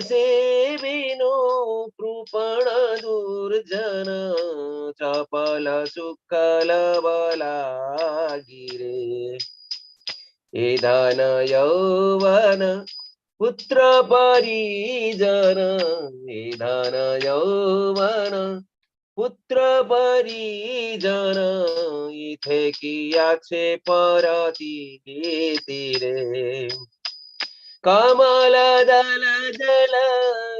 सेविनो कृपण दुर्जन चपल सुकल बलागिरे। ए धन यौवन पुत्र परिजन, ए धन यौवन पुत्र परिजन, इथे की আছে পরতি রে। कमल दल जल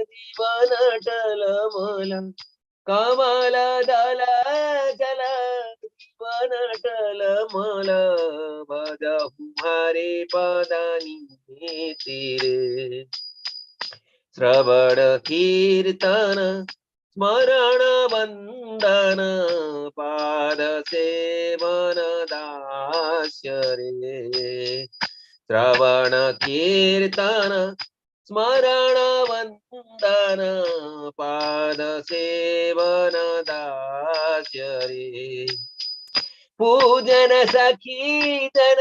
जीवन टलमल, कमल दल जल जीवन टलमल, भजहु हरे पदानी रे। श्रवण कीर्तन स्मरण वंदन पाद सेवन दास्य रे। श्रवण कीर्तन स्मरण वंदन पाद सेवन दास्य रे। पूजन सखी जन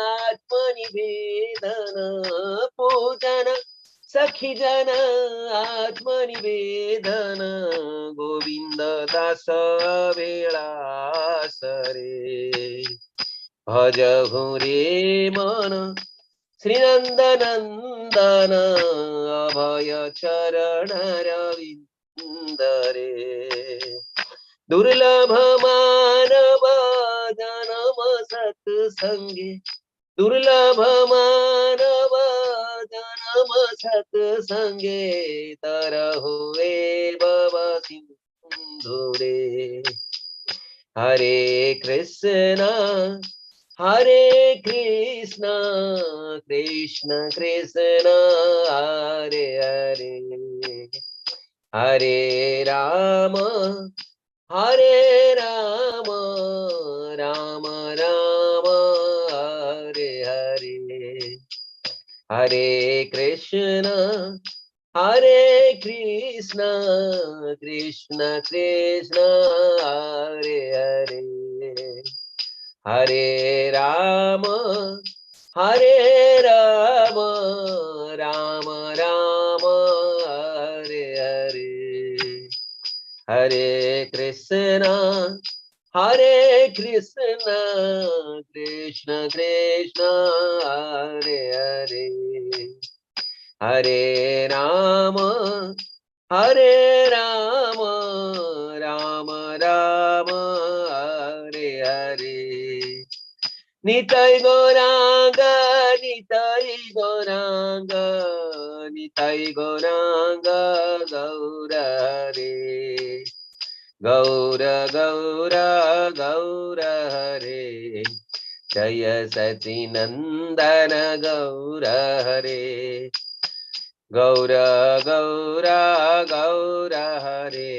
आत्मनिवेदन, पूजन सखी जन आत्मनिवेदन, गोविंद दास बेळास रे। भजहु रे मन श्रीनंदनंदन अभय चरण रविंद रे। दुर्लभ मानव जन्म सत्संगे, दुर्लभ मानव जन्म सत्संगे, तरहु ए भव सिंधु रे। हरे कृष्णा हरे कृष्णा कृष्ण कृष्ण हरे हरे, हरे राम हरे राम राम राम हरे हरे। हरे कृष्ण हरे कृष्ण कृष्ण कृष्ण हरे हरे, हरे राम हरे राम राम राम हरे हरे। हरे कृष्ण हरे कृष्ण कृष्ण कृष्ण हरे हरे, हरे राम हरे राम राम राम हरे हरे। निताई गौरांग निताई गौरांग निताई गौरांग गौर हरे, गौर गौर गौर हरे। जय सचिनंदन गौर हरे, गौर गौर गौर हरे।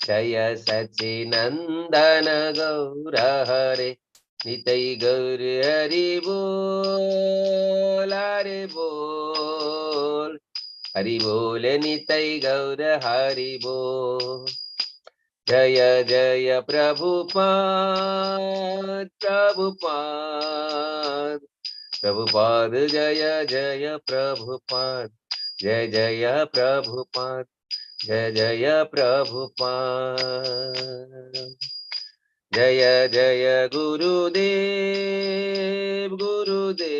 जय सचिनंदन गौर हरे। नितई गौर हरि बोल हरि बोल हरि बोल नितई गौर हरि बोल। जय जय प्रभुपाद प्रभुपाद प्रभुपाद, जय जय प्रभुपाद, जय जय प्रभुपाद, जय जय प्रभुपाद। जय जय गुरुदेव गुरुदेव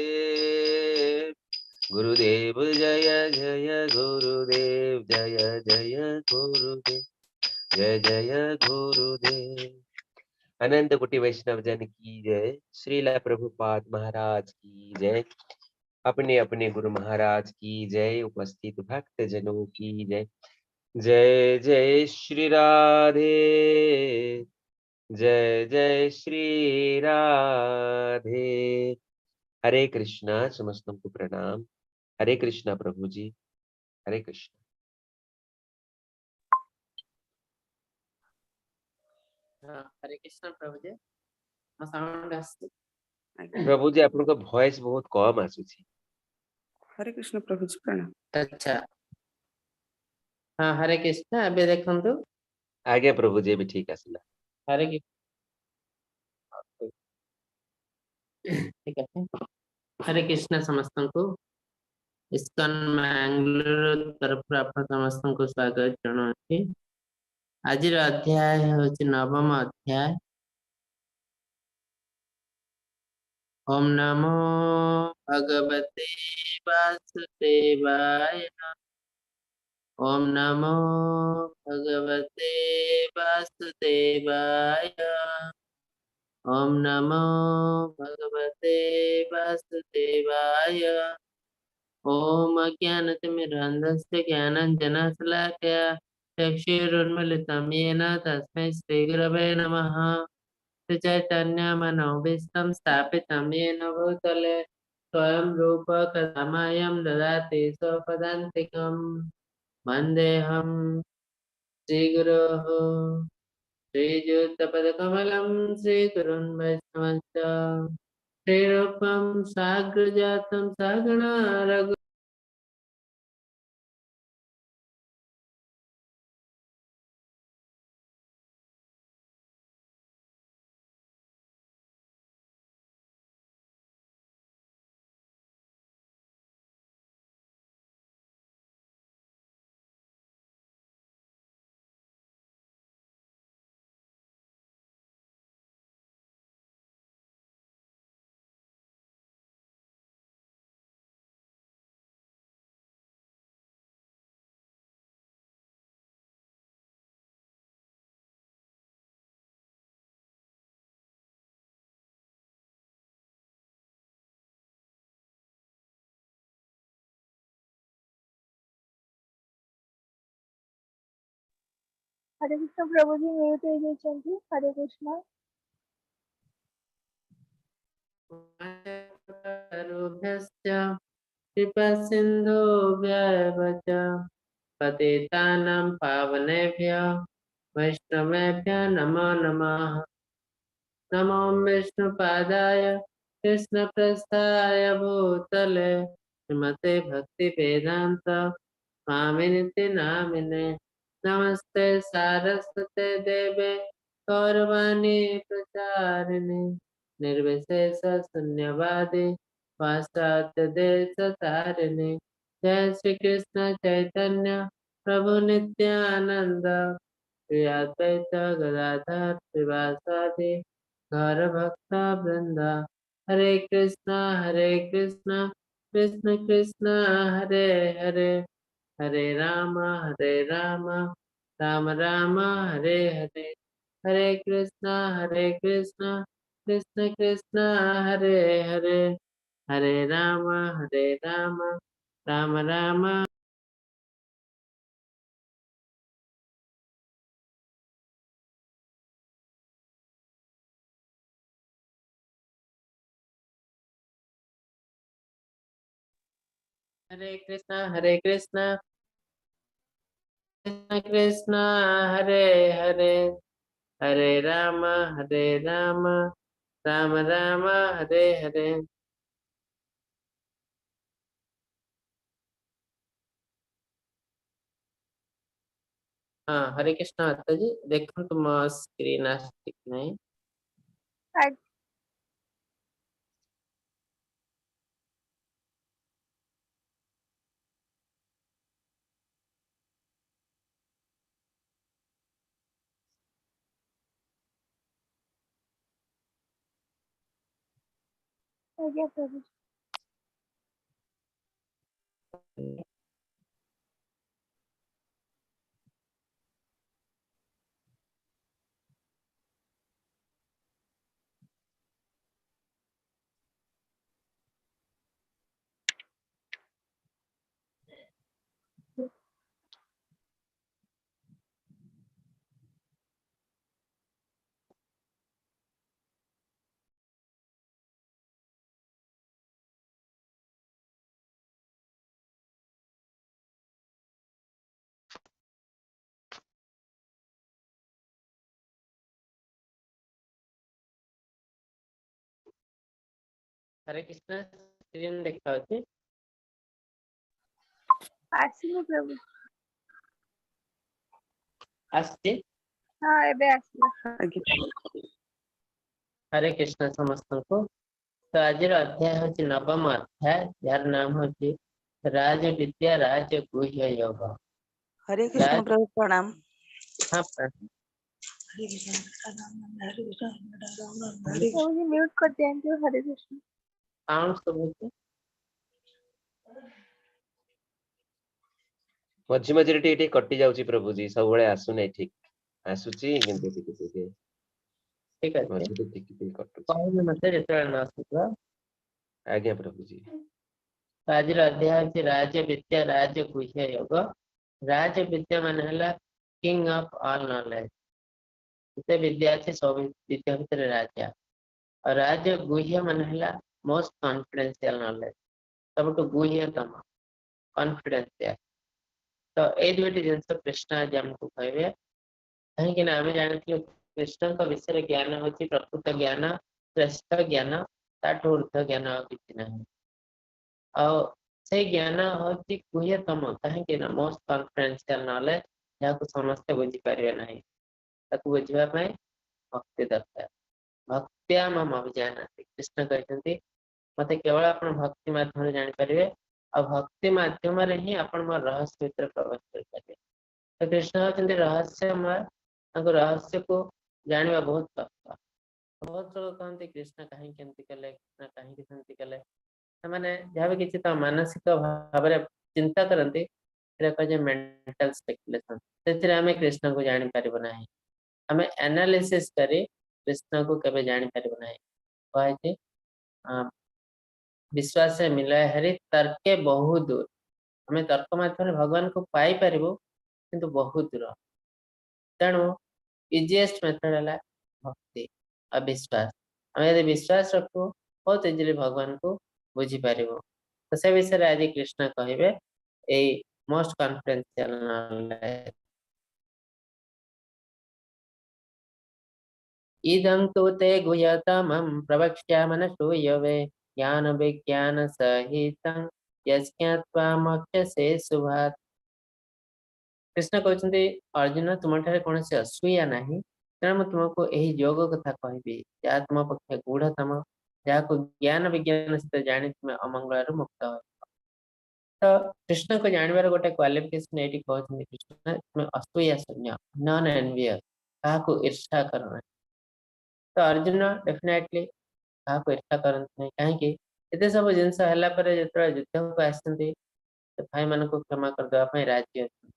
गुरुदेव, जय जय गुरुदेव, जय जय गुरुदेव, जय जय गुरुदेव। अनंत कोटि वैष्णव जन की जय, श्रीला प्रभुपाद महाराज की जय, अपने अपने गुरु महाराज की जय, उपस्थित भक्त जनों की जय। जय जय श्री राधे, जय जय श्री राधे। हरे कृष्णा, समस्तों को प्रणाम। हरे कृष्णा प्रभु जी, हरे कृष्णा। ହଁ, ହରେ କୃଷ୍ଣ ପ୍ରଭୁଜୀ, ମୋ ସାଉଣ୍ଡ ଆସୁଛି? ଆଜ୍ଞା। ପ୍ରଭୁଜୀ, ଆପଣଙ୍କ ଭଏସ ବହୁତ କମ ଆସୁଛି। ହରେ କୃଷ୍ଣ ପ୍ରଭୁଜୀ, ପ୍ରଣାମ। ଆଚ୍ଛା, ହଁ, ହରେ କୃଷ୍ଣ। ଏବେ ଦେଖନ୍ତୁ। ଆଜ୍ଞା ପ୍ରଭୁଜୀ, ଏବେ ଠିକ ଆସିଲା। ହରେ କୃଷ୍ଣ। ଠିକ ଅଛି, ହରେ କୃଷ୍ଣ ସମସ୍ତଙ୍କୁ। ଇସ୍କନ ମାଙ୍ଗାଲୋର ତରଫରୁ ଆପଣ ସମସ୍ତଙ୍କୁ ସ୍ୱାଗତ ଜଣାଉଛି। ଆଜିର ଅଧ୍ୟାୟ ହେଉଛି ନବମ ଅଧ୍ୟାୟ। ଓମ୍ ନମୋ ଭଗବତେ ବାସୁଦେବାୟ। ଓମ୍ ନମୋ ଭଗବତେ ବାସୁଦେବାୟ। ଓମ୍ ନମୋ ଭଗବତେ ବାସୁଦେବାୟ। ॐ अज्ञानतिमिरान्धस्य ज्ञानाञ्जनशलाकया चक्षुरुन्मिलितं येन तस्मै श्रीगुरवे नमः। श्रीचैतन्यमनोभीष्टं स्थापितं येन भूतले स्वयं रूप कदामयं ददाति स्वपदान्तिकं। वन्देऽहं श्रीगुरोः श्रीयुतपदकमलं श्रीगुरुन् वैष्णवञ्च श्रीरूपं साग्रजातं सगणा रघु ହରେ କୃଷ୍ଣ ପ୍ରଭୁଜୀ, ମ୍ୟୁଟ୍ ହେଇଯାଇଛନ୍ତି। ହରେ କୃଷ୍ଣ। भ्यश्च कृपा सिन्धुभ्यैव च पतितानां पावनेभ्यः वैष्णवेभ्यः नमो नमः। नमो विष्णुपादाय कृष्णप्रस्थाय भूतले श्रीमते भक्तिवेदान्त स्वामिनिति नामिने। नमस्ते सारस्वते देवे गौरवाणी प्रचारिणे निर्विशेष शून्यवादी पाश्चात्य देश तारिणे। जय श्री कृष्ण चैतन्य प्रभु नित्यानंद श्री अद्वैत गदाधर श्रीवासादि गौर भक्त वृंद। हरे कृष्णा कृष्ण कृष्ण हरे हरे, हरे राम राम राम हरे हरे। हरे कृष्णा कृष्ण कृष्ण हरे हरे, हरे राम राम राम। हरे कृष्णा कृष्ण कृष्ण हरे हरे, हरे राम राम राम हरे हरे। हाँ, हरे कृष्णा माता जी, देखो ମୋ ସ୍କ୍ରିନ୍ ଆସୁଛି କି ନାହିଁ। ଆଜ୍ଞା ପ୍ରଭୁ। ହରେ କୃଷ୍ଣ, ସ୍କ୍ରିନ୍ ଦେଖାଉଛି? ଆସିନି ପ୍ରଭୁ। ଆସୁଛି? ହଁ, ଏବେ ଆସିଲା। ଆଜ୍ଞା। ହରେ କୃଷ୍ଣ ସମସ୍ତଙ୍କୁ। ତ ଆଜିର ଅଧ୍ୟାୟ ହଉଛି ନବମ ଅଧ୍ୟାୟ, ଯାହାର ନାମ ହଉଛି ରାଜବିଦ୍ୟା ରାଜଗୁହ୍ୟ ଯୋଗ। ହରେ କୃଷ୍ଣ ରାଜ ପ୍ରଭୁ, ପ୍ରଣାମ। ହଁ, ପ୍ରଣାମ। ହରେ କୃଷ୍ଣ ରାମ ହରେ କୃଷ୍ଣ ରାମ ରାମ ହରେ କୃଷ୍ଣ। ପ୍ରଭୁଜୀ, ମ୍ୟୁଟ କରିଦିଅନ୍ତୁ। ହରେ କୃଷ୍ଣ। ସାଉଣ୍ଡ ଶୁଭୁଛି। ମଝି ମଝିରେ ଟିକେ ଟିକେ କଟି ଯାଉଛି ପ୍ରଭୁଜୀ, ସବୁବେଳେ ଆସୁନାହିଁ। ଠିକ ଆସୁଛି କିନ୍ତୁ ଟିକେ ଟିକେ ଠିକ ଅଛି। ମଝିରେ ଟିକେ ଟିକେ କଟୁଛି। କହିବେ ମତେ ଯେତେବେଳେ ନ ଆସୁଥିବ। ଆଜ୍ଞା ପ୍ରଭୁଜୀ। ତ ଆଜିର ଅଧ୍ୟାୟ ହେଉଛି ରାଜବିଦ୍ୟା ରାଜଗୁହ୍ୟ ଯୋଗ। ରାଜବିଦ୍ୟା ମାନେ ହେଲା କିଙ୍ଗ ଅଫ ଅଲ ନଲେଜ। ଯେତେ ବିଦ୍ୟା ଅଛି, ସବୁ ବିଦ୍ୟା ଭିତରେ ରାଜା। ଆଉ ରାଜଗୁହ୍ୟ ମାନେ ହେଲା ମୋଷ୍ଟ କନଫିଡେନ୍ସିଆଲ ନଲେଜ, ସବୁଠୁ ଗୁହ୍ୟତମ, କନଫିଡେନ୍ସିଆଲ। ତ ଏଇ ଦୁଇଟି ଜିନିଷ କୃଷ୍ଣ ଆଜି ଆମକୁ କହିବେ। କାହିଁକି ନା ଆମେ ଜାଣିଥିଲୁ, କୃଷ୍ଣଙ୍କ ବିଷୟରେ ଜ୍ଞାନ ହଉଛି ପ୍ରକୃତ ଜ୍ଞାନ, ଶ୍ରେଷ୍ଠ ଜ୍ଞାନ, ତାଠୁ ଉର୍ଦ୍ଧ୍ୱ ଜ୍ଞାନ ଆଉ କିଛି ନାହିଁ। ଆଉ ସେଇ ଜ୍ଞାନ ହଉଛି ଗୁହ୍ୟତମ, କାହିଁକି ନା ମୋଷ୍ଟ କନଫିଡେନ୍ସିଆଲ ନଲେଜ, ଯାହାକୁ ସମସ୍ତେ ବୁଝିପାରିବେ ନାହିଁ। ତାକୁ ବୁଝିବା ପାଇଁ ଭକ୍ତି ଦରକାର। ଭକ୍ତ୍ୟା ମାମ୍ ଅଭିଜାନାତି, କୃଷ୍ଣ କହିଛନ୍ତି, ମତେ କେବଳ ଆପଣ ଭକ୍ତି ମାଧ୍ୟମରେ ଜାଣିପାରିବେ ଆଉ ଭକ୍ତି ମାଧ୍ୟମରେ ହିଁ ଆପଣ ମୋର ରହସ୍ୟ ଭିତରେ ପ୍ରବେଶ କରିପାରିବେ। ତ କୃଷ୍ଣ ହଉଛନ୍ତି ରହସ୍ୟମୟ, ତାଙ୍କ ରହସ୍ୟକୁ ଜାଣିବା ବହୁତ କଷ୍ଟ। ବହୁତ ଲୋକ କହନ୍ତି, କୃଷ୍ଣ କାହିଁକି ଏମିତି କଲେ, କୃଷ୍ଣ କାହିଁକି ସେମିତି କଲେ। ସେମାନେ ଯାହାବି କିଛି ତା ମାନସିକ ଭାବରେ ଚିନ୍ତା କରନ୍ତି, ସେଟା କୁହାଯାଏ ମେଣ୍ଟାଲ ସ୍ପେକୁଲେସନ। ସେଥିରେ ଆମେ କୃଷ୍ଣଙ୍କୁ ଜାଣିପାରିବୁ ନାହିଁ। ଆମେ ଆନାଲିସିସ୍ କରି କୃଷ୍ଣକୁ କେବେ ଜାଣିପାରିବୁ ନାହିଁ। କୁହାଯାଇଛି, ବିଶ୍ୱାସେ ମିଲୟ ହରି ତର୍କେ ବହୁ ଦୂର। ଆମେ ତର୍କ ମାଧ୍ୟମରେ ଭଗବାନଙ୍କୁ ପାଇପାରିବୁ, କିନ୍ତୁ ବହୁତ ଦୂର। ତେଣୁ ଇଜିଏଷ୍ଟ ମେଥଡ ହେଲା ଭକ୍ତି ଆଉ ବିଶ୍ୱାସ। ଆମେ ଯଦି ବିଶ୍ୱାସ ରଖୁ, ବହୁତ ଇଜିଲି ଭଗବାନଙ୍କୁ ବୁଝିପାରିବୁ। ତ ସେ ବିଷୟରେ ଆଜି କୃଷ୍ଣ କହିବେ, ଏଇ ମୋଷ୍ଟ କନଫିଡେନ୍ସିଆଲ ନଲେଜ। ଇଦଂ ତୁ ତେ ଗୁହ୍ୟତମଂ ପ୍ରବକ୍ଷ୍ୟାମନସୂୟବେ ଜ୍ଞାନ ବିଜ୍ଞାନ ସହିତଂ ଯସ୍ଜ୍ଞାତ୍ୱା ମୋକ୍ଷସେ ଶୁଭାତ୍। କୃଷ୍ଣ କହୁଛନ୍ତି, ଅର୍ଜୁନ, ତୁମଠାରେ କୌଣସି ଅସୂୟା ନାହିଁ, ତେଣୁ ମୁଁ ତୁମକୁ ଏହି ଯୋଗ କଥା କହିବି, ଯାହା ତୁମ ପକ୍ଷେ ଗୂଢତମ, ଯାହାକୁ ଜ୍ଞାନ ବିଜ୍ଞାନ ସହିତ ଜାଣି ତୁମେ ଅମଙ୍ଗଳରୁ ମୁକ୍ତ ହେବ। ତ କୃଷ୍ଣଙ୍କୁ ଜାଣିବାର ଗୋଟେ କ୍ୱାଲିଫିକେସନ ଏଇଠି କହୁଛନ୍ତି କୃଷ୍ଣ, ତୁମେ ଅସୂୟା ଶୂନ୍ୟ, ନନ୍ ଏନଭିୟସ୍, କାହାକୁ ଈର୍ଷା କର ନାହିଁ। ତ ଅର୍ଜୁନ ଡେଫିନେଟଲି କାହାକୁ ଈର୍ଷା କରନ୍ତି ନାହିଁ। କାହିଁକି? ଏତେ ସବୁ ଜିନିଷ ହେଲା ପରେ ଯେତେବେଳେ ଯୁଦ୍ଧକୁ ଆସିଛନ୍ତି, ସେ ଭାଇମାନଙ୍କୁ କ୍ଷମା କରିଦେବା ପାଇଁ ରାଜି ଅଛନ୍ତି।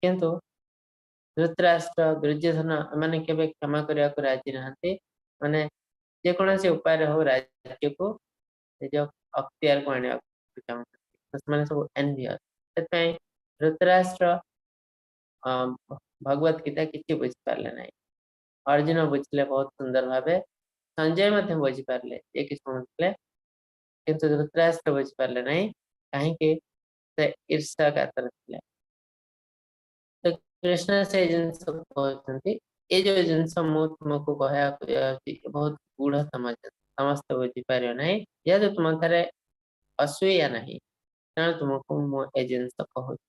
କିନ୍ତୁ ଧୃତରାଷ୍ଟ୍ର, ଦୁର୍ଯ୍ୟୋଧନ ଏମାନେ କେବେ କ୍ଷମା କରିବାକୁ ରାଜି ନାହାନ୍ତି। ମାନେ ଯେକୌଣସି ଉପାୟରେ ହଉ ରାଜ୍ୟକୁ ନିଜ ଅକ୍ତିଆରକୁ ଆଣିବାକୁ ଚାହୁଁଛନ୍ତି। ତ ସେମାନେ ସବୁ ଏନଭିୟସ୍। ସେଥିପାଇଁ ଧୃତରାଷ୍ଟ୍ର ଭଗବତ ଗୀତା କିଛି ବୁଝିପାରିଲେ ନାହିଁ। ଅର୍ଜୁନ ବୁଝିଲେ ବହୁତ ସୁନ୍ଦର ଭାବେ, ସଞ୍ଜୟ ମଧ୍ୟ ବୁଝିପାରିଲେ ଯିଏକି ଶୁଣୁଥିଲେ, କିନ୍ତୁ ଧୃତରାଷ୍ଟ୍ର ବୁଝିପାରିଲେ ନାହିଁ। କାହିଁକି? ସେ ଈର୍ଷା କାତର ଥିଲେ। ତ କୃଷ୍ଣ ସେଇ ଜିନିଷ କହୁଛନ୍ତି, ଏଇ ଯୋଉ ଜିନିଷ ମୁଁ ତୁମକୁ କହିବାକୁ ଯାଉଛି, ବହୁତ ଗୁଢ ସମାଜ, ସମସ୍ତେ ବୁଝିପାରିବେ ନାହିଁ। ଯେହେତୁ ତୁମ ଠାରେ ଅସୂୟା ନାହିଁ, ତେଣୁ ତୁମକୁ ମୁଁ ଏ ଜିନିଷ କହୁଛି।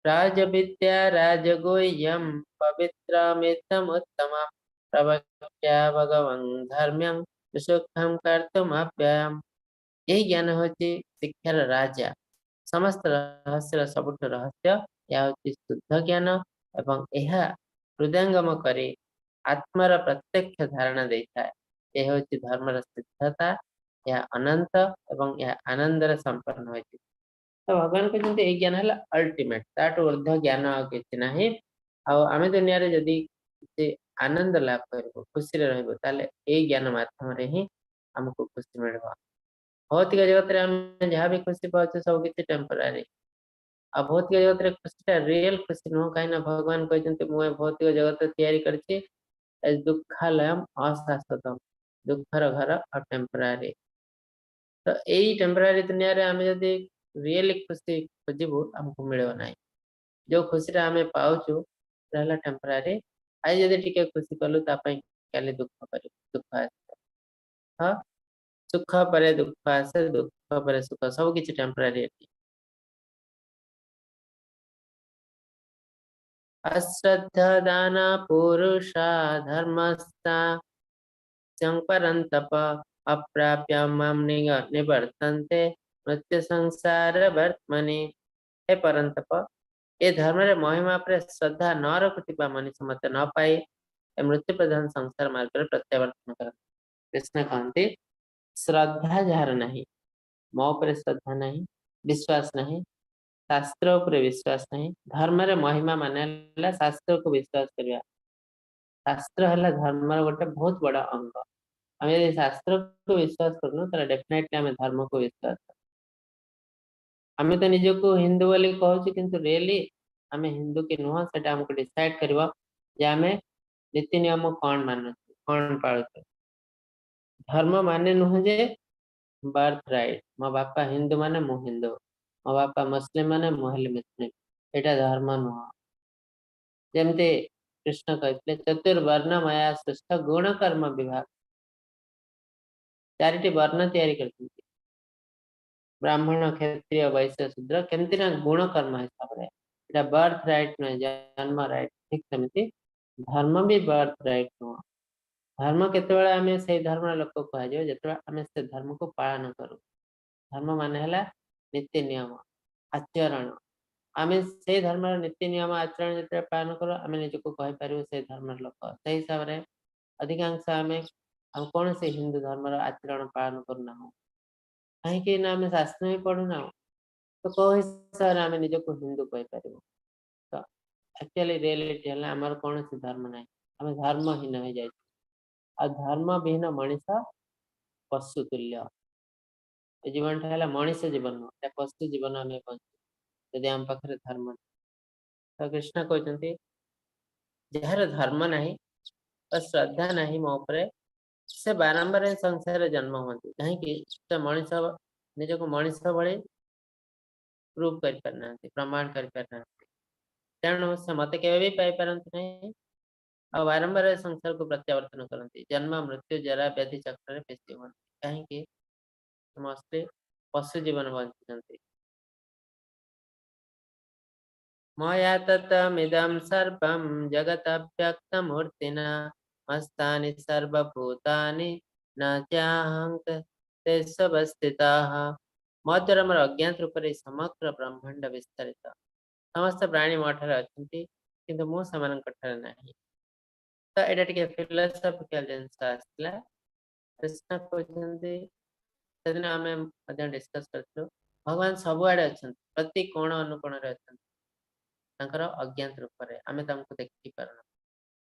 ରାଜବିଦ୍ୟା ରାଜଗୁହ୍ୟಂ ପବିତ୍ରମିଦମୁତ୍ତମम् ପ୍ରବକ୍ଷ୍ୟା ଭଗବଂ ଧର୍ମ୍ୟଂ ସୁଖಂ କର୍ତ୍ତୁମବ୍ୟୟम्। ଏହି ଜ୍ଞାନ ହେଉଛି ଶିକ୍ଷାର ରାଜା, ସମସ୍ତ ରହସ୍ୟର ସବୁଠୁ ରହସ୍ୟ। ଏହା ହେଉଛି ଶୁଦ୍ଧ ଜ୍ଞାନ ଏବଂ ଏହା ହୃଦୟଙ୍ଗମ କରି ଆତ୍ମାର ପ୍ରତ୍ୟକ୍ଷ ଧାରଣା ଦେଇଥାଏ। ଏହା ହେଉଛି ଧର୍ମର ସିଦ୍ଧତା, ଏହା ଅନନ୍ତ ଏବଂ ଏହା ଆନନ୍ଦରେ ସମ୍ପନ୍ନ ହୋଇଛି। ତ ଭଗବାନ କହିଛନ୍ତି, ଏଇ ଜ୍ଞାନ ହେଲା ଅଲ୍ଟିମେଟ, ତାଠୁ ଉର୍ଦ୍ଧ୍ୱ ଜ୍ଞାନ ଆଉ କିଛି ନାହିଁ। ଆଉ ଆମେ ଦୁନିଆରେ ଯଦି କିଛି ଆନନ୍ଦ ଲାଭ କରିବୁ, ଖୁସିରେ ରହିବୁ, ତାହେଲେ ଏଇ ଜ୍ଞାନ ମାଧ୍ୟମରେ ହିଁ ଆମକୁ ଖୁସି ମିଳିବ। ଭୌତିକ ଜଗତରେ ଆମେ ଯାହା ବି ଖୁସି ପାଉଛେ, ସବୁ କିଛି ଟେମ୍ପୋରାରୀ। ଆଉ ଭୌତିକ ଜଗତରେ ଖୁସିଟା ରିଏଲ ଖୁସି ନୁହଁ। କାହିଁକି ନା ଭଗବାନ କହିଛନ୍ତି, ମୁଁ ଏ ଭୌତିକ ଜଗତ ତିଆରି କରିଛି, ଏ ଦୁଃଖାଲୟମ ଅଶାଶ୍ୱତମ, ଦୁଃଖର ଘର ଆଉ ଟେମ୍ପୋରାରୀ। ତ ଏଇ ଟେମ୍ପୋରାରୀ ଦୁନିଆରେ ଆମେ ଯଦି ରିଏଲି ଖୁସି ଖୋଜିବୁ, ଆମକୁ ମିଳିବ ନାହିଁ। ଯୋଉ ଖୁସିଟା ଆମେ ପାଉଛୁ, ସେଟା ହେଲା ଟେମ୍ପୋରାରୀ। ଆଜି ଯଦି ଟିକେ ଖୁସି କଲୁ, ତା ପାଇଁ କାଲି ଦୁଃଖ କରିବୁ, ଦୁଃଖ ଆସିବ। ହଁ, ସୁଖ ପରେ ଦୁଃଖ ଆସେ, ଦୁଃଖ ପରେ ସୁଖ, ସବୁ କିଛି ଟେମ୍ପୋରାରୀ ଏଠି। ଅଶ୍ରଦ୍ଧଦାନ ପୁରୁଷ ଧର୍ମସ୍ଥା ପରନ୍ତପ ଅପ୍ରାପ୍ୟ ମାಂ ନିବର୍ତ୍ତନ୍ତେ ମୃତ୍ୟୁ ସଂସାର ବର୍ତ୍ମନି। ହେ ପରନ୍ତପ, ଏ ଧର୍ମରେ ମହିମା ଉପରେ ଶ୍ରଦ୍ଧା ନ ରଖୁଥିବା ମଣିଷ ମତେ ନ ପାଇ ଏ ମୃତ୍ୟୁ ପ୍ରଧାନ ସଂସାର ମାର୍ଗରେ ପ୍ରତ୍ୟାବର୍ତ୍ତନ କରନ୍ତି। କୃଷ୍ଣ କହନ୍ତି, ଶ୍ରଦ୍ଧା ଯାହାର ନାହିଁ, ମୋ ଉପରେ ଶ୍ରଦ୍ଧା ନାହିଁ, ବିଶ୍ୱାସ ନାହିଁ, ଶାସ୍ତ୍ର ଉପରେ ବିଶ୍ୱାସ ନାହିଁ। ଧର୍ମରେ ମହିମା ମାନେ ହେଲା ଶାସ୍ତ୍ରକୁ ବିଶ୍ୱାସ କରିବା। ଶାସ୍ତ୍ର ହେଲା ଧର୍ମର ଗୋଟେ ବହୁତ ବଡ ଅଙ୍ଗ। ଆମେ ଯଦି ଶାସ୍ତ୍ରକୁ ବିଶ୍ୱାସ କରୁନୁ, ତାହେଲେ ଡେଫିନେଟଲି ଆମେ ଧର୍ମକୁ ବିଶ୍ୱାସ କରୁ। ଆମେ ତ ନିଜକୁ ହିନ୍ଦୁ ବୋଲି କହୁଛୁ, କିନ୍ତୁ ରିଏଲି ଆମେ ହିନ୍ଦୁ କି ନୁହଁ ସେଟା ଆମକୁ ଡିସାଇଡ କରିବ ଯେ ଆମେ ନୀତି ନିୟମ କଣ ମାନୁଛୁ, କଣ ପାଳୁଛୁ। ଧର୍ମ ମାନେ ନୁହଁ ଯେ ବର୍ଥ ରାଇଟ, ମୋ ବାପା ହିନ୍ଦୁ ମାନେ ମୁଁ ହିନ୍ଦୁ, ମୋ ବାପା ମୁସଲିମ ମାନେ ମୁଁ ହେଲି ମୁସଲିମ, ଏଇଟା ଧର୍ମ ନୁହଁ। ଯେମିତି କୃଷ୍ଣ କହିଥିଲେ, ଚତୁର୍ବର୍ଣ୍ଣ ମୟା ସୃଷ୍ଟ ଗୁଣ କର୍ମ ବିଭାଗ। ଚାରିଟି ବର୍ଣ୍ଣ ତିଆରି କରିଛନ୍ତି, ବ୍ରାହ୍ମଣ, କ୍ଷତ୍ରିୟ, ବୈଶ୍ୟ, ଶୂଦ୍ର। କେମିତି ନା ଗୁଣ କର୍ମ ହିସାବରେ। ଏଇଟା ବର୍ଥ ରାଇଟ ନୁହେଁ, ଜନ୍ମ ରାଇଟ। ଠିକ ସେମିତି ଧର୍ମ ବି ବର୍ଥ ରାଇଟ ନୁହଁ। ଧର୍ମ କେତେବେଳେ ଆମେ ସେଇ ଧର୍ମର ଲୋକ କୁହାଯିବ? ଯେତେବେଳେ ଆମେ ସେ ଧର୍ମକୁ ପାଳନ କରୁ। ଧର୍ମ ମାନେ ହେଲା ନୀତି ନିୟମ, ଆଚରଣ। ଆମେ ସେଇ ଧର୍ମର ନୀତି ନିୟମ ଆଚରଣ ଯେତେବେଳେ ପାଳନ କରୁ, ଆମେ ନିଜକୁ କହିପାରିବୁ ସେଇ ଧର୍ମର ଲୋକ। ସେଇ ହିସାବରେ ଅଧିକାଂଶ ଆମେ ଆଉ କୌଣସି ହିନ୍ଦୁ ଧର୍ମର ଆଚରଣ ପାଳନ କରୁନାହୁଁ। କାହିଁକି ନା ଆମେ ଶାସ୍ତ୍ର ହିଁ ପଢୁନାହୁଁ, ତ କୋଉ ହିସାବରେ ଆମେ ନିଜକୁ ହିନ୍ଦୁ କହିପାରିବୁ? ତ ଆକ୍ଚୁଆଲି ରିଏଲିଟି ହେଲା ଆମର କୌଣସି ଧର୍ମ ନାହିଁ, ଆମେ ଧର୍ମହୀନ ହେଇଯାଇଛୁ। ଆଉ ଧର୍ମ ବିହୀନ ମଣିଷ ପଶୁ ତୁଲ୍ୟ। ଏ ଜୀବନଟା ହେଲା ମଣିଷ ଜୀବନ ନୁହଁ, ଏଟା ପଶୁ ଜୀବନ ଆମେ ବଞ୍ଚୁ ଯଦି ଆମ ପାଖରେ ଧର୍ମ ନାହିଁ। ତ କୃଷ୍ଣ କହୁଛନ୍ତି, ଯାହାର ଧର୍ମ ନାହିଁ ବା ଶ୍ରଦ୍ଧା ନାହିଁ ମୋ ଉପରେ, ସେ ବାରମ୍ବାର ଏ ସଂସାରରେ ଜନ୍ମ ହୁଅନ୍ତି। କାହିଁକି? ସେ ମଣିଷ ନିଜକୁ ମଣିଷ ଭଳି ପ୍ରୁଭ କରିପାରୁନାହାନ୍ତି, ପ୍ରମାଣ କରିପାରୁନାହାନ୍ତି। ତେଣୁ ସେ ମତେ କେବେ ବି ପାଇପାରନ୍ତି ନାହିଁ ଆଉ ବାରମ୍ବାର ଏ ସଂସାରକୁ ପ୍ରତ୍ୟାବର୍ତ୍ତନ କରନ୍ତି। ଜନ୍ମ ମୃତ୍ୟୁ ଜରା ବ୍ୟାଧି ଚକ୍ରରେ ପେଶି ହୁଅନ୍ତି। କାହିଁକି? ସମସ୍ତେ ପଶୁ ଜୀବନ ବଞ୍ଚୁଛନ୍ତି। ମୟା ତତମିଦಂ ସର୍ବಂ ଜଗତବ୍ୟକ୍ତମୂର୍ତ୍ତିନା ମସ୍ତାନି ସର୍ବଭୂତାନି ନ ଚାହଂ ତେଷ୍ୱବସ୍ଥିତାଃ। ମୋ ଦ୍ୱାରା ମୋର ଅଜ୍ଞାତ ରୂପରେ ସମଗ୍ର ବ୍ରହ୍ମାଣ୍ଡ ବିସ୍ତାରିତ। ସମସ୍ତ ପ୍ରାଣୀ ମୋ ଠାରେ ଅଛନ୍ତି, କିନ୍ତୁ ମୁଁ ସେମାନଙ୍କ ଠାରେ ନାହିଁ। ତ ଏଇଟା ଟିକେ ଫିଲୋସଫିକାଲ ଜିନିଷ ଆସିଲା। କୃଷ୍ଣ କହୁଛନ୍ତି, ସେଦିନ ଆମେ ମଧ୍ୟ ଡିସ୍କସ କରିଥିଲୁ, ଭଗବାନ ସବୁଆଡେ ଅଛନ୍ତି, ପ୍ରତି କୋଣ ଅନୁକୋଣରେ ଅଛନ୍ତି ତାଙ୍କର ଅଜ୍ଞାତ ରୂପରେ, ଆମେ ତାଙ୍କୁ ଦେଖିପାରୁନୁ।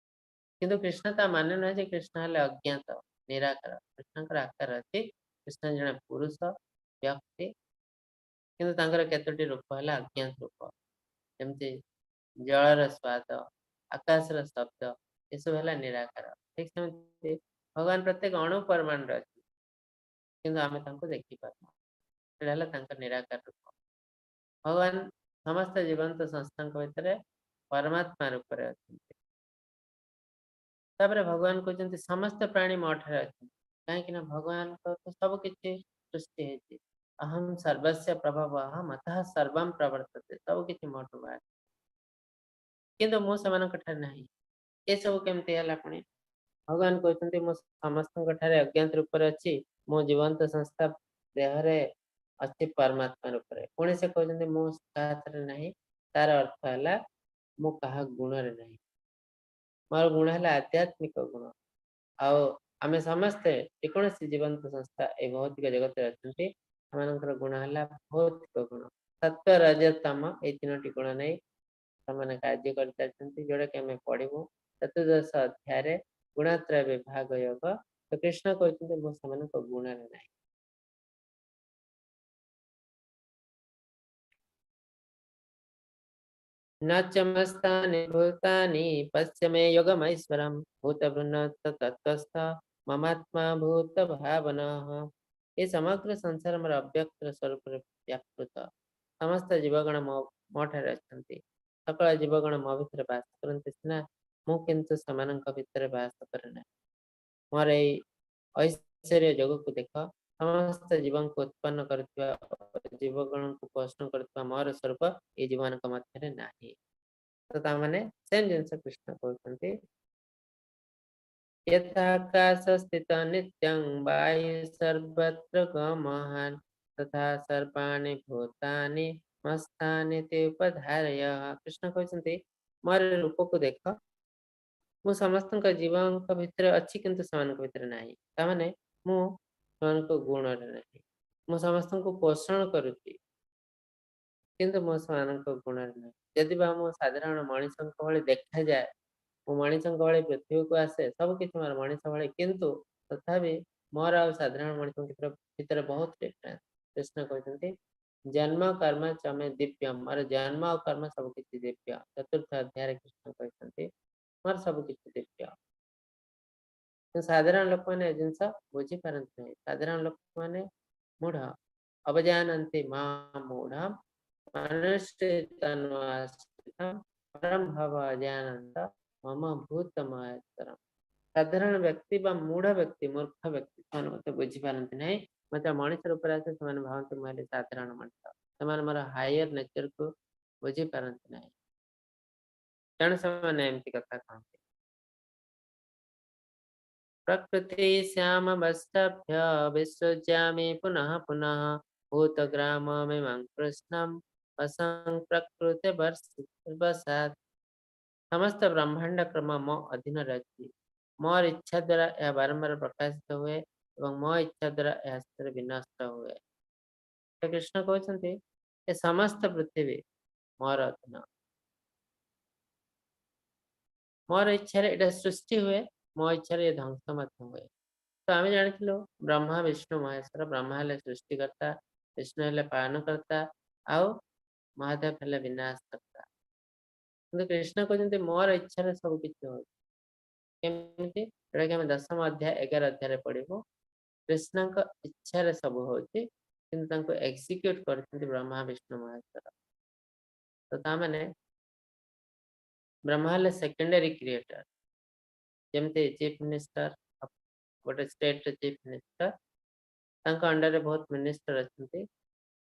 କିନ୍ତୁ କୃଷ୍ଣ ତା ମାନେ ନୁହେଁ ଯେ କୃଷ୍ଣ ହେଲେ ଅଜ୍ଞାତ ନିରାକାର। କୃଷ୍ଣଙ୍କର ଆକାର ଅଛି, କୃଷ୍ଣ ଜଣେ ପୁରୁଷ ବ୍ୟକ୍ତି, କିନ୍ତୁ ତାଙ୍କର କେତୋଟି ରୂପ ହେଲା ଅଜ୍ଞାତ ରୂପ। ଯେମିତି ଜଳର ସ୍ୱାଦ, ଆକାଶର ଶବ୍ଦ, ଏସବୁ ହେଲା ନିରାକାର। ଠିକ ସେମିତି ଭଗବାନ ପ୍ରତ୍ୟେକ ଅଣୁ ପରମାଣୁରେ ଅଛନ୍ତି, କିନ୍ତୁ ଆମେ ତାଙ୍କୁ ଦେଖିପାରୁନୁ। ସେଟା ହେଲା ତାଙ୍କ ନିରାକାର ରୂପ। ଭଗବାନ ସମସ୍ତ ଜୀବନ୍ତ ସଂସ୍ଥାଙ୍କ ଭିତରେ ପରମାତ୍ମା ରୂପରେ ଅଛନ୍ତି। ତାପରେ ଭଗବାନ କହୁଛନ୍ତି ସମସ୍ତ ପ୍ରାଣୀ ମୋ ଠାରେ ଅଛନ୍ତି। କାହିଁକି ନା ଭଗବାନଙ୍କ ତ ସବୁ କିଛି ସୃଷ୍ଟି ହେଇଛି। ଅହಂ ସର୍ବସ୍ୟ ପ୍ରଭବଃ ମତଃ ସର୍ବಂ ପ୍ରବର୍ତ୍ତତେ, ସବୁ କିଛି ମୋଠୁ ବାହାରେ, କିନ୍ତୁ ମୁଁ ସେମାନଙ୍କ ଠାରେ ନାହିଁ। ଏସବୁ କେମିତି ହେଲା? ପୁଣି ଭଗବାନ କହୁଛନ୍ତି ମୁଁ ସମସ୍ତଙ୍କ ଠାରେ ଅଜ୍ଞାତ ରୂପରେ ଅଛି, ମୁଁ ଜୀବନ୍ତ ସଂସ୍ଥା ଦେହରେ ଅଛି ପରମାତ୍ମା ରୂପରେ। ପୁଣି ସେ କହୁଛନ୍ତି ମୁଁ କାହା ନାହିଁ, ତାର ଅର୍ଥ ହେଲା ମୁଁ କାହା ଗୁଣରେ ନାହିଁ। ମୋର ଗୁଣ ହେଲା ଆଧ୍ୟାତ୍ମିକ ଗୁଣ। ଆଉ ଆମେ ସମସ୍ତେ ଯେକୌଣସି ଜୀବନ୍ତ ସଂସ୍ଥା ଏଇ ଭୌତିକ ଜଗତରେ ଅଛନ୍ତି, ସେମାନଙ୍କର ଗୁଣ ହେଲା ଭୌତିକ ଗୁଣ। ସତ୍ୱ, ରଜ, ତମ ଏଇ ତିନୋଟି ଗୁଣ ନେଇ ସେମାନେ କାର୍ଯ୍ୟ କରିଚାଲିଛନ୍ତି, ଯୋଉଟା କି ଆମେ ପଢିବୁ ଚତୁର୍ଦଶ ଅଧ୍ୟାୟରେ ଗୁଣତ୍ରୟ ବିଭାଗ ଯୋଗ। ତ କୃଷ୍ଣ କହୁଛନ୍ତି ମୁଁ ସେମାନଙ୍କ ଗୁଣରେ ନାହିଁ। न च मस्तानि भूतानि पश्य मे योगमैश्वरं भूतभृन्न तत्त्वस्थ ममात्मा भूत भावनः। ଏ ସମଗ୍ର ସଂସାର ମୋର ଅବ୍ୟକ୍ତ ସ୍ୱରୂପରେ ବ୍ୟାପୃତ। ସମସ୍ତ ଜୀବଗଣ ମୋ ଠାରେ ଅଛନ୍ତି। ସକଳ ଜୀବଗଣ ମୋ ଭିତରେ ବାସ କରନ୍ତି ସିନା, ମୁଁ କିନ୍ତୁ ସେମାନଙ୍କ ଭିତରେ ବାସ କରେ ନାହିଁ। ମୋର ଏଇ ଐଶ୍ୱର୍ଯ୍ୟ ଯୋଗକୁ ଦେଖ, ସମସ୍ତ ଜୀବଙ୍କୁ ଉତ୍ପନ୍ନ କରୁଥିବା, ଜୀବଗଣଙ୍କୁ ପୋଷଣ କରୁଥିବା ମୋର ସ୍ୱରୂପ ଏଇ ଜୀବମାନଙ୍କ ମଧ୍ୟରେ ନାହିଁ। ତ ତା ମାନେ ସେମ୍ ଜିନିଷ କୃଷ୍ଣ କହୁଛନ୍ତି। यथाकाश स्थित नित्यं वायु सर्वत्र गमहान् तथा सर्वाणि ଭୂତାନି ମତ୍ସ୍ଥାନି ତେ ଉପଧାରୟ। କୃଷ୍ଣ କହୁଛନ୍ତି, ମୋର ରୂପକୁ ଦେଖ। ମୁଁ ସମସ୍ତଙ୍କ ଜୀବଙ୍କ ଭିତରେ ଅଛି, କିନ୍ତୁ ସେମାନଙ୍କ ଭିତରେ ନାହିଁ। ତାମାନେ ମୁଁ ସେମାନଙ୍କ ଗୁଣରେ ନାହିଁ। ମୁଁ ସମସ୍ତଙ୍କୁ ପୋଷଣ କରୁଛି, କିନ୍ତୁ ମୁଁ ସେମାନଙ୍କ ଗୁଣରେ ନାହିଁ। ଯଦି ବା ମୁଁ ସାଧାରଣ ମଣିଷଙ୍କ ଭଳି ଦେଖାଯାଏ, ମୁଁ ମଣିଷଙ୍କ ଭଳି ପୃଥିବୀକୁ ଆସେ, ସବୁ କିଛି ମୋର ମଣିଷ ଭଳି, କିନ୍ତୁ ତଥାପି ମୋର ଆଉ ସାଧାରଣ ମଣିଷଙ୍କ ଭିତରେ ବହୁତ ଡିଫରେନ୍ସ। କୃଷ୍ଣ କହୁଛନ୍ତି, ଜନ୍ମ କର୍ମ ଚ ମେ ଦିବ୍ୟମ। ମୋର ଜନ୍ମ ଆଉ କର୍ମ ସବୁ କିଛି ଦିବ୍ୟ। ଚତୁର୍ଥ ଅଧ୍ୟାୟରେ କୃଷ୍ଣ କହିଛନ୍ତି, ମୋର ସବୁ କିଛି ଦିବ୍ୟ। ସାଧାରଣ ଲୋକମାନେ ଏ ଜିନିଷ ବୁଝିପାରନ୍ତି ନାହିଁ। ସାଧାରଣ ଲୋକମାନେ ମୂଢ। ଅବଜାନନ୍ତି ମାଁ ମୂଢ ମନୁଷ୍ୟ ପରମ ଭାବ ଅଜାନନ୍ତ ମମ ଭୂତ ମହେଶ୍ୱରମ। ସାଧାରଣ ବ୍ୟକ୍ତି ବା ମୂଢ ବ୍ୟକ୍ତି, ମୂର୍ଖ ବ୍ୟକ୍ତି, ସେମାନେ ମତେ ବୁଝିପାରନ୍ତି ନାହିଁ। ମତେ ମଣିଷ ରୂପରେ ଆସେ, ସେମାନେ ଭାବନ୍ତି ମୁଁ ହେଲି ସାଧାରଣ ମଣିଷ। ସେମାନେ ମୋର ହାୟର ନେଚରକୁ ବୁଝିପାରନ୍ତି ନାହିଁ, ତେଣୁ ସେମାନେ ଏମିତି କଥା କହନ୍ତି। ପ୍ରକୃତି ଶ୍ୟାମବଷ୍ଟଭ୍ୟ ବିସୃଜାମି ପୁନଃ ପୁନଃ ଭୂତଗ୍ରାମମିମं କୃଷ୍ଣಂ ବସଂ ପ୍ରକୃତି ବସାତ୍। ସମସ୍ତ ବ୍ରହ୍ମାଣ୍ଡ କ୍ରମ ମୋ ଅଧୀନରେ ଅଛି। ମୋର ଇଚ୍ଛା ଦ୍ୱାରା ଏହା ବାରମ୍ବାର ପ୍ରକାଶିତ ହୁଏ ଏବଂ ମୋ ଇଚ୍ଛା ଦ୍ୱାରା ଏହା ସେଥିରେ ବିନଷ୍ଟ ହୁଏ। କୃଷ୍ଣ କହୁଛନ୍ତି, ଏ ସମସ୍ତ ପୃଥିବୀ ମୋର ଅଧୀନ। ମୋର ଇଚ୍ଛାରେ ଏଇଟା ସୃଷ୍ଟି ହୁଏ, ମୋ ଇଚ୍ଛାରେ ଏ ଧ୍ୱଂସ ମଧ୍ୟ ହୁଏ। ତ ଆମେ ଜାଣିଥିଲୁ ବ୍ରହ୍ମା, ବିଷ୍ଣୁ, ମହେଶ୍ୱର। ବ୍ରହ୍ମା ହେଲେ ସୃଷ୍ଟିକର୍ତ୍ତା, ବିଷ୍ଣୁ ହେଲେ ପାଳନକର୍ତ୍ତା ଆଉ ମହାଦେବ ହେଲେ ବିନାଶକର୍ତ୍ତା। କିନ୍ତୁ କୃଷ୍ଣ କହୁଛନ୍ତି, ମୋର ଇଚ୍ଛାରେ ସବୁ କିଛି ହଉଛି। କେମିତି? ଯୋଉଟାକି ଆମେ ଦଶମ ଅଧ୍ୟାୟ, 11 ଅଧ୍ୟାୟରେ ପଢିବୁ। କୃଷ୍ଣଙ୍କ ଇଚ୍ଛାରେ ସବୁ ହଉଛି, କିନ୍ତୁ ତାଙ୍କୁ ଏକ୍ସିକ୍ୟୁଟ କରିଛନ୍ତି ବ୍ରହ୍ମା, ବିଷ୍ଣୁ, ମହେଶ୍ୱର। ତ ତାମାନେ ବ୍ରହ୍ମା ହେଲେ ସେକେଣ୍ଡାରୀ କ୍ରିଏଟର। ଯେମିତି ଚିଫ ମିନିଷ୍ଟର, ଗୋଟେ ଷ୍ଟେଟର ଚିଫ ମିନିଷ୍ଟର, ତାଙ୍କ ଅଣ୍ଡରରେ ବହୁତ ମିନିଷ୍ଟର ଅଛନ୍ତି,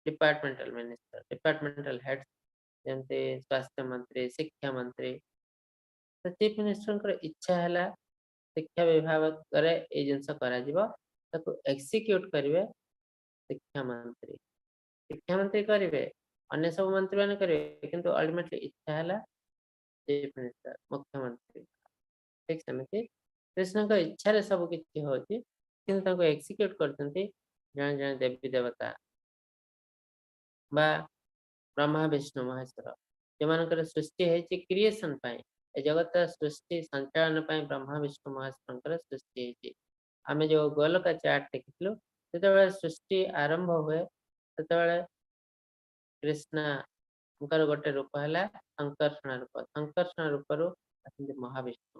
ଡିପାର୍ଟମେଣ୍ଟାଲ ମିନିଷ୍ଟର, ଡିପାର୍ଟମେଣ୍ଟାଲ ହେଡ୍, ଯେମିତି ସ୍ୱାସ୍ଥ୍ୟ ମନ୍ତ୍ରୀ, ଶିକ୍ଷା ମନ୍ତ୍ରୀ। ତ ଚିଫ ମିନିଷ୍ଟରଙ୍କର ଇଚ୍ଛା ହେଲା ଶିକ୍ଷା ବିଭାଗରେ ଏଇ ଜିନିଷ କରାଯିବ, ତାକୁ ଏକ୍ସିକ୍ୟୁଟ କରିବେ ଶିକ୍ଷା ମନ୍ତ୍ରୀ। ଶିକ୍ଷା ମନ୍ତ୍ରୀ କରିବେ, ଅନ୍ୟ ସବୁ ମନ୍ତ୍ରୀ ମାନେ କରିବେ, କିନ୍ତୁ ଅଲ୍ଟିମେଟଲି ଇଚ୍ଛା ହେଲା ଚିଫ ମିନିଷ୍ଟର, ମୁଖ୍ୟମନ୍ତ୍ରୀ। ଠିକ ସେମିତି କୃଷ୍ଣଙ୍କ ଇଚ୍ଛାରେ ସବୁ କିଛି ହଉଛି, କିନ୍ତୁ ତାଙ୍କୁ ଏକ୍ସିକ୍ୟୁଟ କରୁଛନ୍ତି ଜଣେ ଜଣେ ଦେବୀ ଦେବତା ବା ବ୍ରହ୍ମା, ବିଷ୍ଣୁ, ମହେଶ୍ୱର, ଯେଉଁମାନଙ୍କର ସୃଷ୍ଟି ହେଇଛି କ୍ରିଏସନ ପାଇଁ। ଏ ଜଗତ ସୃଷ୍ଟି ସଞ୍ଚାଳନ ପାଇଁ ବ୍ରହ୍ମା, ବିଷ୍ଣୁ, ମହେଶ୍ୱରଙ୍କର ସୃଷ୍ଟି ହେଇଛି। ଆମେ ଯୋଉ ଗୋଲକା ଚାର୍ଟ ଦେଖିଥିଲୁ, ଯେତେବେଳେ ସୃଷ୍ଟି ଆରମ୍ଭ ହୁଏ, ସେତେବେଳେ କୃଷ୍ଣଙ୍କର ଗୋଟେ ରୂପ ହେଲା ସଂକର୍ଷଣ ରୂପ। ସଂକର୍ଷଣ ରୂପରୁ ଆସନ୍ତି ମହାବିଷ୍ଣୁ,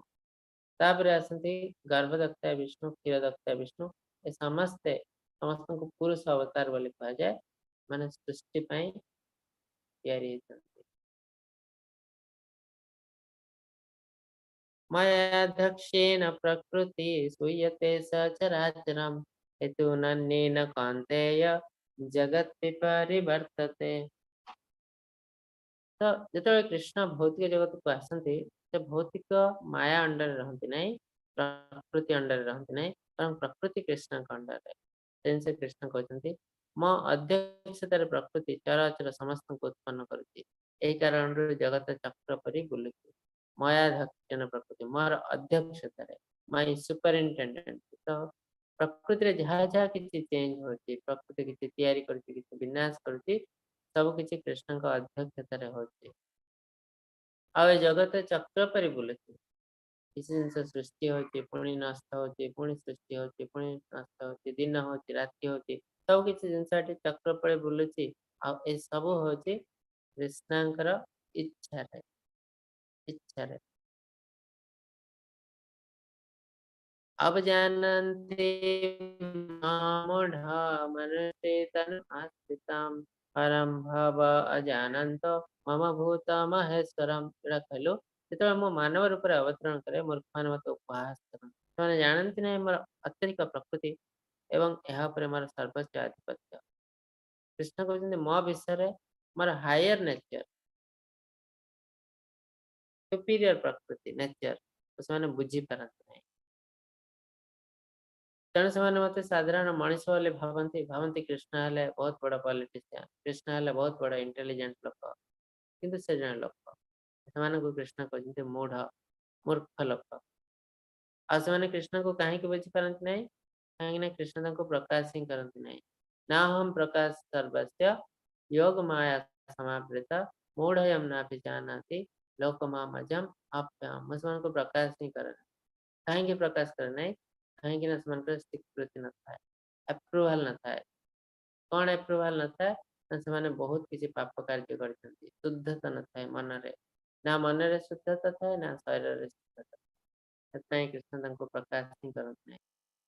ତାପରେ ଆସନ୍ତି ଗର୍ଭଦକ୍ଷିଣ ବିଷ୍ଣୁ, କ୍ଷୀରଦକ୍ଷିଣ ବିଷ୍ଣୁ। ଏ ସମସ୍ତେ, ସମସ୍ତଙ୍କୁ ପୁରୁଷ ଅବତାର ବୋଲି କୁହାଯାଏ, ମାନେ ସୃଷ୍ଟି ପାଇଁ ତିଆରି ହେଇଛନ୍ତି। ମୟାଧ୍ୟକ୍ଷେଣ ପ୍ରକୃତି ସୂୟତେ ସଚରାଚରମ୍ ହେତୁନନ୍ୟେନ କୌନ୍ତେୟ ଜଗତ୍ ବିପରିବର୍ତ୍ତତେ। ତ ଯେତେବେଳେ କୃଷ୍ଣ ଭୌତିକ ଜଗତକୁ ଆସନ୍ତି, ସେ ଭୌତିକ ମାୟା ଅଣ୍ଡରରେ ରହନ୍ତି ନାହିଁ, ପ୍ରକୃତି ଅଣ୍ଡରରେ ରହନ୍ତି ନାହିଁ, ବରଂ ପ୍ରକୃତି କୃଷ୍ଣଙ୍କ ଅଣ୍ଡରରେ। ସେ ଜିନିଷ କୃଷ୍ଣ କହୁଛନ୍ତି, ମୋ ଅଧ୍ୟକ୍ଷତାରେ ପ୍ରକୃତି ଚରାଚର ସମସ୍ତଙ୍କୁ ଉତ୍ପନ୍ନ କରୁଛି। ଏହି କାରଣରୁ ଜଗତ ଚକ୍ର ପରି ବୁଲୁଛି। ମୟାଧ୍ୟକ୍ଷେଣ ପ୍ରକୃତି, ମୋର ଅଧ୍ୟକ୍ଷତାରେ, ମାଇ ସୁପରିନଟେଣ୍ଡେଣ୍ଟ। ତ ପ୍ରକୃତିରେ ଯାହା ଯାହା କିଛି ଚେଞ୍ଜ ହଉଛି, ପ୍ରକୃତି କିଛି ତିଆରି କରୁଛି, କିଛି ବିନାଶ କରୁଛି, ସବୁ କିଛି କୃଷ୍ଣଙ୍କ ଅଧ୍ୟକ୍ଷତାରେ ହଉଛି। ଆଉ ଏ ଜଗତ ଚକ୍ର ପରି ବୁଲୁଛି। କିଛି ଜିନିଷ ସୃଷ୍ଟି ହଉଛି, ପୁଣି ନଷ୍ଟ ହଉଛି, ପୁଣି ସୃଷ୍ଟି ହଉଛି, ପୁଣି ନଷ୍ଟ ହଉଛି, ଦିନ ହଉଛି, ରାତି ହଉଛି, ସବୁ କିଛି ଜିନିଷ ଏଠି ଚକ୍ର ପରି ବୁଲୁଛି। ଆଉ ଏ ସବୁ ହଉଛି କୃଷ୍ଣଙ୍କର ଇଚ୍ଛାରେ, ଇଚ୍ଛାରେ। ଅବଜାନନ୍ତି ମୂଢ ମନୁଷ୍ୟ ଆଶ୍ରିତମ୍ ପରମ ଭବ ଅଜାନନ୍ତ ମମ ଭୂତ ମହେଶ୍ୱରମ। ଏଇଟା କହିଲୁ, ଯେତେବେଳେ ମୁଁ ମାନବ ରୂପରେ ଅବତରଣ କରେ, ମୂର୍ଖମାନେ ମତେ ଉପହାସ କରନ୍ତି। ସେମାନେ ଜାଣନ୍ତି ନାହିଁ ମୋର ଅତ୍ୟଧିକ ପ୍ରକୃତି ଏବଂ ଏହା ଉପରେ ମୋର ସର୍ବୋଚ୍ଚ ଆଧିପତ୍ୟ। କୃଷ୍ଣ କହୁଛନ୍ତି, ମୋ ବିଷୟରେ ମୋର ହାୟର ନେଚର, ସୁପିରିୟର ପ୍ରକୃତି, ନେଚର, ସେମାନେ ବୁଝିପାରନ୍ତି ନାହିଁ। ତେଣୁ ସେମାନେ ମତେ ସାଧାରଣ ମଣିଷ ବୋଲି ଭାବନ୍ତି। ଭାବନ୍ତି କୃଷ୍ଣ ହେଲେ ବହୁତ ବଡ ପଲିଟିସିଆନ, କୃଷ୍ଣ ହେଲେ ବହୁତ ବଡ ଇଣ୍ଟେଲିଜେଣ୍ଟ ଲୋକ, କିନ୍ତୁ ସେ ଜଣେ ଲୋକ। ସେମାନଙ୍କୁ କୃଷ୍ଣ କହୁଛନ୍ତି ମୂଢ, ମୂର୍ଖ ଲୋକ। ଆଉ ସେମାନେ କୃଷ୍ଣଙ୍କୁ କାହିଁକି ବୁଝିପାରନ୍ତି ନାହିଁ? କାହିଁକି ନା କୃଷ୍ଣ ତାଙ୍କୁ ପ୍ରକାଶ ହିଁ କରନ୍ତି ନାହିଁ। ନାହಂ ପ୍ରକାଶ ସର୍ବସ୍ୟ ଯୋଗ ମାୟା ସମାବୃତ ମୂଢୟମ ନାଭିଜାନାତି ଲୋକମାମଜମ ଅପ୍ୟମ। ମୁଁ ସେମାନଙ୍କୁ ପ୍ରକାଶ ହିଁ କରେ ନାହିଁ। କାହିଁକି ପ୍ରକାଶ କରେ ନାହିଁ? କାହିଁକି ନା ସେମାନଙ୍କର ସ୍ୱୀକୃତି ନଥାଏ, ଆପ୍ରୁଭାଲ ନଥାଏ। କଣ ଆପ୍ରୁଭାଲ ନଥାଏ? ନା ସେମାନେ ବହୁତ କିଛି ପାପ କାର୍ଯ୍ୟ କରିଛନ୍ତି, ଶୁଦ୍ଧତା ନଥାଏ ମନରେ, ନା ମନରେ ଶୁଦ୍ଧତା ଥାଏ ନା ଶରୀରରେ ଶୁଦ୍ଧତା। ସେଥିପାଇଁ କୃଷ୍ଣ ତାଙ୍କୁ ପ୍ରକାଶ ହିଁ କରନ୍ତି ନାହିଁ।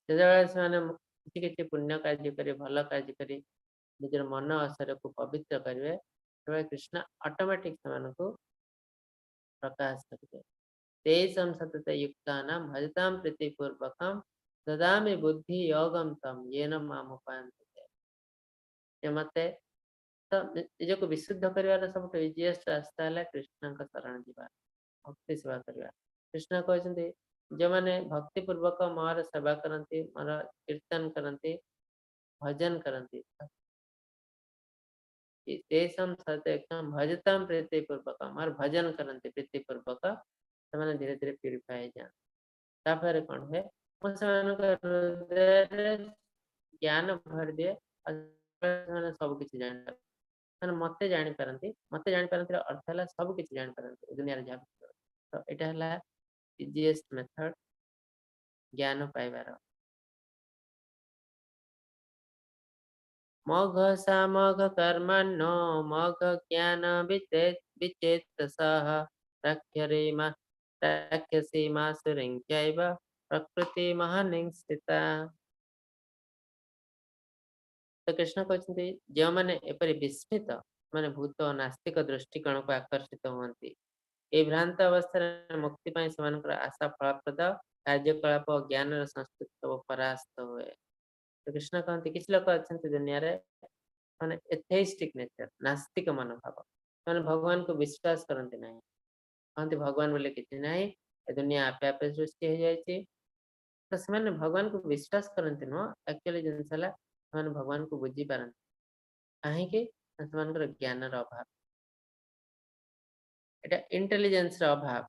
ଯେତେବେଳେ ସେମାନେ କିଛି କିଛି ପୁଣ୍ୟ କାର୍ଯ୍ୟ କରି, ଭଲ କାର୍ଯ୍ୟ କରି ନିଜର ମନ ଅଶରୀରକୁ ପବିତ୍ର କରିବେ, ସେତେବେଳେ କୃଷ୍ଣ ଅଟୋମେଟିକ ସେମାନଙ୍କୁ ପ୍ରକାଶ କରିବେ। ତେଷାଂ ସତତ ୟୁକ୍ତାନାଂ ଭଜତାಂ ପ୍ରୀତିପୂର୍ବକಂ ଦଦାମି ବୁଦ୍ଧି ଯୋଗಂ ତମ୍ ୟେନ ମାମୁପାୟନ୍ତେ। ଯେ ମତେ ତ ନିଜକୁ ବିଶୁଦ୍ଧ କରିବାର ସବୁଠୁ ଇଜିଏଷ୍ଟ ରାସ୍ତା ହେଲା କୃଷ୍ଣଙ୍କ ଶରଣ ଯିବା, ଭକ୍ତି ସେବା କରିବା। କୃଷ୍ଣ କହିଛନ୍ତି ଯେଉଁମାନେ ଭକ୍ତି ପୂର୍ବକ ମୋର ସେବା କରନ୍ତି, ମୋର କୀର୍ତ୍ତନ କରନ୍ତି, ଭଜନ କରନ୍ତି, ତେଷାଂ ସତତ ଭଜତାಂ ପ୍ରୀତିପୂର୍ବକ, ମୋର ଭଜନ କରନ୍ତି ପ୍ରୀତିପୂର୍ବକ, ସେମାନେ ଧୀରେ ଧୀରେ ପ୍ୟୁରିଫାଏ ହେଇଯାଆନ୍ତି। ତାପରେ କଣ ହୁଏ? ମୁଁ ସେମାନଙ୍କ ହୃଦୟରେ ଜ୍ଞାନ ଭରିଦିଏ, ଆଉ ସେମାନେ ସବୁ କିଛି ଜାଣିପାରନ୍ତି। ସେମାନେ ମତେ ଜାଣିପାରନ୍ତି। ମତେ ଜାଣିପାରନ୍ତି ଅର୍ଥ ହେଲା ସବୁ କିଛି ଜାଣିପାରନ୍ତି ଦୁନିଆରେ ଯାହା କିଛି। ତ ଏଇଟା ହେଲା ଇଜିଏଷ୍ଟ ମେଥଡ ଜ୍ଞାନ ପାଇବାର। ମଘ ସାମଘ କର୍ମଣ୍ୟୋ ମଘ ଜ୍ଞାନ ବିଚେତସଃ ରାକ୍ଷସୀ ମାସୁରୀଂ ଚୈବ ପ୍ରକୃତି ମହାନିଂ ସ୍ଥିତା। ତ କୃଷ୍ଣ କହୁଛନ୍ତି ଯେଉଁମାନେ ଏପରି ବିସ୍ମିତ, ମାନେ ଭୂତ ନାସ୍ତିକ ଦୃଷ୍ଟିକୋଣକୁ ଆକର୍ଷିତ ହୁଅନ୍ତି, ଏହି ଭ୍ରାନ୍ତ ଅବସ୍ଥାରେ ମୁକ୍ତି ପାଇଁ ସେମାନଙ୍କର ଆଶା ଫଳପ୍ରଦ କାର୍ଯ୍ୟକଳାପ ଓ ଜ୍ଞାନର ସଂସ୍କୃତି ସବୁ ପରାସ୍ତ ହୁଏ। ତ କୃଷ୍ଣ କହନ୍ତି କିଛି ଲୋକ ଅଛନ୍ତି ଦୁନିଆରେ ମାନେ ଏଥେଇଷ୍ଟିକ ନେଚର, ନାସ୍ତିକ ମନୋଭାବ, ସେମାନେ ଭଗବାନଙ୍କୁ ବିଶ୍ୱାସ କରନ୍ତି ନାହିଁ, କହନ୍ତି ଭଗବାନ ବୋଲି କିଛି ନାହିଁ, ଏ ଦୁନିଆ ଆପେ ଆପେ ସୃଷ୍ଟି ହେଇଯାଇଛି। ତ ସେମାନେ ଭଗବାନଙ୍କୁ ବିଶ୍ୱାସ କରନ୍ତି ନୁହଁ, ଆକ୍ଚୁଆଲି ଜିନିଷ ହେଲା ସେମାନେ ଭଗବାନଙ୍କୁ ବୁଝିପାରନ୍ତି। କାହିଁକି? ନା ସେମାନଙ୍କର ଜ୍ଞାନର ଅଭାବ, ଏଇଟା ଇଣ୍ଟେଲିଜେନ୍ସର ଅଭାବ।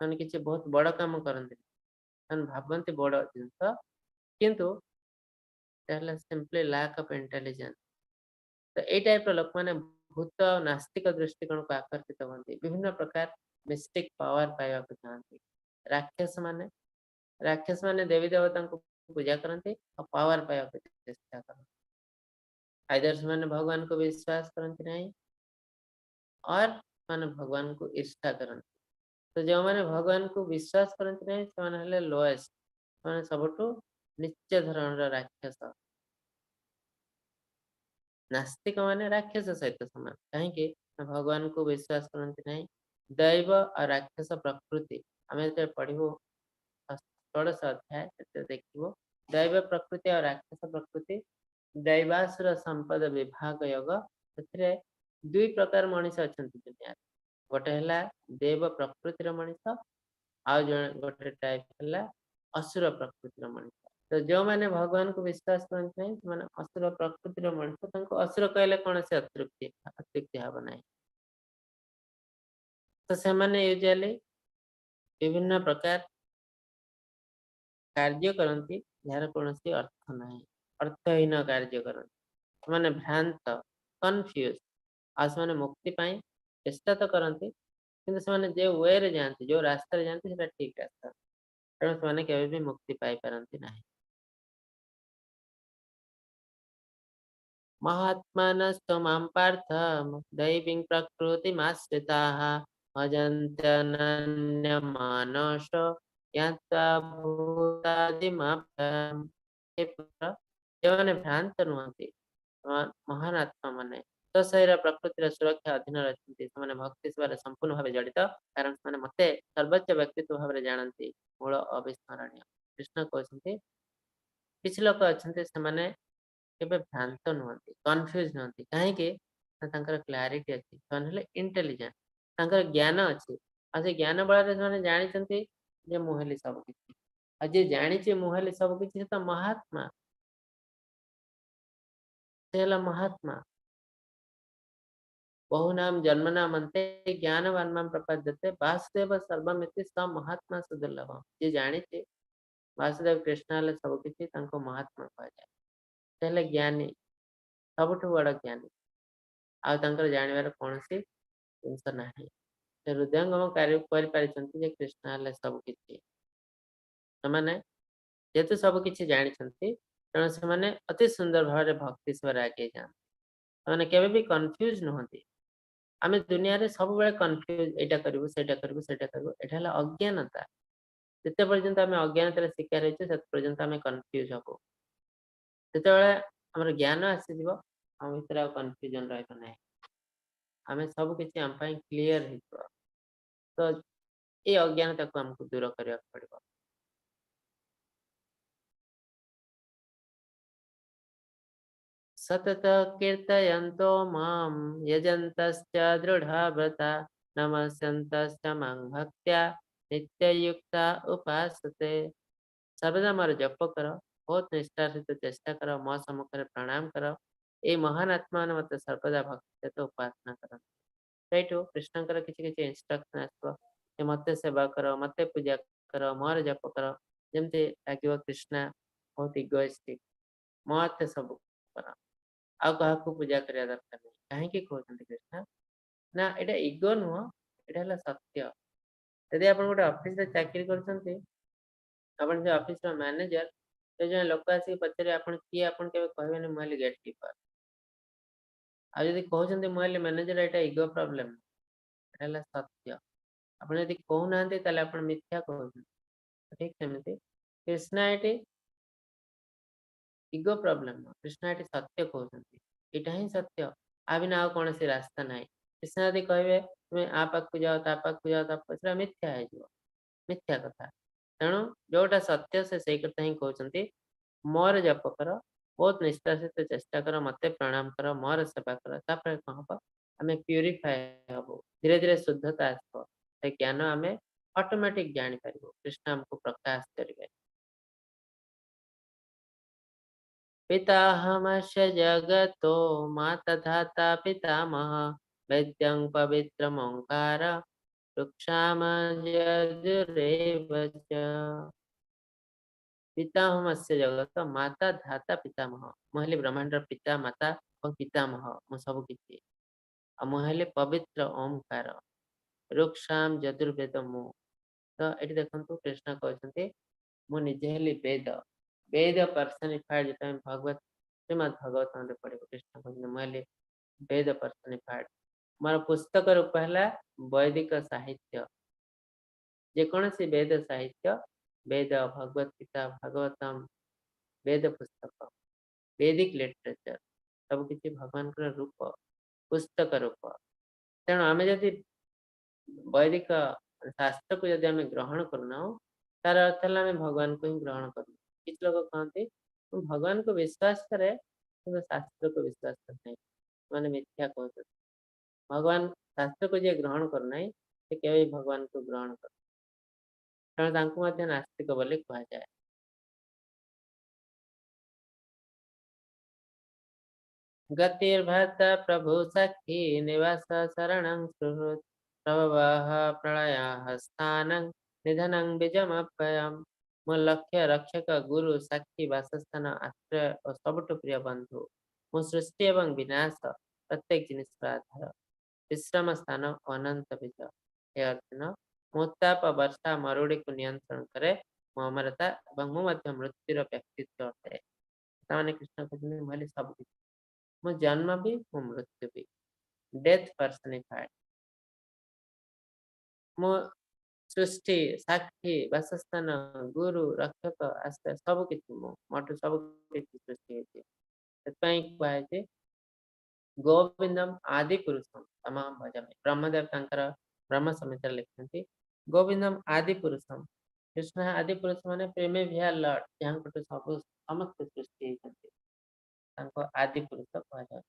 ସେମାନେ କିଛି ବହୁତ ବଡ କାମ କରନ୍ତି, ସେମାନେ ଭାବନ୍ତି ବଡ ଜିନିଷ, କିନ୍ତୁ ହେଲା ସିମ୍ପଲି ଲାକ୍ ଅଫ ଇଣ୍ଟେଲିଜେନ୍ସ। ତ ଏଇ ଟାଇପର ଲୋକମାନେ ଭୂତ ଆଉ ନାସ୍ତିକ ଦୃଷ୍ଟିକୋଣକୁ ଆକର୍ଷିତ ହୁଅନ୍ତି, ବିଭିନ୍ନ ପ୍ରକାର ମିଷ୍ଟିକ ପାୱାର ପାଇବାକୁ ଚାହାନ୍ତି। ରାକ୍ଷସ ମାନେ ଦେବୀ ଦେବତାଙ୍କୁ ପୂଜା କରନ୍ତି ଆଉ ପାୱାର ପାଇବାକୁ ଚେଷ୍ଟା କରନ୍ତି। ଆଇଦର ସେମାନେ ଭଗବାନଙ୍କୁ ବିଶ୍ୱାସ କରନ୍ତି ନାହିଁ, ଅର୍ ସେମାନେ ଭଗବାନଙ୍କୁ ଈର୍ଷା କରନ୍ତି। ତ ଯେଉଁମାନେ ଭଗବାନଙ୍କୁ ବିଶ୍ୱାସ କରନ୍ତି ନାହିଁ ସେମାନେ ହେଲେ ଲୋଏଷ୍ଟ, ସେମାନେ ସବୁଠୁ ନିଚ୍ଚ ଧରଣର ରାକ୍ଷସ। ନାସ୍ତିକ ମାନେ ରାକ୍ଷସ ସହିତ ସମାନ। କାହିଁକି? ଭଗବାନଙ୍କୁ ବିଶ୍ୱାସ କରନ୍ତି ନାହିଁ। ଦୈବ ଆଉ ରାକ୍ଷସ ପ୍ରକୃତି ଆମେ ଯେତେବେଳେ ପଢିବୁ ଷୋଡ଼ଶ ଅଧ୍ୟାୟ, ସେଥିରେ ଦେଖିବୁ ଦୈବ ପ୍ରକୃତି ଆଉ ରାକ୍ଷସ ପ୍ରକୃତି, ଦୈବାସୁର ସମ୍ପଦ ବିଭାଗ ଯୋଗ। ସେଥିରେ ଦୁଇ ପ୍ରକାର ମଣିଷ ଅଛନ୍ତି ଦୁନିଆରେ। ଗୋଟେ ହେଲା ଦେବ ପ୍ରକୃତିର ମଣିଷ, ଆଉ ଜଣେ ଗୋଟେ ଟାଇପ ହେଲା ଅସୁର ପ୍ରକୃତିର ମଣିଷ। ତ ଯୋଉମାନେ ଭଗବାନଙ୍କୁ ବିଶ୍ୱାସ କରନ୍ତି ନାହିଁ ସେମାନେ ଅସୁର ପ୍ରକୃତିର ମଣିଷ। ତାଙ୍କୁ ଅସୁର କହିଲେ କୌଣସି ଅତ୍ୟୁକ୍ତି ହବ ନାହିଁ। ତ ସେମାନେ ୟୁଜୁଆଲି ବିଭିନ୍ନ ପ୍ରକାର କାର୍ଯ୍ୟ କରନ୍ତି ଯାହାର କୌଣସି ଅର୍ଥ ନାହିଁ, ଅର୍ଥହୀନ କାର୍ଯ୍ୟ କରନ୍ତି। ସେମାନେ ଭ୍ରାନ୍ତ, କନଫ୍ୟୁଜ, ଆଉ ସେମାନେ ମୁକ୍ତି ପାଇଁ ଚେଷ୍ଟା ତ କରନ୍ତି, କିନ୍ତୁ ସେମାନେ ଯେଉଁ ୱେରେ ଯାଆନ୍ତି, ଯୋଉ ରାସ୍ତାରେ ଯାଆନ୍ତି ସେଟା ଠିକ ରାସ୍ତା, ତେଣୁ ସେମାନେ କେବେ ବି ମୁକ୍ତି ପାଇପାରନ୍ତି ନାହିଁ। ମହାତ୍ମାନସ୍ତ ମାಂ ପାର୍ଥ ଦୈବୀଂ ପ୍ରକୃତିମାଶ୍ରିତାଃ ଭଜନ୍ତ୍ୟନନ୍ୟମାନସ ଜ୍ଞାତ୍ୱା ଭୂତାଦିମାପ୍ୟୟମ୍। ହେ ପୁତ୍ର, ଯେଉଁମାନେ ଭ୍ରାନ୍ତ ନୁହନ୍ତି, ମହାନ ଆତ୍ମା ମାନେ ସ୍ୱଶରୀର ପ୍ରକୃତିର ସୁରକ୍ଷା ଅଧୀନରେ ଅଛନ୍ତି, ସେମାନେ ଭକ୍ତି ସେବାରେ ସମ୍ପୂର୍ଣ୍ଣ ଭାବେ ଜଡ଼ିତ, କାରଣ ସେମାନେ ମତେ ସର୍ବୋଚ୍ଚ ବ୍ୟକ୍ତିତ୍ୱ ଭାବରେ ଜାଣନ୍ତି, ମୂଳ ଅବିସ୍ମରଣୀୟ। କୃଷ୍ଣ କହୁଛନ୍ତି କିଛି ଲୋକ ଅଛନ୍ତି ସେମାନେ କେବେ ଭ୍ରାନ୍ତ ନୁହନ୍ତି, କନଫ୍ୟୁଜ ନୁହନ୍ତି। କାହିଁକି? ନା ତାଙ୍କର କ୍ଲାରିଟି ଅଛି, ସେମାନେ ହେଲେ ଇଣ୍ଟେଲିଜେଣ୍ଟ, ତାଙ୍କର ଜ୍ଞାନ ଅଛି, ଆଉ ସେ ଜ୍ଞାନ ବଳରେ ସେମାନେ ଜାଣିଛନ୍ତି ଯେ ମୁଁ ହେଲି ସବୁ କିଛି। ଆଉ ଯିଏ ଜାଣିଛି ମୁଁ ହେଲି ସବୁ କିଛି, ସେ ତ ମହାତ୍ମା, ସେ ହେଲା ମହାତ୍ମା। ବହୁନାମ ଜନ୍ମନାମ ଅନ୍ତେ ଜ୍ଞାନବାନ ମାಂ ପ୍ରପଦ୍ୟତେ ବାସୁଦେବ ସର୍ବମିତି ସ ମହାତ୍ମା ସୁଦୁର୍ଲଭ। ଯିଏ ଜାଣିଛି ବାସୁଦେବ କୃଷ୍ଣ ହେଲେ ସବୁ କିଛି, ତାଙ୍କୁ ମହାତ୍ମା କୁହାଯାଏ। ସେ ହେଲେ ଜ୍ଞାନୀ, ସବୁଠୁ ବଡ ଜ୍ଞାନୀ। ଆଉ ତାଙ୍କର ଜାଣିବାର କୌଣସି ଜିନିଷ ନାହିଁ। ସେ ହୃଦୟଙ୍ଗମ କରିପାରିଛନ୍ତି ଯେ କୃଷ୍ଣ ହେଲେ ସବୁ କିଛି। ସେମାନେ ଯେହେତୁ ସବୁ କିଛି ଜାଣିଛନ୍ତି, ତେଣୁ ସେମାନେ ଅତି ସୁନ୍ଦର ଭାବରେ ଭକ୍ତି ସେବାରେ ଆଗେଇ ଯାଆନ୍ତି। ସେମାନେ କେବେ ବି କନଫ୍ୟୁଜ ନୁହନ୍ତି। ଆମେ ଦୁନିଆରେ ସବୁବେଳେ କନଫ୍ୟୁଜ, ଏଇଟା କରିବୁ, ସେଇଟା କରିବୁ, ସେଇଟା କରିବୁ। ଏଇଟା ହେଲା ଅଜ୍ଞାନତା। ଯେତେ ପର୍ଯ୍ୟନ୍ତ ଆମେ ଅଜ୍ଞାନତାର ଶିକାର ହେଇଛୁ, ସେତେ ପର୍ଯ୍ୟନ୍ତ ଆମେ କନଫ୍ୟୁଜ ହବୁ। ଯେତେବେଳେ ଆମର ଜ୍ଞାନ ଆସିଯିବ, ଆମ ଭିତରେ ଆଉ କନଫ୍ୟୁଜନ ରହିବ ନାହିଁ। ଆମେ ସବୁ କିଛି ଆମ ପାଇଁ କ୍ଲିୟର ହେଇଯିବ। ତ ଏଇ ଅଜ୍ଞାନତାକୁ ଆମକୁ ଦୂର କରିବାକୁ ପଡିବ। ସତତ କୀର୍ତ୍ତୟନ୍तो ମାಂ ଯଜନ୍ତଶ୍ଚ ଦୃଢ଼ବ୍ରତା ନମସ୍ୟନ୍ତଶ୍ଚ ମାଂ ଭକ୍ତ୍ୟା ନିତ୍ୟୟୁକ୍ତା ଉପାସତେ। ସର୍ବଦା ମୋର ଜପ କର, ବହୁତ ନିଷ୍ଠାର ସହିତ ଚେଷ୍ଟା କର, ମୋ ସମ୍ମୁଖରେ ପ୍ରଣାମ କର। ଏଇ ମହାନ ଆତ୍ମା ମାନେ ମତେ ସର୍ବଦା ଭକ୍ତି ସହିତ ଉପାସନା କରନ୍ତି। ସେଇଠୁ କୃଷ୍ଣଙ୍କର କିଛି କିଛି ଇନଷ୍ଟ୍ରକ୍ସନ ଆସିବ ଯେ ମତେ ସେବା କର, ମତେ ପୂଜା କର, ମୋର ଜପ କର। ଯେମିତି ଲାଗିବ କୃଷ୍ଣ ବହୁତ ଇଗୋଇଷ୍ଟିକ, ମତେ ସବୁ କର, ଆଉ କାହାକୁ ପୂଜା କରିବା ଦରକାର ନାହିଁ। କାହିଁକି କହୁଛନ୍ତି କୃଷ୍ଣ ନା, ଏଇଟା ଇଗୋ ନୁହଁ, ଏଇଟା ହେଲା ସତ୍ୟ। ଯଦି ଆପଣ ଗୋଟେ ଅଫିସରେ ଚାକିରି କରୁଛନ୍ତି, ଆପଣ ସେ ଅଫିସର ମ୍ୟାନେଜର, ସେ ଜଣେ ଲୋକ ଆସିକି ପଚାରିବେ ଆପଣ କିଏ, ଆପଣ କେବେ କହିବେନି ମୁଁ ହେଲି ଗେଟ୍ କିପର। ଆଉ ଯଦି କହୁଛନ୍ତି ମୁଁ ହେଲି ମ୍ୟାନେଜର, ଏଇଟା ଇଗୋ ପ୍ରୋବ୍ଲେମ, ଏଇଟା ହେଲା ସତ୍ୟ। ଆପଣ ଯଦି କହୁନାହାନ୍ତି ତାହେଲେ ଆପଣ ମିଥ୍ୟା କହୁଛନ୍ତି। ଠିକ ସେମିତି କୃଷ୍ଣ ଏଠି ଇଗୋ ପ୍ରୋବ୍ଲେମ ନୁହଁ, କୃଷ୍ଣ ଏଠି ସତ୍ୟ କହୁଛନ୍ତି। ଏଇଟା ହିଁ ସତ୍ୟ, ଆ ବିନା ଆଉ କୌଣସି ରାସ୍ତା ନାହିଁ। କୃଷ୍ଣ ଯଦି କହିବେ ତୁମେ ଆ ପାଖକୁ ଯାଅ, ତା ପାଖକୁ ଯାଅ, ତା ପାଖକୁ, ସେଟା ମିଥ୍ୟା ହେଇଯିବ, ମିଥ୍ୟା କଥା। ତେଣୁ ଯୋଉଟା ସତ୍ୟ ସେ ସେଇ କଥା ହିଁ କହୁଛନ୍ତି। ମୋର ଜପ କର, ବହୁତ ନିଷ୍ଠା ସହିତ ଚେଷ୍ଟା କର, ମତେ ପ୍ରଣାମ କର, ମୋର ସେବା କର। ତାପରେ କଣ ହବ, ଆମେ ପ୍ୟୁରିଫାଏ ହବୁ, ଧୀରେ ଧୀରେ ଶୁଦ୍ଧତା ଆସିବ। ସେ ଜ୍ଞାନ ଆମେ ଅଟୋମେଟିକ ଜାଣିପାରିବୁ, କୃଷ୍ଣ ଆମକୁ ପ୍ରକାଶ କରିବେ। ପିତାହମସ୍ୟ ଜଗतो ମାତା ଧାତା ପିତାମହ ବେଦ୍ୟଂ ପବିତ୍ରମୋଙ୍କାର ବୃକ୍ଷାମ ଯଜୁରେବ ଚ। ପିତାମହସ୍ୟ ଜଗତ ମାତା ଧାତା ପିତାମହ। ମୁଁ ହେଲି ବ୍ରହ୍ମାଣ୍ଡର ପିତା ମାତା ଏବଂ ପିତାମହ, ମୁଁ ସବୁ କିଛି। ଆଉ ମୁଁ ହେଲି ପବିତ୍ର ଓମକାର, ଋକ୍ଷାମ ଯଜୁର୍ବେଦ ମୁଁ। ତ ଏଠି ଦେଖନ୍ତୁ କୃଷ୍ଣ କହୁଛନ୍ତି ମୁଁ ନିଜେ ହେଲି ବେଦ, ବେଦ ପର୍ସନିଫାଏଡ। ଯେତେବେଳେ ଆମେ ଭଗବତ ଶ୍ରୀମଦ୍ ଭାଗବତରେ ପଢିବୁ, କୃଷ୍ଣ କହୁଛନ୍ତି ମୁଁ ହେଲି ବେଦ ପର୍ସନିଫାଏଡ। ମୋର ପୁସ୍ତକ ରୂପ ହେଲା ବୈଦିକ ସାହିତ୍ୟ, ଯେକୌଣସି ବେଦ ସାହିତ୍ୟ, ବେଦ, ଭଗବତ ଗୀତା, ଭାଗବତମ, ବେଦ ପୁସ୍ତକ, ବେଦିକ ଲିଟରେଚର, ସବୁ କିଛି ଭଗବାନଙ୍କର ରୂପ, ପୁସ୍ତକ ରୂପ। ତେଣୁ ଆମେ ଯଦି ବୈଦିକ ଶାସ୍ତ୍ରକୁ ଯଦି ଆମେ ଗ୍ରହଣ କରୁନାହୁଁ, ତାର ଅର୍ଥ ହେଲା ଆମେ ଭଗବାନଙ୍କୁ ହିଁ ଗ୍ରହଣ କରୁନୁ। କିଛି ଲୋକ କହନ୍ତି ମୁଁ ଭଗବାନଙ୍କୁ ବିଶ୍ୱାସ କରେ କିନ୍ତୁ ଶାସ୍ତ୍ରକୁ ବିଶ୍ୱାସ କରେ ନାହିଁ। ସେମାନେ ମିଥ୍ୟା କହୁଛନ୍ତି। ଭଗବାନ ଶାସ୍ତ୍ରକୁ ଯିଏ ଗ୍ରହଣ କରୁନାହିଁ ସେ କେବେ ବି ଭଗବାନଙ୍କୁ ଗ୍ରହଣ କରେ, ତେଣୁ ତାଙ୍କୁ ମଧ୍ୟ ନାସ୍ତିକ ବୋଲି କୁହାଯାଏ। ଗତିର୍ଭର୍ତ୍ତା ପ୍ରଭୁ ସଖୀ ନିବାସ ଶरणଂ ସୁହୃତ୍ ପ୍ରଭବଃ ପ୍ରଳୟଃ ସ୍ଥାନଂ ନିଧନଂ ବୀଜମପ୍ୟୟମ୍। ମୋ ଲକ୍ଷ୍ୟ, ରକ୍ଷକ, ଗୁରୁ, ସାକ୍ଷୀ, ବାସସ୍ଥାନ, ଆଶ୍ରୟ ଓ ସବୁଠୁ ପ୍ରିୟ ବନ୍ଧୁ। ମୁଁ ସୃଷ୍ଟି ଏବଂ ବିନାଶ, ପ୍ରତ୍ୟେକ ଜିନିଷର ଆଧାର, ବିଶ୍ରାମ ସ୍ଥାନ ଓ ଅନନ୍ତ ବୀଜ। ହେ ଅର୍ଜୁନ, ମୁଁ ଉତ୍ତାପ, ବର୍ଷା, ମରୁଡ଼ିକୁ ନିୟନ୍ତ୍ରଣ କରେ। ମୁଁ ଅମରତା ଏବଂ ମୁଁ ମଧ୍ୟ ମୃତ୍ୟୁର ବ୍ୟକ୍ତିତ୍ୱ ଅଟେ। ତାମାନେ କୃଷ୍ଣ କହୁଛନ୍ତି ମୁଁ ହେଲି ସବୁ କିଛି, ମୁଁ ଜନ୍ମ ବି, ମୁଁ ମୃତ୍ୟୁ ବି, ଡେଥ୍ ପର୍ସନିଫାଏଡ। ମୁଁ ସୃଷ୍ଟି, ସାକ୍ଷୀ, ବାସସ୍ଥାନ, ଗୁରୁ, ରକ୍ଷକ, ଆଶ୍ରୟ, ସବୁ କିଛି ମୁଁ, ମୋଠୁ ସବୁ କିଛି ସୃଷ୍ଟି ହେଇଛି। ସେଥିପାଇଁ କୁହାଯାଇଛି ଗୋବିନ୍ଦମ ଆଦି ପୁରୁଷମ ତମାମ ଭଜାମି। ବ୍ରହ୍ମଦେବ ତାଙ୍କର ବ୍ରହ୍ମ ସଂହିତାରେ ଲେଖିଛନ୍ତି ଗୋବିନ୍ଦମ ଆଦି ପୁରୁଷମ। କୃଷ୍ଣ ଆଦି ପୁରୁଷ ମାନେ ପ୍ରେମେ ଭିଆ ଲର୍ଡ, ଯାହାଙ୍କଠୁ ସବୁ ସମସ୍ତେ ସୃଷ୍ଟି ହେଇଛନ୍ତି, ତାଙ୍କ ଆଦି ପୁରୁଷ କୁହାଯାଏ।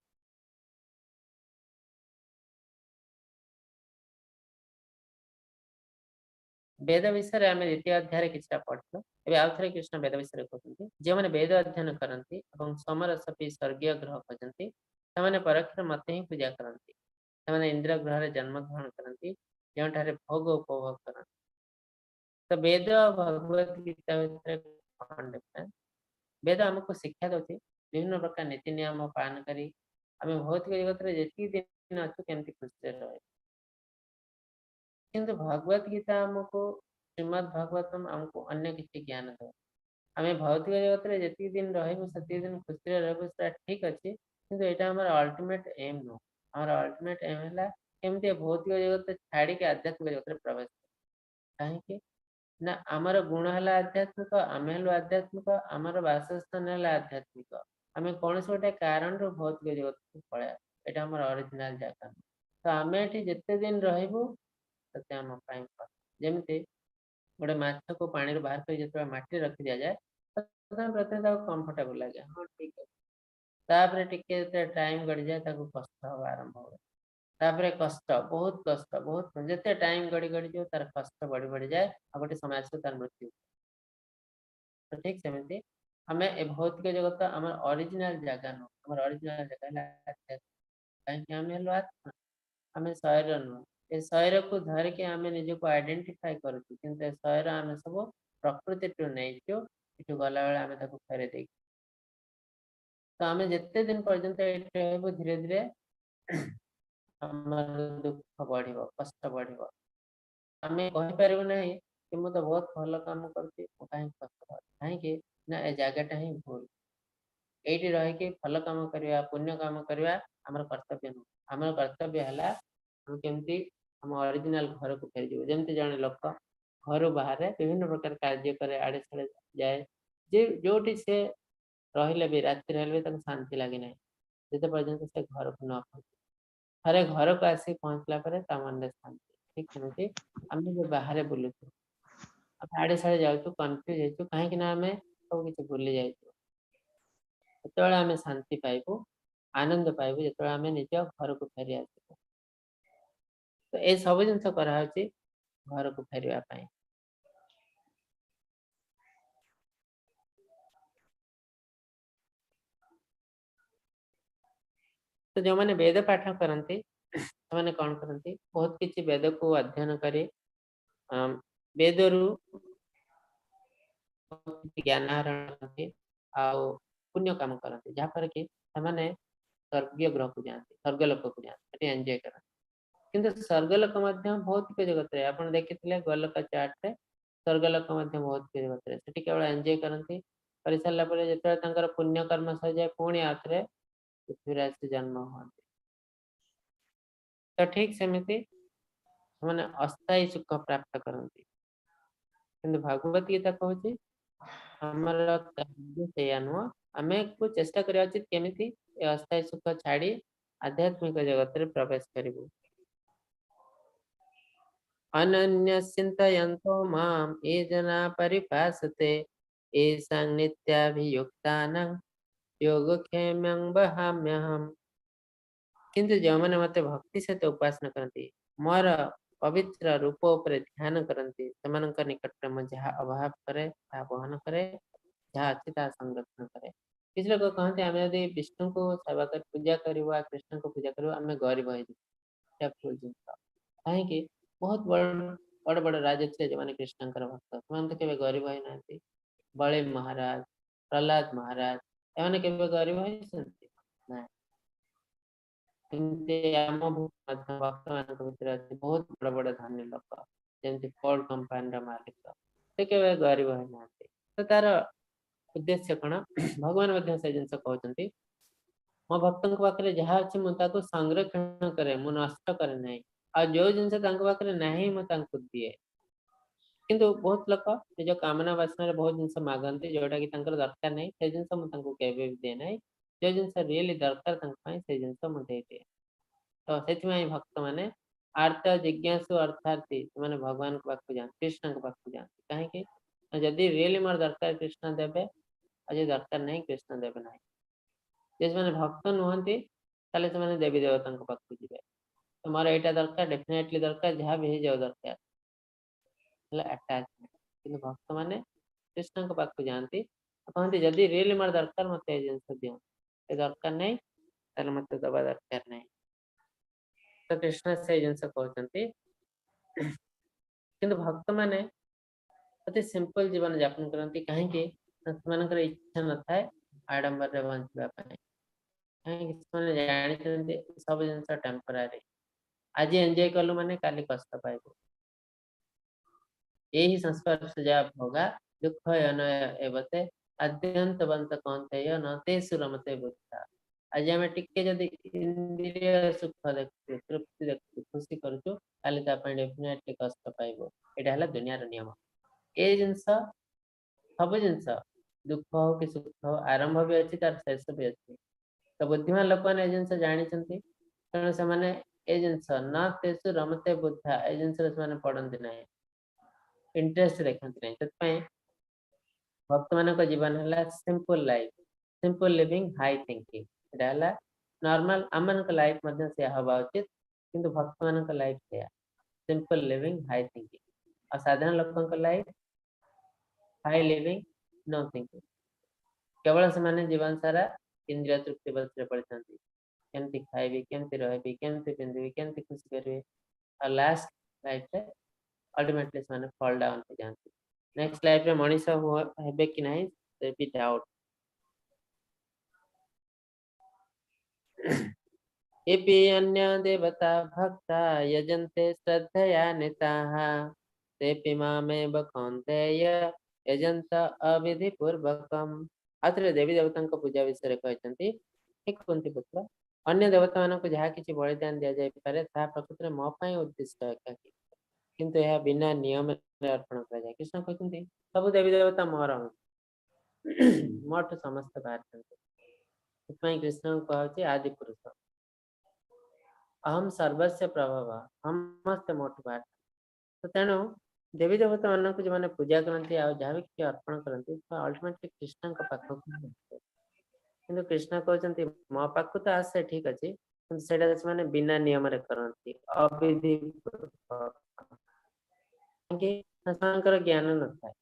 ବେଦ ବିଷୟରେ ଆମେ ଦ୍ୱିତୀୟ ଅଧ୍ୟାୟରେ କିଛିଟା ପଢିଲୁ। ଏବେ ଆଉ ଥରେ କୃଷ୍ଣ ବେଦ ବିଷୟରେ କହୁଛନ୍ତି, ଯେଉଁମାନେ ବେଦ ଅଧ୍ୟୟନ କରନ୍ତି ଏବଂ ସୋମରସ ପିଇ ସ୍ୱର୍ଗୀୟ ଗ୍ରହ ଖୋଜନ୍ତି, ସେମାନେ ପରୋକ୍ଷରେ ମତେ ହିଁ ପୂଜା କରନ୍ତି। ସେମାନେ ଇନ୍ଦ୍ର ଗ୍ରହରେ ଜନ୍ମ ଗ୍ରହଣ କରନ୍ତି, ଯେଉଁଠାରେ ଭୋଗ ଉପଭୋଗ କରନ୍ତି। ତ ବେଦ ଆଉ ଭଗବତ ଗୀତା ଭିତରେ କଣ ଡିଫରେନ୍ସ? ବେଦ ଆମକୁ ଶିକ୍ଷା ଦଉଛି ବିଭିନ୍ନ ପ୍ରକାର ନୀତି ନିୟମ ପାଳନ କରି ଆମେ ଭୌତିକ ଜଗତରେ ଯେତିକି ଦିନ ଅଛୁ କେମିତି ଖୁସିରେ ରହିବୁ। କିନ୍ତୁ ଭଗବତ ଗୀତା ଆମକୁ, ଶ୍ରୀମଦ୍ ଭାଗବତମ ଆମକୁ ଅନ୍ୟ କିଛି ଜ୍ଞାନ ଦେବ। ଆମେ ଭୌତିକ ଜଗତରେ ଯେତିକି ଦିନ ରହିବୁ ସେତିକି ଦିନ ଖୁସିରେ ରହିବୁ, ସେଟା ଠିକ ଅଛି, କିନ୍ତୁ ଏଇଟା ଆମର ଅଲ୍ଟିମେଟ ଏମ୍ ନୁହଁ। ଆମର ଅଲ୍ଟିମେଟ ଏମ୍ ହେଲା କେମିତି ଏ ଭୌତିକ ଜଗତ ଛାଡିକି ଆଧ୍ୟାତ୍ମିକ ଜଗତରେ ପ୍ରବେଶ କରିବୁ। କାହିଁକି ନା ଆମର ଗୁଣ ହେଲା ଆଧ୍ୟାତ୍ମିକ, ଆମେ ହେଲୁ ଆଧ୍ୟାତ୍ମିକ, ଆମର ବାସସ୍ଥାନ ହେଲା ଆଧ୍ୟାତ୍ମିକ। ଆମେ କୌଣସି ଗୋଟେ କାରଣରୁ ଭୌତିକ ଜଗତକୁ ପଳେଇବା, ଏଇଟା ଆମର ଅରିଜିନାଲ ଜାଗା ନୁହଁ। ତ ଆମେ ଏଠି ଯେତେ ଦିନ ରହିବୁ ସେତେ ଆମ ପାଇଁ ଭଲ। ଯେମିତି ଗୋଟେ ମାଛକୁ ପାଣିରୁ ବାହାର କରି ଯେତେବେଳେ ମାଟିରେ ରଖି ଦିଆଯାଏ, ପ୍ରଥମେ ପ୍ରଥମେ ତାକୁ କମ୍ଫର୍ଟେବଲ ଲାଗେ, ହଁ ଠିକ ଅଛି। ତାପରେ ଟିକେ ଯେତେବେଳେ ଟାଇମ ଗଡିଯାଏ ତାକୁ କଷ୍ଟ ହବା ଆରମ୍ଭ ହୁଏ। ତାପରେ କଷ୍ଟ, ବହୁତ କଷ୍ଟ, ବହୁତ, ଯେତେ ଟାଇମ ଗଡି ଗଡିଯିବ ତାର କଷ୍ଟ ବଢି ବଢିଯାଏ, ଆଉ ଗୋଟେ ସମୟ ଆସିବ ତାର ମୃତ୍ୟୁ। ତ ଠିକ ସେମିତି ଆମେ ଏ ଭୌତିକ ଜଗତ ଆମର ଅରିଜିନାଲ ଜାଗା ନୁହଁ। ଆମର ଅରିଜିନାଲ ଜାଗା ହେଲା ଆଧ୍ୟାତ୍ମିକ। କାହିଁକି ଆମେ ହେଲୁ ଆତ୍ମା, ଆମେ ଶରୀର ନୁହଁ। ଏ ଶରୀରକୁ ଧରିକି ଆମେ ନିଜକୁ ଆଇଡେଣ୍ଟିଫାଏ କରୁଛୁ, କିନ୍ତୁ ଏ ଶରୀର ଆମେ ସବୁ ପ୍ରକୃତିଠୁ ନେଇଛୁ, ଏଠୁ ଗଲାବେଳେ ଆମେ ତାକୁ ଫେରେଇ ଦେଇଛୁ। ତ ଆମେ ଯେତେ ଦିନ ପର୍ଯ୍ୟନ୍ତ ଏଠି ରହିବୁ ଧୀରେ ଧୀରେ ଆମର ଦୁଃଖ ବଢିବ, କଷ୍ଟ ବଢିବ। ଆମେ କହିପାରିବୁ ନାହିଁ କି ମୁଁ ତ ବହୁତ ଭଲ କାମ କରୁଛି, ମୁଁ କାହିଁକି କଷ୍ଟ ପାଉଛି? କାହିଁକି ନା ଏ ଜାଗାଟା ହିଁ ଭୁଲ। ଏଇଠି ରହିକି ଭଲ କାମ କରିବା, ପୁଣ୍ୟ କାମ କରିବା ଆମର କର୍ତ୍ତବ୍ୟ ନୁହଁ। ଆମର କର୍ତ୍ତବ୍ୟ ହେଲା ଆମେ କେମିତି ଆମ ଅରିଜିନାଲ ଘରକୁ ଫେରିଯିବୁ। ଯେମିତି ଜଣେ ଲୋକ ଘରୁ ବାହାରେ ବିଭିନ୍ନ ପ୍ରକାର କାର୍ଯ୍ୟ କରେ, ଆଡେ ସାଡେ ଯାଏ, ଯେ ଯୋଉଠି ସେ ରହିଲେ ବି ରାତିରେ ହେଲେ ବି ତାକୁ ଶାନ୍ତି ଲାଗେ ନାହିଁ ଯେତେ ପର୍ଯ୍ୟନ୍ତ ସେ ଘରକୁ ନ ପହଞ୍ଚେ। ଥରେ ଘରକୁ ଆସି ପହଞ୍ଚିଲା ପରେ ତା ମନରେ ଶାନ୍ତି। ଠିକ ସେମିତି ଆମେ ଯୋଉ ବାହାରେ ବୁଲୁଛୁ, ଆମେ ଆଡେ ସାଡେ ଯାଉଛୁ, କନଫ୍ୟୁଜ ହେଇଛୁ, କାହିଁକି ନା ଆମେ ସବୁ କିଛି ଭୁଲି ଯାଇଛୁ। ସେତେବେଳେ ଆମେ ଶାନ୍ତି ପାଇବୁ, ଆନନ୍ଦ ପାଇବୁ ଯେତେବେଳେ ଆମେ ନିଜ ଘରକୁ ଫେରି ଆସିବୁ। ତ ଏ ସବୁ ଜିନିଷ କରାହଉଛି ଘରକୁ ଫେରିବା ପାଇଁ। ତ ଯୋଉମାନେ ବେଦ ପାଠ କରନ୍ତି ସେମାନେ କଣ କରନ୍ତି, ବହୁତ କିଛି ବେଦକୁ ଅଧ୍ୟୟନ କରି ବେଦରୁ ଜ୍ଞାନ ଆହରଣ କରନ୍ତି ଆଉ ପୁଣ୍ୟ କାମ କରନ୍ତି, ଯାହାଫଳରେ କି ସେମାନେ ସ୍ୱର୍ଗୀୟ ଗ୍ରହକୁ ଯାଆନ୍ତି, ସ୍ୱର୍ଗ ଲୋକକୁ ଯାଆନ୍ତି, ସେଠି ଏନ୍ଜୟ କରନ୍ତି। କିନ୍ତୁ ସ୍ୱର୍ଗ ଲୋକ ମଧ୍ୟ ଭୌତିକ ଜଗତରେ, ଆପଣ ଦେଖିଥିଲେ ଗୋଲକ ଚାର୍ଟରେ, ସ୍ୱର୍ଗ ଲୋକ ମଧ୍ୟ ଭୌତିକ ଜଗତରେ, ସେଠି କେବଳ ଏନ୍ଜୟ କରନ୍ତି। କରିସାରିଲା ପରେ ଯେତେବେଳେ ତାଙ୍କର ପୁଣ୍ୟ କର୍ମ ସରିଯାଏ ପୁଣି ଆଉଥରେ ପୃଥିବୀରେ ଆସି ଜନ୍ମ ହୁଅନ୍ତି। ତ ଠିକ ସେମିତି ସେମାନେ ଅସ୍ଥାୟୀ ସୁଖ ପ୍ରାପ୍ତ କରନ୍ତି। କିନ୍ତୁ ଭଗବତ ଗୀତା କହୁଛି ଆମର କାର୍ଯ୍ୟ ସେଇଆ ନୁହଁ, ଆମକୁ ଚେଷ୍ଟା କରିବା ଉଚିତ କେମିତି ଏ ଅସ୍ଥାୟୀ ସୁଖ ଛାଡି ଆଧ୍ୟାତ୍ମିକ ଜଗତରେ ପ୍ରବେଶ କରିବୁ। ଅନନ୍ୟ ଚିନ୍ତୟନ୍તો ମାମ୍ ଏ ଜନା ପରିଭାସତେ ଏଷାଂ ନିତ୍ୟାଭିଯୁକ୍ତାନାଂ ଯୋଗକ୍ଷେମଂ ବହାମ୍ୟହम्। କିନ୍ତୁ ଯେଉଁମାନେ ମତେ ଭକ୍ତି ସହିତ ଉପାସନା କରନ୍ତି, ମୋର ପବିତ୍ର ରୂପ ଉପରେ ଧ୍ୟାନ କରନ୍ତି, ସେମାନଙ୍କ ନିକଟରେ ମୁଁ ଯାହା ଅଭାବ କରେ ତାହା ବହନ କରେ, ଯାହା ଅଛି ତାହା ସଂରକ୍ଷଣ କରେ। କିଛି ଲୋକ କହନ୍ତି ଆମେ ଯଦି ବିଷ୍ଣୁଙ୍କୁ ସେବା କରି ପୂଜା କରିବୁ, କୃଷ୍ଣଙ୍କୁ ପୂଜା କରିବୁ, ଆମେ ଗରିବ ହେଇଯିବୁ। ଏଇଟା ଭୁଲ ଜିନିଷ। କାହିଁକି? ବହୁତ ବଡ ବଡ ରାଜା ଥିଲେ ଯେଉଁମାନେ କୃଷ୍ଣଙ୍କର ଭକ୍ତ, ସେମାନେ ତ କେବେ ଗରିବ ହେଇନାହାନ୍ତି। ବଳି ମହାରାଜ, ପ୍ରହ୍ଲାଦ ମହାରାଜ, ଏମାନେ କେବେ ଗରିବ ହେଇଛନ୍ତି? ନା। ଏମିତି ଆମ ମଧ୍ୟ ଭକ୍ତମାନଙ୍କ ଭିତରେ ଅଛି ବହୁତ ବଡ ବଡ ଧନୀ ଲୋକ, ଯେମିତି ଫୋର୍ଡ କମ୍ପାନୀର ମାଲିକ, ସେ କେବେ ଗରିବ ହେଇନାହାନ୍ତି। ତ ତାର ଉଦ୍ଦେଶ୍ୟ କଣ? ଭଗବାନ ମଧ୍ୟ ସେ ଜିନିଷ କହୁଛନ୍ତି, ମୋ ଭକ୍ତଙ୍କ ପାଖରେ ଯାହା ଅଛି ମୁଁ ତାକୁ ସଂରକ୍ଷଣ କରେ, ମୁଁ ନଷ୍ଟ କରେ ନାହିଁ, ଆଉ ଯୋଉ ଜିନିଷ ତାଙ୍କ ପାଖରେ ନାହିଁ ମୁଁ ତାଙ୍କୁ ଦିଏ। କିନ୍ତୁ ବହୁତ ଲୋକ ନିଜ କାମନା ବାସନାରେ ବହୁତ ଜିନିଷ ମାଗନ୍ତି ଯୋଉଟା କି ତାଙ୍କର ଦରକାର ନାହିଁ, ସେ ଜିନିଷ ମୁଁ ତାଙ୍କୁ କେବେ ବି ଦିଏ ନାହିଁ। ଯୋଉ ଜିନିଷ ରିଏଲି ଦରକାର ତାଙ୍କ ପାଇଁ ସେ ଜିନିଷ ମୁଁ ଦେଇଦିଏ। ତ ସେଥିପାଇଁ ଭକ୍ତମାନେ ଆର୍ତ ଜିଜ୍ଞାସୁ ଅର୍ଥାର୍ଥୀ, ସେମାନେ ଭଗବାନଙ୍କ ପାଖକୁ ଯାଆନ୍ତି, କୃଷ୍ଣଙ୍କ ପାଖକୁ ଯାଆନ୍ତି। କାହିଁକି? ନା ଯଦି ରିଏଲି ମୋର ଦରକାର କୃଷ୍ଣ ଦେବେ, ଆଉ ଯଦି ଦରକାର ନାହିଁ କୃଷ୍ଣ ଦେବେ ନାହିଁ। ଯଦି ସେମାନେ ଭକ୍ତ ନୁହନ୍ତି ତାହେଲେ ସେମାନେ ଦେବୀ ଦେବତାଙ୍କ ପାଖକୁ ଯିବେ। ତ ମୋର ଏଇଟା ଦରକାର, ଡେଫିନେଟଲି ଦରକାର, ଯାହା ବି ହେଇଯାଉ ଦରକାର। ହେଲା ଆଟାଚମେଣ୍ଟ। କିନ୍ତୁ ଭକ୍ତମାନେ କୃଷ୍ଣଙ୍କ ପାଖକୁ ଯାଆନ୍ତି, କହନ୍ତି ଯଦି ରିଏଲି ମୋର ଦରକାର ମତେ ଏ ଜିନିଷ ଦିଅ, ଏ ଦରକାର ନାହିଁ ତାହେଲେ ମତେ ଦବା ଦରକାର ନାହିଁ। ତ କୃଷ୍ଣ ସେଇ ଜିନିଷ କହୁଛନ୍ତି। କିନ୍ତୁ ଭକ୍ତମାନେ ଅତି ସିମ୍ପଲ ଜୀବନ ଯାପନ କରନ୍ତି। କାହିଁକି ନା ସେମାନଙ୍କର ଇଚ୍ଛା ନଥାଏ ଆଡମ୍ବରରେ ବଞ୍ଚିବା ପାଇଁ। କାହିଁକି ସେମାନେ ଜାଣିଛନ୍ତି ସବୁ ଜିନିଷ ଟେମ୍ପୋରାରୀ, ଆଜି ଏନ୍ଜୟ କଲୁ ମାନେ କାଲି କଷ୍ଟ ପାଇବୁ। ଏହି ସଂସ୍ପର୍ଶ ଯା ଭୋଗା ଦୁଃଖ ଅନୟ ଏବତେ ଆଦ୍ୟନ୍ତବନ୍ତ କୌନ୍ତେୟ ନ ତେଷୁ ରମତେ ବୁଦ୍ଧା। ଆଜି ଆମେ ଟିକେ ଯଦି ଇନ୍ଦ୍ରିୟ ସୁଖ ଦେଖୁଛୁ, ତୃପ୍ତି ଦେଖୁଛୁ, ଖୁସି କରୁଛୁ, କାଲି ତା ପାଇଁ ଡେଫିନେଟଲି କଷ୍ଟ ପାଇବୁ। ଏଇଟା ହେଲା ଦୁନିଆର ନିୟମ। ଏ ଜିନିଷ ସବୁ ଜିନିଷ ଦୁଃଖ ହଉ କି ସୁଖ ହଉ, ଆରମ୍ଭ ବି ଅଛି ତାର ଶେଷ ବି ଅଛି। ତ ବୁଦ୍ଧିମାନ ଲୋକମାନେ ଏ ଜିନିଷ ଜାଣିଛନ୍ତି, ତେଣୁ ସେମାନେ ଏ ଜିନିଷ ନ ତେଷୁ ରମତେ ବୁଦ୍ଧା, ଏ ଜିନିଷରେ ସେମାନେ ପଡନ୍ତି ନାହିଁ, ଇଣ୍ଟରେଷ୍ଟ ଦେଖନ୍ତି ନାହିଁ। ସେଥିପାଇଁ ଭକ୍ତମାନଙ୍କ ଜୀବନ ହେଲା simple life, simple living, high thinking. ଏଇଟା ହେଲା ନର୍ମାଲ। ଆମମାନଙ୍କ ଲାଇଫ ମଧ୍ୟ ସେୟା ହବା ଉଚିତ, କିନ୍ତୁ ଭକ୍ତମାନଙ୍କ ଲାଇଫ ସେୟା, ସିମ୍ପଲ ଲିଭିଂ, ହାଇ ଥିଙ୍କିଂ। ଆଉ ସାଧାରଣ ଲୋକଙ୍କ life high living, no thinking. କେବଳ ସେମାନେ ଜୀବନ ସାରା ଇନ୍ଦ୍ରିୟ ତୃପ୍ତି ପଛରେ ପଡ଼ିଥାନ୍ତି, କେମିତି ଖାଇବି, କେମିତି ରହିବି, କେମିତି ପିନ୍ଧିବି, କେମିତି ଖୁସି କରିବି। ଆଉ ଲାଷ୍ଟ ଲାଇଫରେ ଅଲ୍ଟିମେଟଲି ସେମାନେ ଫଲ୍ ଡାଉନ୍ ହେଇଯାଆନ୍ତି। ନେକ୍ସଟ ଲାଇଫରେ ମଣିଷ ହେବେ କି ନାହିଁ ସେ ବି ଡାଉଟ୍। एपि अन्य देवता भक्ता यजन्ते श्रद्धया निताः तेपि मामेव कौन्तेय यजन्त अविधिपूर्वकम्। ଆଉଥରେ ଦେବୀ ଦେବତାଙ୍କ ପୂଜା ବିଷୟରେ କହିଛନ୍ତି, ହେ କୁନ୍ତି ପୁତ୍ର, ଅନ୍ୟ ଦେବତାମାନଙ୍କୁ ଯାହା କିଛି ବଳିଦାନ ଦିଆଯାଇପାରେ ତାହା ପ୍ରକୃତରେ ମୋ ପାଇଁ ଉଦ୍ଦିଷ୍ଟ ଏକାକୀ, କିନ୍ତୁ ଏହା ବିନା ନିୟମରେ ଅର୍ପଣ କରାଯାଏ। କୃଷ୍ଣ କହୁଛନ୍ତି ସବୁ ଦେବୀ ଦେବତା ମୋର, ମୋଠୁ ସମସ୍ତେ ବାହାରିଛନ୍ତି। ସେଥିପାଇଁ କୃଷ୍ଣଙ୍କୁ କୁହାହଉଛି ଆଦି ପୁରୁଷ। ଅହମ୍ ସର୍ବସ୍ୟ ପ୍ରଭବ, ସମସ୍ତେ ମୋଠୁ ବାହାରିଛନ୍ତି। ତ ତେଣୁ ଦେବୀ ଦେବତା ମାନଙ୍କୁ ଯେଉଁମାନେ ପୂଜା କରନ୍ତି ଆଉ ଯାହା ବି କିଛି ଅର୍ପଣ କରନ୍ତି, ଅଲ୍ଟିମେଟଲି କୃଷ୍ଣଙ୍କ ପାଖକୁ ଆସେ। କିନ୍ତୁ କୃଷ୍ଣ କହୁଛନ୍ତି ମୋ ପାଖକୁ ତ ଆସେ ଠିକ ଅଛି, କିନ୍ତୁ ସେଇଟା ସେମାନେ ବିନା ନିୟମରେ କରନ୍ତି, ଅବିଧି ପୂର୍ବକ। କାହିଁକି ସେମାନଙ୍କର ଜ୍ଞାନ ନଥାଏ।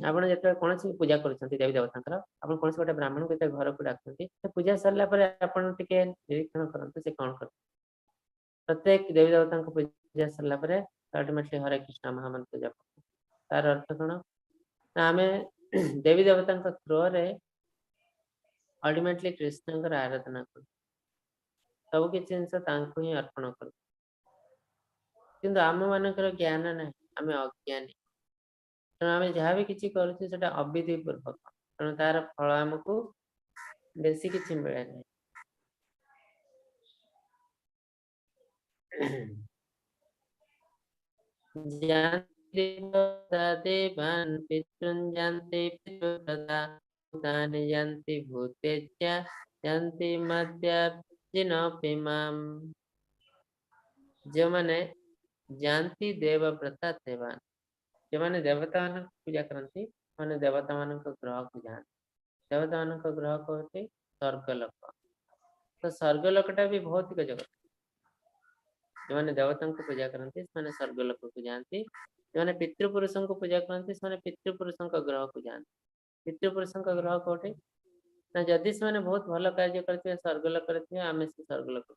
ଆପଣ ଯେତେବେଳେ କୌଣସି ପୂଜା କରୁଛନ୍ତି ଦେବୀ ଦେବତାଙ୍କର, ଆପଣ କୌଣସି ଗୋଟେ ବ୍ରାହ୍ମଣକୁ ଯେତେବେଳେ ଘରକୁ ଡାକୁଛନ୍ତି, ସେ ପୂଜା ସରିଲା ପରେ ଆପଣ ଟିକେ ନିରୀକ୍ଷଣ କରନ୍ତୁ ସେ କଣ କରୁଛନ୍ତି। ପ୍ରତ୍ୟେକ ଦେବୀ ଦେବତାଙ୍କ ପୂଜା ସରିଲା ପରେ ଅଲ୍ଟିମେଟଲି ହରେ କୃଷ୍ଣ ମହାମନ୍ତ୍ର ଜପ। ତାର ଅର୍ଥ କଣ ନା ଆମେ ଦେବୀ ଦେବତାଙ୍କ ଥ୍ରୋରେ ଅଲ୍ଟିମେଟଲି କୃଷ୍ଣଙ୍କର ଆରାଧନା କରୁ, ସବୁ କିଛି ଜିନିଷ ତାଙ୍କୁ ହିଁ ଅର୍ପଣ କରୁ। କିନ୍ତୁ ଆମ ମାନଙ୍କର ଜ୍ଞାନ ନାହିଁ, ଆମେ ଅଜ୍ଞାନୀ। ତେଣୁ ଆମେ ଯାହା ବି କିଛି କରୁଛୁ ସେଟା ଅବିଧି ପୂର୍ବକ, ତେଣୁ ତାର ଫଳ ଆମକୁ ବେଶୀ କିଛି ମିଳେ ନାହିଁ। ଯାନ୍ତି ଦେବାନ୍ ପିତୃନ୍ ଯାନ୍ତି ପିତୃପ୍ରଦା ଭୂତାନି ଯାନ୍ତି ଭୂତେଚ୍ଛା ଯାନ୍ତି ମଦ୍ୟାର୍ଜିନୋପି ମାମ୍। ଯେଉଁମାନେ ଯାନ୍ତି ଦେବବ୍ରତା ଦେବାନ୍, ଯେଉଁମାନେ ଦେବତାମାନଙ୍କୁ ପୂଜା କରନ୍ତି ସେମାନେ ଦେବତାମାନଙ୍କ ଗ୍ରହକୁ ଯାଆନ୍ତି। ଦେବତାମାନଙ୍କ ଗ୍ରହ କହୁଛି ସ୍ୱର୍ଗଲୋକ। ତ ସ୍ୱର୍ଗଲୋକଟା ବି ଭୌତିକ ଜଗତ। ଯେଉଁମାନେ ଦେବତାଙ୍କୁ ପୂଜା କରନ୍ତି ସେମାନେ ସ୍ୱର୍ଗଲୋକକୁ ଯାଆନ୍ତି। ଯେଉଁମାନେ ପିତୃପୁରୁଷଙ୍କୁ ପୂଜା କରନ୍ତି ସେମାନେ ପିତୃପୁରୁଷଙ୍କ ଗ୍ରହକୁ ଯାଆନ୍ତି। ପିତୃପୁରୁଷଙ୍କ ଗ୍ରହ କୋଉଠି ନା ଯଦି ସେମାନେ ବହୁତ ଭଲ କାର୍ଯ୍ୟ କରିଥିବେ ସ୍ୱର୍ଗଲୋକରେ ଥିବେ, ଆମେ ସେ ସ୍ୱର୍ଗଲୋକକୁ।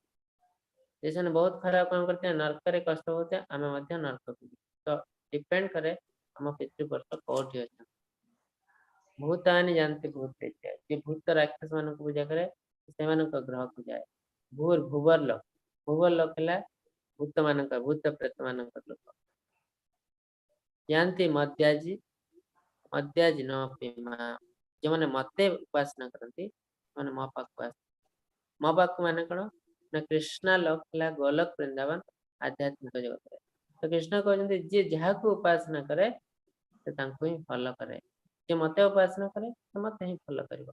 ଯଦି ସେମାନେ ବହୁତ ଖରାପ କାମ କରିଥିବେ ନର୍କରେ କଷ୍ଟ ହଉଥିବେ, ଆମେ ମଧ୍ୟ ନର୍କକୁ ଯିବୁ। ତ ଡିପେଣ୍ଡ କରେ ଆମ ପିତୃପୁରୁଷ କୋଉଠି ଅଛନ୍ତି। ଭୂତାନି ଯାନ୍ତି ଭୂତେଚ୍ଛା, ଯିଏ ଭୂତ ରାକ୍ଷସ ମାନଙ୍କୁ ପୂଜା କରେ ସେମାନଙ୍କ ଗ୍ରହକୁ ଯାଏ। ଭୂର ଭୁବର ଲୋକ, ଭୁବର ଲୋକ ହେଲା ଭୂତ ମାନଙ୍କ, ଭୂତ ପ୍ରେତ ମାନଙ୍କର ଲୋକ। ଯାଆନ୍ତି ମଦ୍ୟାଜି, ମଦ୍ୟାଜି ନ ପିମା, ଯେଉଁମାନେ ମତେ ଉପାସନା କରନ୍ତି ସେମାନେ ମୋ ପାଖକୁ ଆସନ୍ତି। ମୋ ପାଖକୁ ମାନେ କଣ ନା କୃଷ୍ଣ ଲୋକ ହେଲା ଗୋଲକ ବୃନ୍ଦାବନ ଆଧ୍ୟାତ୍ମିକ ଜଗତରେ। ତ କୃଷ୍ଣ କହୁଛନ୍ତି ଯିଏ ଯାହାକୁ ଉପାସନା କରେ ସେ ତାଙ୍କୁ ହିଁ ଫଲୋ କରେ। ଯିଏ ମତେ ଉପାସନା କରେ ସେ ମତେ ହିଁ ଫଲୋ କରିବ।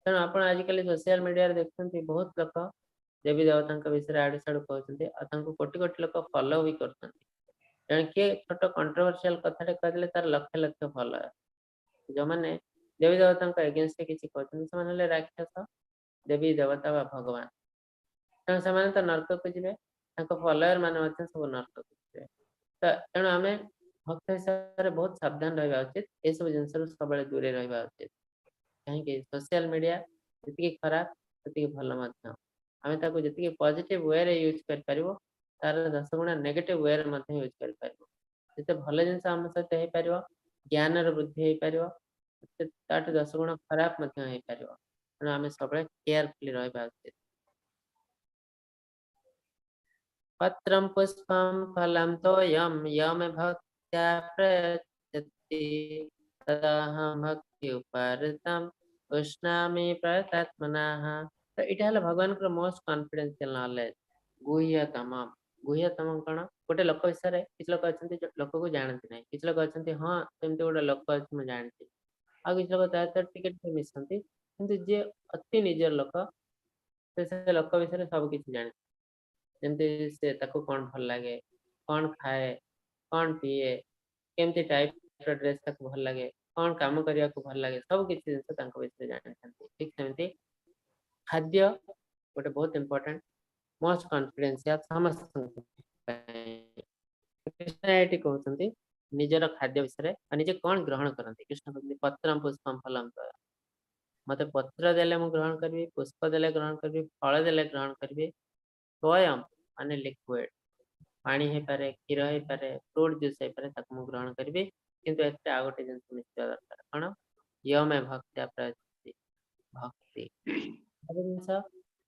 ତେଣୁ ଆପଣ ଆଜିକାଲି ସୋସିଆଲ ମିଡିଆରେ ଦେଖୁଛନ୍ତି ବହୁତ ଲୋକ ଦେବୀ ଦେବତାଙ୍କ ବିଷୟରେ ଆଡୁ ସାଡୁ କହୁଛନ୍ତି, ଆଉ ତାଙ୍କୁ କୋଟି କୋଟି ଲୋକ ଫଲୋ ବି କରୁଛନ୍ତି। ତେଣୁ କିଏ ଛୋଟ କଣ୍ଟ୍ରୋଭର୍ସିଆଲ କଥାଟେ କହିଦେଲେ ତାର ଲକ୍ଷ ଲକ୍ଷ ଫଲୋ। ଯୋଉମାନେ ଦେବୀ ଦେବତାଙ୍କ ଏଗେନଷ୍ଟରେ କିଛି କହୁଛନ୍ତି ସେମାନେ ହେଲେ ରାକ୍ଷସ, ଦେବୀ ଦେବତା ବା ଭଗବାନ। ତେଣୁ ସେମାନେ ତ ନର୍କକୁ ଯିବେ, ତାଙ୍କ ଫଲୋୟର ମାନେ ମଧ୍ୟ ସବୁ ନର୍କକୁ ଯିବେ। ତ ତେଣୁ ଆମେ ଭକ୍ତ ହିସାବରେ ବହୁତ ସାବଧାନ ରହିବା ଉଚିତ, ଏସବୁ ଜିନିଷରୁ ସବୁବେଳେ ଦୂରେ ରହିବା ଉଚିତ। କାହିଁକି ସୋସିଆଲ ମିଡିଆ ଯେତିକି ଖରାପ ସେତିକି ଭଲ ମଧ୍ୟ। ଆମେ ତାକୁ ଯେତିକି ପଜିଟିଭ ୱେରେ ୟୁଜ୍ କରିପାରିବ, ତାର 10 ଗୁଣା ନେଗେଟିଭ ୱେରେ ମଧ୍ୟ ୟୁଜ୍ କରିପାରିବ। ଯେତେ ଭଲ ଜିନିଷ ଆମ ସହିତ ହେଇପାରିବ, ଜ୍ଞାନର ବୃଦ୍ଧି ହେଇପାରିବ, ତାଠୁ 10 ଗୁଣ ଖରାପ ମଧ୍ୟ ହେଇପାରିବ। ତେଣୁ ଆମେ ସବୁବେଳେ କେୟାରଫୁଲି ରହିବା ଉଚିତ। ପତ୍ରಂ ପୁଷ୍ପಂ ଫଲಂ ତୋୟಂ ୟୋ ମେ ଭକ୍ତ୍ୟା ପ୍ରୟଚ୍ଛତି ତଦହଂ ଭକ୍ତି ଉପାହୃତମ୍ ଉଷ୍ଣାମି ପ୍ରୟତାତ୍ମନଃ। ତ ଏଇଟା ହେଲା ଭଗବାନଙ୍କର ମୋଷ୍ଟ କନଫିଡେନ୍ସିଆଲ ନଲେଜ, ଗୁହ୍ୟତମ। ଗୁହ୍ୟତମ କଣ? ଗୋଟେ ଲୋକ ବିଷୟରେ କିଛି ଲୋକ ଅଛନ୍ତି ଲୋକକୁ ଜାଣନ୍ତି ନାହିଁ। କିଛି ଲୋକ ଅଛନ୍ତି, ହଁ, ସେମିତି ଗୋଟେ ଲୋକ ଅଛି, ମୁଁ ଜାଣିଛି। ଆଉ କିଛି ଲୋକ ତା ସହିତ ଟିକେ ଟିକେ ମିଶନ୍ତି। କିନ୍ତୁ ଯିଏ ଅତି ନିଜର ଲୋକ, ସେ ଲୋକ ବିଷୟରେ ସବୁ କିଛି ଜାଣେ। ଯେମିତି ସେ ତାକୁ କଣ ଭଲ ଲାଗେ, କଣ ଖାଏ, କଣ ପିଏ, କେମିତି ଟାଇପ ର ଡ୍ରେସ ତାକୁ ଭଲ ଲାଗେ, କଣ କାମ କରିବାକୁ ଭଲ ଲାଗେ, ସବୁ କିଛି ଜିନିଷ ତାଙ୍କ ବିଷୟରେ ଜାଣିଥାନ୍ତି। ଠିକ ସେମିତି ଖାଦ୍ୟ ଗୋଟେ ବହୁତ ଇମ୍ପୋର୍ଟାଣ୍ଟ, ମୋଷ୍ଟ କନଫିଡେନ୍ସିଆଲ ସମସ୍ତଙ୍କ ପାଇଁ। କୃଷ୍ଣ ଏଠି କହୁଛନ୍ତି ନିଜର ଖାଦ୍ୟ ବିଷୟରେ ଆଉ ନିଜେ କଣ ଗ୍ରହଣ କରନ୍ତି। କୃଷ୍ଣ କହୁଛନ୍ତି ପତ୍ରମ ପୁଷ୍ପମ ଫଲମ ତୋୟ। ମତେ ପତ୍ର ଦେଲେ ମୁଁ ଗ୍ରହଣ କରିବି, ପୁଷ୍ପ ଦେଲେ ଗ୍ରହଣ କରିବି, ଫଳ ଦେଲେ ଗ୍ରହଣ କରିବି। ତୋୟମ ମାନେ ଲିକ୍ୱିଡ, ପାଣି ହେଇପାରେ, କ୍ଷୀର ହେଇପାରେ, ଫ୍ରୁଟ ଜୁସ୍ ହେଇପାରେ, ତାକୁ ମୁଁ ଗ୍ରହଣ କରିବି। କିନ୍ତୁ ଏଥିରେ ଆଉ ଗୋଟେ ଜିନିଷ ମିଶିବା ଦରକାର। କଣ? ୟୋ ମେ ଭକ୍ତ୍ୟା ପ୍ରୟଚ୍ଛତି, ଭକ୍ତି। ସବୁ ଜିନିଷ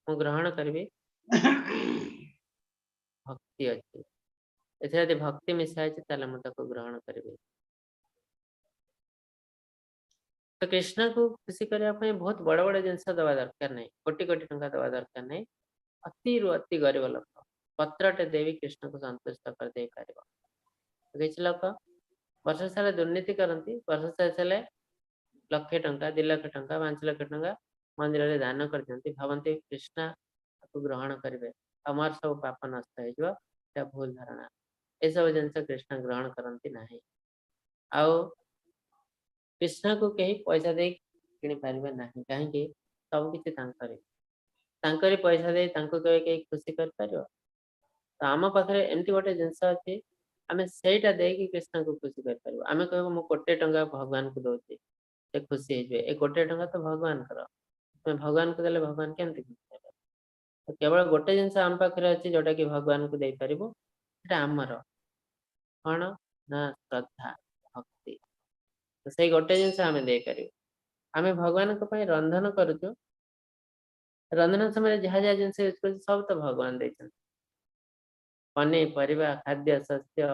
ମୁଁ ଗ୍ରହଣ କରିବି, ଭକ୍ତି ଅଛି ଏଥିରେ। ଯଦି ଭକ୍ତି ମିଶା ହେଇଛି, ତାହେଲେ ମୁଁ ତାକୁ ଗ୍ରହଣ କରିବି। ତ କୃଷ୍ଣକୁ ଖୁସି କରିବା ପାଇଁ ବହୁତ ବଡ ବଡ ଜିନିଷ ଦବା ଦରକାର ନାହିଁ, କୋଟି କୋଟି ଟଙ୍କା ଦବା ଦରକାର ନାହିଁ। ଅତିରୁ ଅତି ଗରିବ ଲୋକ ପତ୍ରଟେ ଦେଇ କୃଷ୍ଣକୁ ସନ୍ତୁଷ୍ଟ କରିଦେଇ ପାରିବ। କିଛି ଲୋକ ବର୍ଷ ସାରା ଦୁର୍ନୀତି କରନ୍ତି, ବର୍ଷ ଶେଷ ହେଲେ ଲକ୍ଷେ ଟଙ୍କା, 2 ଲକ୍ଷ ଟଙ୍କା, 5 ଲକ୍ଷ ଟଙ୍କା ମନ୍ଦିରରେ ଦାନ କରିଦିଅନ୍ତି। ଭାବନ୍ତି କୃଷ୍ଣ ତାକୁ ଗ୍ରହଣ କରିବେ ଆଉ ମୋର ସବୁ ପାପ ନଷ୍ଟ ହେଇଯିବ। ଏଟା ଭୁଲ ଧାରଣା। ଏସବୁ ଜିନିଷ କୃଷ୍ଣ ଗ୍ରହଣ କରନ୍ତି ନାହିଁ। ଆଉ କୃଷ୍ଣକୁ କେହି ପଇସା ଦେଇ କିଣି ପାରିବେ ନାହିଁ। କାହିଁକି? ସବୁ କିଛି ତାଙ୍କରି। ତାଙ୍କରି ପଇସା ଦେଇ ତାଙ୍କୁ କେବେ କେହି ଖୁସି କରିପାରିବ? ତ ଆମ ପାଖରେ ଏମିତି ଗୋଟେ ଜିନିଷ ଅଛି, ଆମେ ସେଇଟା ଦେଇକି କୃଷ୍ଣଙ୍କୁ ଖୁସି କରିପାରିବୁ। ଆମେ କହିବୁ, ମୁଁ କୋଟିଏ ଟଙ୍କା ଭଗବାନଙ୍କୁ ଦଉଛି, ସେ ଖୁସି ହେଇଯିବେ। ଏ କୋଟିଏ ଟଙ୍କା ତ ଭଗବାନଙ୍କର। ତୁମେ ଭଗବାନଙ୍କୁ ଦେଲେ ଭଗବାନ କେମିତି ଖୁସି ହେବେ? ତ କେବଳ ଗୋଟେ ଜିନିଷ ଆମ ପାଖରେ ଅଛି, ଯୋଉଟା କି ଭଗବାନଙ୍କୁ ଦେଇପାରିବୁ। ସେଟା ଆମର କଣ ନା ଶ୍ରଦ୍ଧା, ଭକ୍ତି। ତ ସେଇ ଗୋଟେ ଜିନିଷ ଆମେ ଦେଇପାରିବୁ। ଆମେ ଭଗବାନଙ୍କ ପାଇଁ ରନ୍ଧନ କରୁଛୁ। ରନ୍ଧନ ସମୟରେ ଯାହା ଯାହା ଜିନିଷ ୟୁଜ କରୁଛୁ, ସବୁ ତ ଭଗବାନ ଦେଇଛନ୍ତି। ପନିପରିବା, ଖାଦ୍ୟ ଶସ୍ୟ,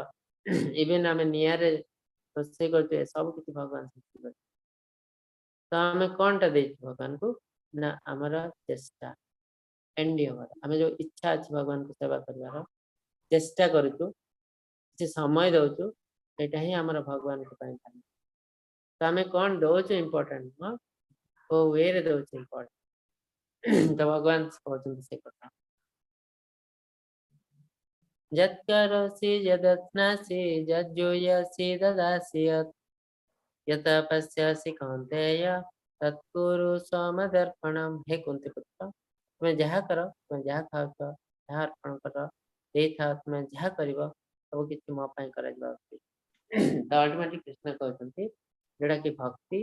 ଇଭେନ ଆମେ ନିଆଁରେ ରୋଷେଇ କରୁଛୁ, ଏ ସବୁ କିଛି ଭଗବାନ ସୃଷ୍ଟି କରିଛନ୍ତି। ତ ଆମେ କଣଟା ଦେଇଛୁ ଭଗବାନଙ୍କୁ? ନା ଆମର ଚେଷ୍ଟା, ଏଣ୍ଡିଅଭର, ଆମେ ଯୋଉ ଇଚ୍ଛା ଅଛି ଭଗବାନଙ୍କୁ ସେବା କରିବାର, ଚେଷ୍ଟା କରୁଛୁ, କିଛି ସମୟ ଦଉଛୁ, ସେଇଟା ହିଁ ଆମର ଭଗବାନଙ୍କ ପାଇଁ ଭାଲ୍ୟୁ। ତ ଆମେ କଣ ଦଉଛୁ ଇମ୍ପୋର୍ଟାଣ୍ଟ ନୁହଁ, କୋଉ ୱେରେ ଦଉଛୁ ଇମ୍ପୋର୍ଟାଣ୍ଟ। ତ ଭଗବାନ କହୁଛନ୍ତି ସେ କଥା। यत् करोषि यदश्नासि यज्जीयसि ददासि यत् यत् पश्यसि कौन्तेय तत्कुरु मदर्पणम्। ହେ କୁନ୍ତି ପୁତ୍ର, ତୁମେ ଯାହା କର, ତୁମେ ଯାହା ଖାଉଛ, ଯାହା ଅର୍ପଣ କର, ଦେଇଥାଅ, ତୁମେ ଯାହା କରିବ, ସବୁ କିଛି ମୋ ପାଇଁ କରାଯିବା ଉଚିତ। ତ ଅଲ୍ଟିମେଟଲି କୃଷ୍ଣ କହୁଛନ୍ତି ଯୋଉଟା କି ଭକ୍ତି,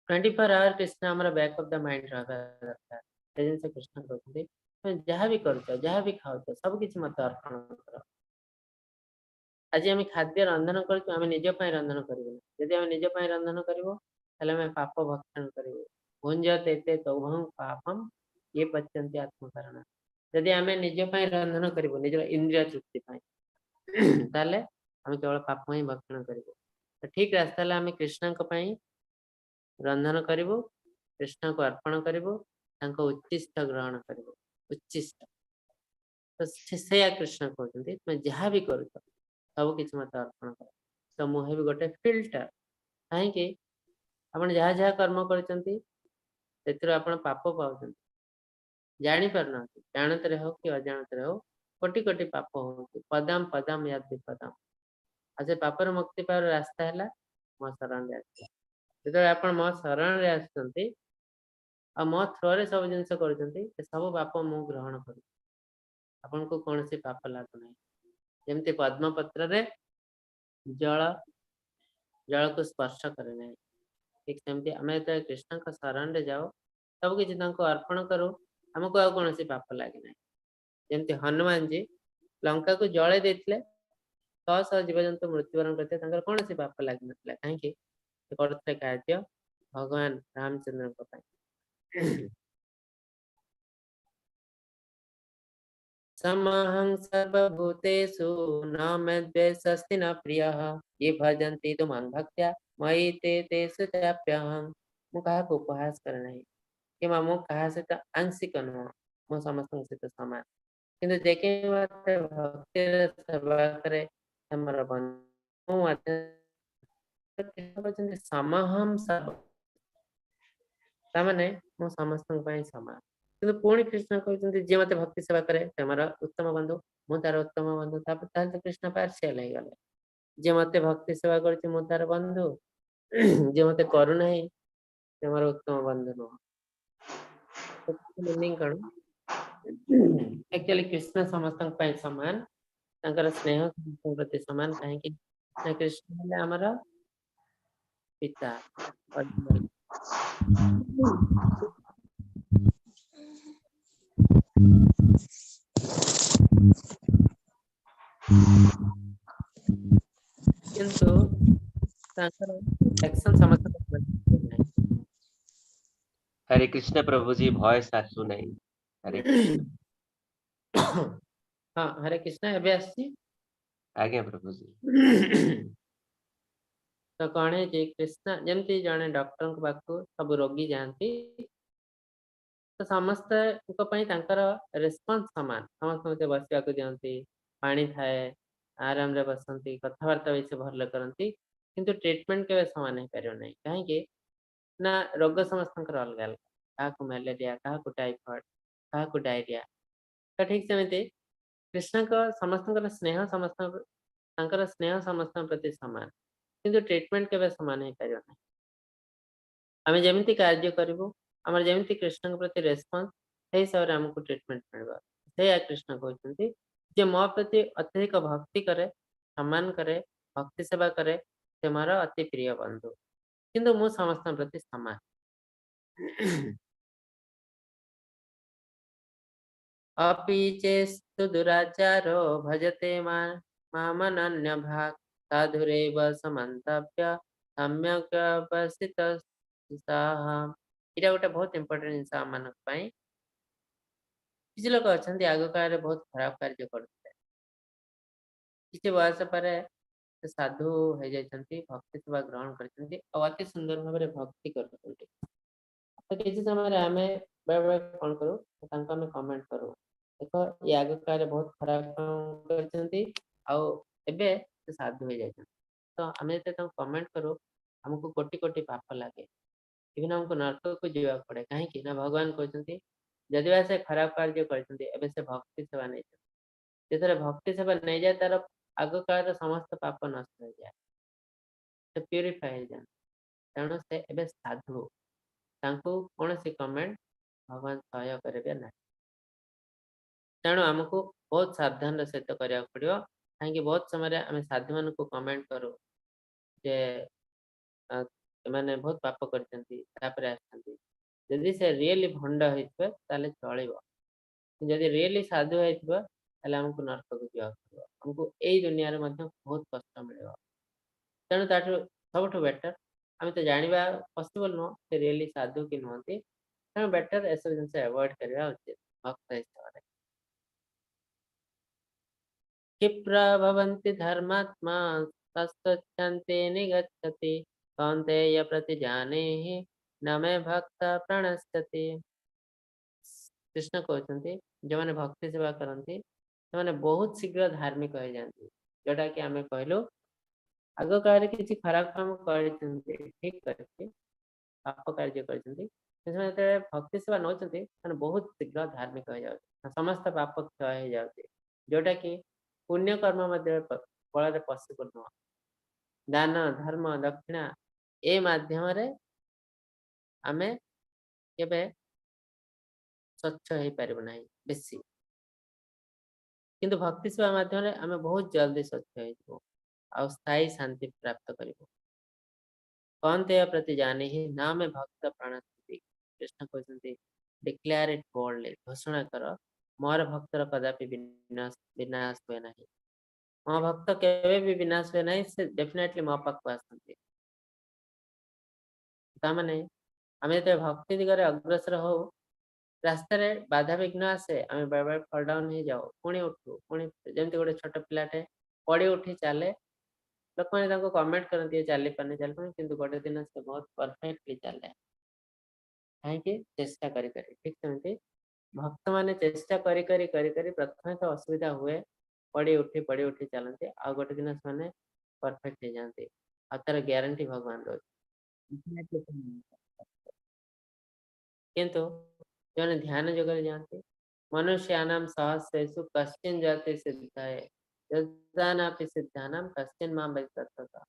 24 ଆୱାର କୃଷ୍ଣ ଆମର ବ୍ୟାକ୍ ଅଫ the mind ରହିବା ଦରକାର। ସେ ଜିନିଷ କୃଷ୍ଣ କହୁଛନ୍ତି, ତୁମେ ଯାହା ବି କରୁଛ, ଯାହା ବି ଖାଉଛ, ସବୁ କିଛି ମତେ ଅର୍ପଣ କର। ଆଜି ଆମେ ଖାଦ୍ୟ ରନ୍ଧନ କରୁଛୁ, ଆମେ ନିଜ ପାଇଁ ରନ୍ଧନ କରିବୁନି। ଯଦି ଆମେ ନିଜ ପାଇଁ ରନ୍ଧନ କରିବୁ, ତାହେଲେ ଆମେ ପାପ ଭକ୍ଷଣ କରିବୁ। ଭୁଞ୍ଜତେ ତେ ତୌଭଂ ପାପମ୍ ୟେ ପଚନ୍ତି ଆତ୍ମକାରଣାତ୍। ଯଦି ଆମେ ନିଜ ପାଇଁ ରନ୍ଧନ କରିବୁ, ନିଜର ଇନ୍ଦ୍ରିୟ ତୃପ୍ତି ପାଇଁ, ତାହେଲେ ଆମେ କେବଳ ପାପ ହିଁ ଭକ୍ଷଣ କରିବୁ। ତ ଠିକ ରାସ୍ତା ହେଲା ଆମେ କୃଷ୍ଣଙ୍କ ପାଇଁ ରନ୍ଧନ କରିବୁ, କୃଷ୍ଣଙ୍କୁ ଅର୍ପଣ କରିବୁ, ତାଙ୍କ ଉଚ୍ଚିଷ୍ଟ ଗ୍ରହଣ କରିବୁ, ଉଚ୍ଚିଷ୍ଟ। ତ ସେଇଆ କୃଷ୍ଣ କହୁଛନ୍ତି, ତୁମେ ଯାହା ବି କରୁଛ, ସବୁ କିଛି ମତେ ଅର୍ପଣ କର, ତ ମୁଁ ହେବି ଗୋଟେ ଫିଲ୍ଟର। କାହିଁକି? ଆପଣ ଯାହା ଯାହା କର୍ମ କରିଛନ୍ତି, ସେଥିରୁ ଆପଣ ପାପ ପାଉଛନ୍ତି, ଜାଣିପାରୁନାହାନ୍ତି। ଜାଣତରେ ହଉ କି ଅଜାଣତରେ ହଉ, କୋଟି କୋଟି ପାପ ହଉଛି। ପଦମ୍ ପଦମ୍ ୟଦ୍ ବିପଦମ୍। ଆଉ ସେ ପାପରୁ ମୁକ୍ତି ପାଇବାର ରାସ୍ତା ହେଲା ମୋ ଶରଣରେ ଆସିବା। ଯେତେବେଳେ ଆପଣ ମୋ ଶରଣରେ ଆସୁଛନ୍ତି ଆଉ ମୋ ଥ୍ରୋରେ ସବୁ ଜିନିଷ କରୁଛନ୍ତି, ସେ ସବୁ ପାପ ମୁଁ ଗ୍ରହଣ କରୁଛି। ଆପଣଙ୍କୁ କୌଣସି ପାପ ଲାଗୁନାହିଁ। ଯେମିତି ପଦ୍ମପତ୍ରରେ ଜଳ ଜଳକୁ ସ୍ପର୍ଶ କରେ ନାହିଁ, ଠିକ ସେମିତି ଆମେ ଯେତେବେଳେ କୃଷ୍ଣଙ୍କ ଶରଣରେ ଯାଉ, ସବୁ କିଛି ତାଙ୍କୁ ଅର୍ପଣ କରୁ, ଆମକୁ ଆଉ କୌଣସି ପାପ ଲାଗେ ନାହିଁ। ଯେମିତି ହନୁମାନଜୀ ଲଙ୍କାକୁ ଜଳେଇ ଦେଇଥିଲେ, ଶହ ଶହ ଜୀବଜନ୍ତୁ ମୃତ୍ୟୁବରଣ କରିଥିଲେ, ତାଙ୍କର କୌଣସି ପାପ ଲାଗିନଥିଲା। କାହିଁକି? ସେ କରୁଥିଲେ କାର୍ଯ୍ୟ ଭଗବାନ ରାମଚନ୍ଦ୍ରଙ୍କ ପାଇଁ। समहं सर्वभूतेषु न मे द्वेषस्ति न प्रियः, ये भजन्ति तु मां भक्त्या मयि ते तेषु चाप्यहं। ମୁଁ କାହାକୁ ଉପହାସ କରେ ନାହିଁ କିମ୍ବା ମୁଁ କାହା ସହିତ ଆଂଶିକ ନୁହଁ, ମୁଁ ସମସ୍ତଙ୍କ ସହିତ ସମାନ। କିନ୍ତୁ ଯେ କେହି ମତେ ଭକ୍ତିର ସେବା କରେ ସେ ମୋର ବନ୍ଧୁ। ମୁଁ ମଧ୍ୟ କହୁଛନ୍ତି ସମହಂ ସର୍ବ, ତାମାନେ ମୁଁ ସମସ୍ତଙ୍କ ପାଇଁ ସମାନ। କିନ୍ତୁ ପୁଣି କୃଷ୍ଣ କହୁଛନ୍ତି ଯିଏ ମତେ ଭକ୍ତି ସେବା କରେ ସେ ମୋର ଉତ୍ତମ ବନ୍ଧୁ, ମୁଁ ତାର ଉତ୍ତମ ବନ୍ଧୁ। ତାପରେ ତାହେଲେ ତ କୃଷ୍ଣ ପାର୍ସିଆଲ ହେଇଗଲେ। ଯିଏ ମତେ ଭକ୍ତି ସେବା କରୁଛି ମୁଁ ତାର ବନ୍ଧୁ, ଯିଏ ମତେ କରୁନାହିଁ ସେ ମୋର ଉତ୍ତମ ବନ୍ଧୁ ନୁହଁ। ମିନିଂ କଣ? ଆକ୍ଚୁଆଲି କୃଷ୍ଣ ସମସ୍ତଙ୍କ ପାଇଁ ସମାନ, ତାଙ୍କର ସ୍ନେହ ସମସ୍ତଙ୍କ ପ୍ରତି ସମାନ। କାହିଁକି ନା କୃଷ୍ଣ ହେଲେ ଆମର ପିତା। କିନ୍ତୁ ତାଙ୍କର ଆକ୍ସନ ସମସ୍ତଙ୍କ ପ୍ରତି ନାହିଁ। ହରେ କୃଷ୍ଣ ପ୍ରଭୁଜୀ, ଭଏସ ଆସୁନାହିଁ। ହରେ କୃଷ୍ଣ। ହଁ, ହରେ କୃଷ୍ଣ, ଏବେ ଆସିଛି? ଆଜ୍ଞା ପ୍ରଭୁଜୀ। ତ କଣ ହେଇଛି, କୃଷ୍ଣ ଯେମିତି ଜଣେ ଡକ୍ଟରଙ୍କ ପାଖକୁ ସବୁ ରୋଗୀ ଯାଆନ୍ତି, ତ ସମସ୍ତଙ୍କ ପାଇଁ ତାଙ୍କର ରେସ୍ପନ୍ସ ସମାନ। ସମସ୍ତଙ୍କୁ ସେ ବସିବାକୁ ଦିଅନ୍ତି, ପାଣି ଥାଏ, ଆରାମରେ ବସନ୍ତି, କଥାବାର୍ତ୍ତା ବି ସେ ଭଲ କରନ୍ତି, କିନ୍ତୁ ଟ୍ରିଟମେଣ୍ଟ କେବେ ସମାନ ହେଇପାରିବ ନାହିଁ। କାହିଁକି ନା ରୋଗ ସମସ୍ତଙ୍କର ଅଲଗା ଅଲଗା, କାହାକୁ ମ୍ୟାଲେରିଆ, କାହାକୁ ଟାଇଫଏଡ, କାହାକୁ ଡାଇରିଆ। ତ ଠିକ ସେମିତି କୃଷ୍ଣଙ୍କ ସମସ୍ତଙ୍କର ସ୍ନେହ ସମସ୍ତଙ୍କ ତାଙ୍କର ସ୍ନେହ ସମସ୍ତଙ୍କ ପ୍ରତି ସମାନ, କିନ୍ତୁ ଟ୍ରିଟମେଣ୍ଟ କେବେ ସମାନ ହେଇପାରିବ ନାହିଁ। ଆମେ ଯେମିତି କାର୍ଯ୍ୟ କରିବୁ, ଆମର ଯେମିତି କୃଷ୍ଣଙ୍କ ପ୍ରତି ରେସ୍ପନ୍ସ, ସେଇ ହିସାବରେ ଆମକୁ ଟ୍ରିଟମେଣ୍ଟ ମିଳିବ। ସେଇଆ କୃଷ୍ଣ କହୁଛନ୍ତି ଯେ ମୋ ପ୍ରତି ଅତ୍ୟଧିକ ଭକ୍ତି କରେ, ସମ୍ମାନ କରେ, ଭକ୍ତି ସେବା କରେ, ସେ ମୋର ଅତି ପ୍ରିୟ ବନ୍ଧୁ, କିନ୍ତୁ ମୁଁ ସମସ୍ତଙ୍କ ପ୍ରତି ସମାନ। अपि चेस्तु दुराचारो भजते मामनन्य भाक् साधुरेव समन्तव्य सम्यक अवस्थित साह। ଏଇଟା ଗୋଟେ ବହୁତ ଇମ୍ପୋର୍ଟାଣ୍ଟ ଜିନିଷ ଆମମାନଙ୍କ ପାଇଁ। କିଛି ଲୋକ ଅଛନ୍ତି ଆଗ କାଳରେ ବହୁତ ଖରାପ କାର୍ଯ୍ୟ କରୁଥିଲେ, କିଛି ବୟସ ପରେ ସେ ସାଧୁ ହେଇଯାଇଛନ୍ତି, ଭକ୍ତି ସେବା ଗ୍ରହଣ କରିଛନ୍ତି ଆଉ ଅତି ସୁନ୍ଦର ଭାବରେ ଭକ୍ତି କରୁଛନ୍ତି। ତ କିଛି ସମୟରେ ଆମେ ବେଳେବେଳେ କଣ କରୁ, ତାଙ୍କୁ ଆମେ କମେଣ୍ଟ କରୁ, ଦେଖ ଇଏ ଆଗ କାଳରେ ବହୁତ ଖରାପ କାମ କରିଛନ୍ତି ଆଉ ଏବେ ସେ ସାଧୁ ହେଇଯାଇଛନ୍ତି। ତ ଆମେ ଯେତେବେଳେ ତାଙ୍କୁ କମେଣ୍ଟ କରୁ, ଆମକୁ କୋଟି କୋଟି ପାପ ଲାଗେ, ଇଭିନ୍ ଆମକୁ ନର୍କକୁ ଯିବାକୁ ପଡେ। କାହିଁକି ନା ଭଗବାନ କହୁଛନ୍ତି ଯଦି ବା ସେ ଖରାପ କାର୍ଯ୍ୟ କରିଛନ୍ତି, ଏବେ ସେ ଭକ୍ତି ସେବା ନେଇଛନ୍ତି। ଯେତେବେଳେ ଭକ୍ତି ସେବା ନେଇଯାଏ, ତାର ଆଗ କାଳର ସମସ୍ତ ପାପ ନଷ୍ଟ ହେଇଯାଏ, ସେ ପ୍ୟୁରିଫାଏ ହେଇଯାନ୍ତି। ତେଣୁ ସେ ଏବେ ସାଧୁ, ତାଙ୍କୁ କୌଣସି କମେଣ୍ଟ ଭଗବାନ ସହ୍ୟ କରିବେ ନାହିଁ। ତେଣୁ ଆମକୁ ବହୁତ ସାବଧାନର ସହିତ କରିବାକୁ ପଡିବ। କାହିଁକି ବହୁତ ସମୟରେ ଆମେ ସାଧୁମାନଙ୍କୁ କମେଣ୍ଟ କରୁ ଯେ ଏମାନେ ବହୁତ ପାପ କରିଛନ୍ତି, ତାପରେ ଆସିଛନ୍ତି। ଯଦି ସେ ରିଏଲି ଭଣ୍ଡ ହେଇଥିବେ ତାହେଲେ ଚଳିବ, ଯଦି ରିଏଲି ସାଧୁ ହେଇଥିବ ତାହେଲେ ଆମକୁ ନର୍କକୁ ଯିବାକୁ ପଡିବ, ଆମକୁ ଏଇ ଦୁନିଆରେ ମଧ୍ୟ ବହୁତ କଷ୍ଟ ମିଳିବ। ତେଣୁ ତାଠୁ ସବୁଠୁ ବେଟର, ଆମେ ତ ଜାଣିବା ପସିବଲ ନୁହଁ ସେ ରିଏଲି ସାଧୁ କି ନୁହନ୍ତି, ତେଣୁ ବେଟର ଏସବୁ ଜିନିଷ ଆଭଏଡ କରିବା ଉଚିତ ଭକ୍ତ ହିସାବରେ। क्षिप्र भवन्ति धर्मात्मा तस्वच्छन्ते निगच्छति कौन्तेय प्रतिजानेहि न मे भक्त प्रणश्यति। କୃଷ୍ଣ କହୁଛନ୍ତି ଯେଉଁମାନେ ଭକ୍ତି ସେବା କରନ୍ତି ସେମାନେ ବହୁତ ଶୀଘ୍ର ଧାର୍ମିକ ହେଇଯାଆନ୍ତି। ଯୋଉଟା କି ଆମେ କହିଲୁ ଆଗ କାଳରେ କିଛି ଖରାପ କାମ କରିଛନ୍ତି, ଠିକ ଅଛି, ପାପ କାର୍ଯ୍ୟ କରିଛନ୍ତି, କିନ୍ତୁ ସେମାନେ ଯେତେବେଳେ ଭକ୍ତି ସେବା ନଉଛନ୍ତି ସେମାନେ ବହୁତ ଶୀଘ୍ର ଧାର୍ମିକ ହେଇଯାଉଛନ୍ତି, ସମସ୍ତ ପାପ କ୍ଷୟ ହେଇଯାଉଛି, ଯୋଉଟା କି ପୁଣ୍ୟ କର୍ମ ମଧ୍ୟ ବଳରେ ପସିବଲ ନୁହଁ। ଦାନ, ଧର୍ମ, ଦକ୍ଷିଣା ଏ ମାଧ୍ୟମରେ ଆମେ କେବେ ସ୍ୱଚ୍ଛ ହେଇପାରିବୁ ନାହିଁ ବେଶୀ, କିନ୍ତୁ ଭକ୍ତି ସେବା ମାଧ୍ୟମରେ ଆମେ ବହୁତ ଜଲ୍ଦି ସ୍ୱଚ୍ଛ ହେଇଯିବୁ। ଆଉ ସ୍ଥାୟୀ ଶାନ୍ତି ପ୍ରାପ୍ତ କରିବୁ। କୌନ୍ତେୟ ପ୍ରତିଜାନିହି ନ ମେ ଭକ୍ତ ପ୍ରଣଶ୍ୟତି। କୃଷ୍ଣ କହୁଛନ୍ତି ଡିକ୍ଲେୟାର ଇଟ୍ ବୋଲ୍ଡଲି, ଘୋଷଣା କର ମୋର ଭକ୍ତର କଦାପି ବିନାଶ ହୁଏ ନାହିଁ। ମୋ ଭକ୍ତ କେବେ ବି ବିନାଶ ହୁଏ ନାହିଁ, ସେ ଡେଫିନେଟଲି ମୋ ପାଖକୁ ଆସନ୍ତି। ତାମାନେ ଆମେ ଯେତେବେଳେ ଭକ୍ତି ଦିଗରେ ଅଗ୍ରସର ହଉ, ରାସ୍ତାରେ ବାଧାବିଘ୍ନ ଆସେ, ଆମେ ବେଳେ ବେଳେ ଫଲ୍ ଡାଉନ୍ ହେଇଯାଉ, ପୁଣି ଉଠୁ, ପୁଣି ଯେମିତି ଗୋଟେ ଛୋଟ ପିଲାଟେ ପଡି ଉଠି ଚାଲେ, ଲୋକମାନେ ତାଙ୍କୁ କମେଣ୍ଟ କରନ୍ତି ଚାଲି ପାରୁନି ଚାଲିପାରୁନି, କିନ୍ତୁ ଗୋଟେ ଦିନ ସେ ବହୁତ ପରଫେକ୍ଟଲି ଚାଲେ। କାହିଁକି? ଚେଷ୍ଟା କରି କରି। ଠିକ ସେମିତି ଭକ୍ତମାନେ ଚେଷ୍ଟା କରି କରି କରି କରି ପ୍ରଥମେ ତ ଅସୁବିଧା ହୁଏ, ପଡି ଉଠି ପଡି ଉଠି ଚାଲନ୍ତି, ଆଉ ଗୋଟେ ଦିନ ସେମାନେ ପରଫେକ୍ଟ ହେଇଯାଆନ୍ତି। ଆଉ ତାର ଗ୍ୟାରେଣ୍ଟି ଭଗବାନ ଦଉଛନ୍ତି। କିନ୍ତୁ ଯେଉଁମାନେ ଧ୍ୟାନ ଯୋଗରେ ଯାଆନ୍ତି, ମନୁଷ୍ୟାନାମ ସହସ୍ରେଷୁ କଶ୍ଚିନ୍ ଜାତି ସିଦ୍ଧାଏ ଯଦାନାପି ସିଦ୍ଧାନାମ କଶ୍ଚିନ୍ ମାମ ବୈତତ୍ତ୍ୱତଃ।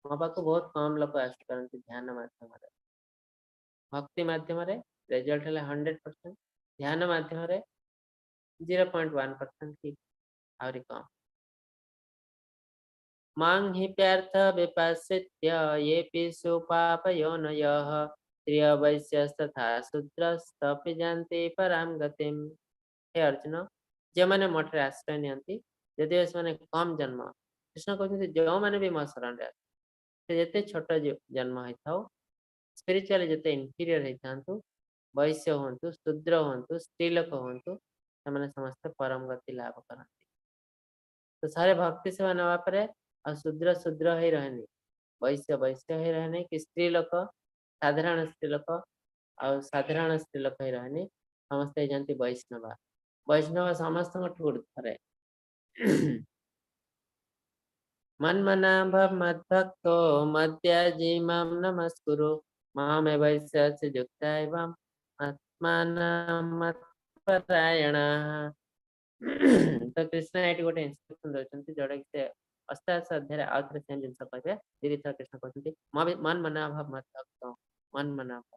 ମୋ ପାଖକୁ ବହୁତ କମ ଲୋକ ଆସିପାରନ୍ତି ଧ୍ୟାନ ମାଧ୍ୟମରେ। ଭକ୍ତି ମାଧ୍ୟମରେ ରେଜଲ୍ଟ ହେଲା 100%, ଧ୍ୟାନ ମାଧ୍ୟମରେ 0.1% କି ଆହୁରି କମ। ମାଂ हि ପ୍ୟାର୍ଥ ବିପାଶ୍ରିତ୍ୟ येऽपि सुपापयोनयः स्त्रिय वैश्यस्तथा शूद्रस्तपि ଯାନ୍ତି ପରାମ ଗତିମ୍। ହେ ଅର୍ଜୁନ, ଯେଉଁମାନେ ମୋ ଠାରେ ଆଶ୍ରୟ ନିଅନ୍ତି, ଯଦିଓ ସେମାନେ କମ ଜନ୍ମ, କୃଷ୍ଣ କହୁଛନ୍ତି ଯେଉଁମାନେ ବି ମୋ ଶରଣରେ ଆସନ୍ତି, ସେ ଯେତେ ଛୋଟ ଜନ୍ମ ହେଇଥାଉ, ସ୍ପିରିଚୁଆଲି ଯେତେ ଇନଫିରିୟର ହେଇଥାନ୍ତୁ, ବୈଶ୍ୟ ହୁଅନ୍ତୁ, ଶୂଦ୍ର ହୁଅନ୍ତୁ, ସ୍ତ୍ରୀ ଲୋକ ହୁଅନ୍ତୁ, ସେମାନେ ସମସ୍ତେ ପରମ ଗତି ଲାଭ କରନ୍ତି। ତ ଥରେ ଭକ୍ତି ସେବା ନେବା ପରେ ଆଉ ଶୂଦ୍ର ଶୂଦ୍ର ହେଇ ରହେନି, ବୈଶ୍ୟ ବୈଶ୍ୟ ହେଇ ରହେନି, କି ସ୍ତ୍ରୀ ଲୋକ ସାଧାରଣ ସ୍ତ୍ରୀ ଲୋକ ଆଉ ସାଧାରଣ ସ୍ତ୍ରୀ ଲୋକ ହେଇ ରହେନି, ସମସ୍ତେ ହେଇଯାନ୍ତି ବୈଷ୍ଣବ। ବୈଷ୍ଣବ ସମସ୍ତଙ୍କଠୁ ଊର୍ଦ୍ଧ୍ୱରେ। ମନ୍ମନା ଭବ ମଦ୍ଭକ୍ତୋ ମଦ୍ୟାଜି ମାମ ନମସ୍କୁରୁ ମାମେ ବୈଶ୍ୟସ୍ୟ ଯୁକ୍ତା ଏବଂ ଆତ୍ମାନମତ୍ପରାୟଣାଃ। ତ କୃଷ୍ଣ ଏଇଠି ଗୋଟେ ଇନଷ୍ଟ୍ରକ୍ସନ ଦଉଛନ୍ତି, ଯୋଉଟା କି ସେ 88 ଅଧ୍ୟାୟରେ ଆଉ ଥରେ ସେମ୍ ଜିନିଷ କହିବେ। ଦି ଥର କୃଷ୍ଣ କହୁଛନ୍ତି ମନ ମନା ଭବ ମଦ୍ଭକ୍ତ, ମନ ମନା ଭବ,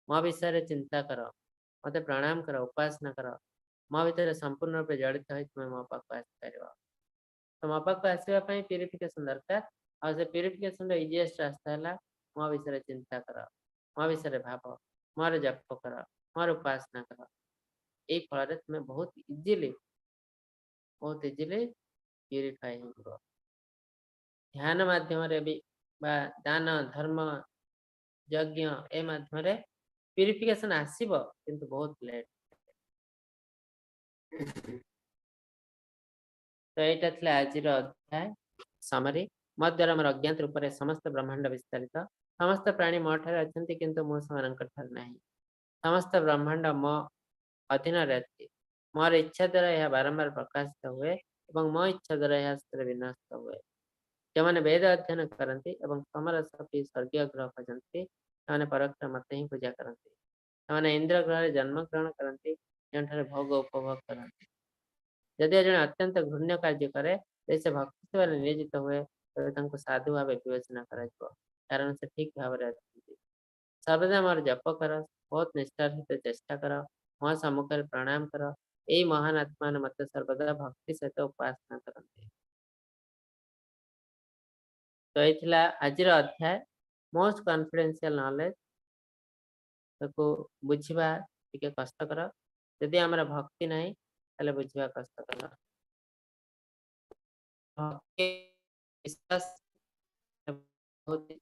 ମୋ ବିଷୟରେ ଚିନ୍ତା କର, ମତେ ପ୍ରଣାମ କର, ଉପାସନା କର, ମୋ ଭିତରେ ସମ୍ପୂର୍ଣ୍ଣ ରୂପେ ଜଡ଼ିତ ହୋଇ ତୁମେ ମୋ ପାଖକୁ ଆସିପାରିବ। ତ ମୋ ପାଖକୁ ଆସିବା ପାଇଁ ପ୍ୟୁରିଫିକେସନ ଦରକାର, ଆଉ ସେ ପ୍ୟୁରିଫିକେସନର ଇଜିଏଷ୍ଟ ରାସ୍ତା ହେଲା ମୋ ବିଷୟରେ ଚିନ୍ତା କର, ମୋ ବିଷୟରେ ଭାବ, ମୋର ଜପ କର, ମୋର ଉପାସନା କର। ଏଇ ଫଳରେ ତୁମେ ବହୁତ ଇଜିଲି ପ୍ୟୁରିଫାଇ ହେଇଯିବ। ଧ୍ୟାନ ମାଧ୍ୟମରେ ବି ବା ଦାନ ଧର୍ମ ଯଜ୍ଞ ଏ ମାଧ୍ୟମରେ ପ୍ୟୁରିଫିକେସନ ଆସିବ, କିନ୍ତୁ ବହୁତ ଲେଟ୍। ତ ଏଇଟା ଥିଲା ଆଜିର ଅଧ୍ୟାୟ ସମରି। ମୋ ଦ୍ୱାରା ମୋର ଅଜ୍ଞାତ ରୂପରେ ସମସ୍ତ ବ୍ରହ୍ମାଣ୍ଡ ବିସ୍ତାରିତ। ସମସ୍ତ ପ୍ରାଣୀ ମୋ ଠାରେ ଅଛନ୍ତି, କିନ୍ତୁ ମୁଁ ସେମାନଙ୍କ ଠାରେ ନାହିଁ। ସମସ୍ତ ବ୍ରହ୍ମାଣ୍ଡ ମୋ ଅଧୀନରେ ଅଛି। ମୋର ଇଚ୍ଛା ଦ୍ୱାରା ଏହା ବାରମ୍ବାର ପ୍ରକାଶିତ ହୁଏ ଏବଂ ମୋ ଇଚ୍ଛା ଦ୍ୱାରା ଏହା ସେଥିରେ ବିନଷ୍ଟ ହୁଏ। ଯେଉଁମାନେ ବେଦ ଅଧ୍ୟୟନ କରନ୍ତି ଏବଂ ସୋମରସ ପିଇ ସ୍ୱର୍ଗୀୟ ଗ୍ରହ ଖୋଜନ୍ତି, ସେମାନେ ପରୋକ୍ଷରେ ମତେ ହିଁ ପୂଜା କରନ୍ତି। ସେମାନେ ଇନ୍ଦ୍ର ଗ୍ରହରେ ଜନ୍ମ ଗ୍ରହଣ କରନ୍ତି, ଯେଉଁଠାରେ ଭୋଗ ଉପଭୋଗ କରନ୍ତି। ଯଦି ଜଣେ ଅତ୍ୟନ୍ତ ଘୃଣ୍ୟ କାର୍ଯ୍ୟ କରେ, ଯଦି ସେ ଭକ୍ତି ସେବାରେ ନିୟୋଜିତ ହୁଏ, ତେବେ ତାଙ୍କୁ ସାଧୁ ଭାବେ ବିବେଚନା କରାଯିବ, କାରଣ ସେ ଠିକ ଭାବରେ ଅଛନ୍ତି। ସର୍ବଦା ମୋର ଜପ କର, ବହୁତ ନିଷ୍ଠାର ସହିତ ଚେଷ୍ଟା କର, ମୋ ସମ୍ମୁଖରେ ପ୍ରଣାମ କର। ଏଇ ମହାନ ଆତ୍ମା ମତେ ସର୍ବଦା ଭକ୍ତି ସହିତ ଉପାସନା କରନ୍ତି। ତ ଏଇ ଥିଲା ଆଜିର ଅଧ୍ୟାୟ, ମୋଷ୍ଟ କନଫିଡେନ୍ସିଆଲ ନଲେଜ। ତାକୁ ବୁଝିବା ଟିକେ କଷ୍ଟକର। ଯଦି ଆମର ଭକ୍ତି ନାହିଁ, ତାହେଲେ ବୁଝିବା କଷ୍ଟକର। ଭକ୍ତି ବିଶ୍ୱାସ ବହୁତ।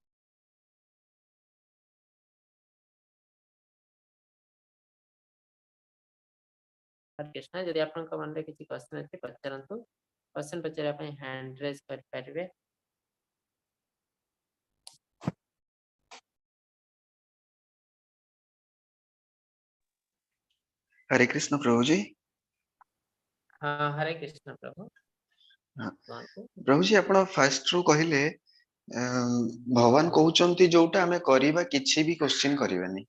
ହରେ କୃଷ୍ଣ। ଯଦି ଆପଣଙ୍କ ମନରେ କିଛି କ୍ୱେଶ୍ଚନ ଅଛି, ପଚାରନ୍ତୁ। କ୍ୱେଶ୍ଚନ ପଚାରିବା ପାଇଁ ହ୍ୟାଣ୍ଡ ରେଜ୍ କରିପାରିବେ। ହରେ କୃଷ୍ଣ ପ୍ରଭୁଜୀ। ହଁ, ହରେ କୃଷ୍ଣ ପ୍ରଭୁ। କୁହନ୍ତୁ। ପ୍ରଭୁଜୀ, ଆପଣ ଫାଷ୍ଟ ରୁ କହିଲେ ଭଗବାନ କହୁଛନ୍ତି ଯୋଉଟା ଆମେ କରିବା, କିଛି ବି କ୍ୱେଶ୍ଚିନ୍ କରିବାନି।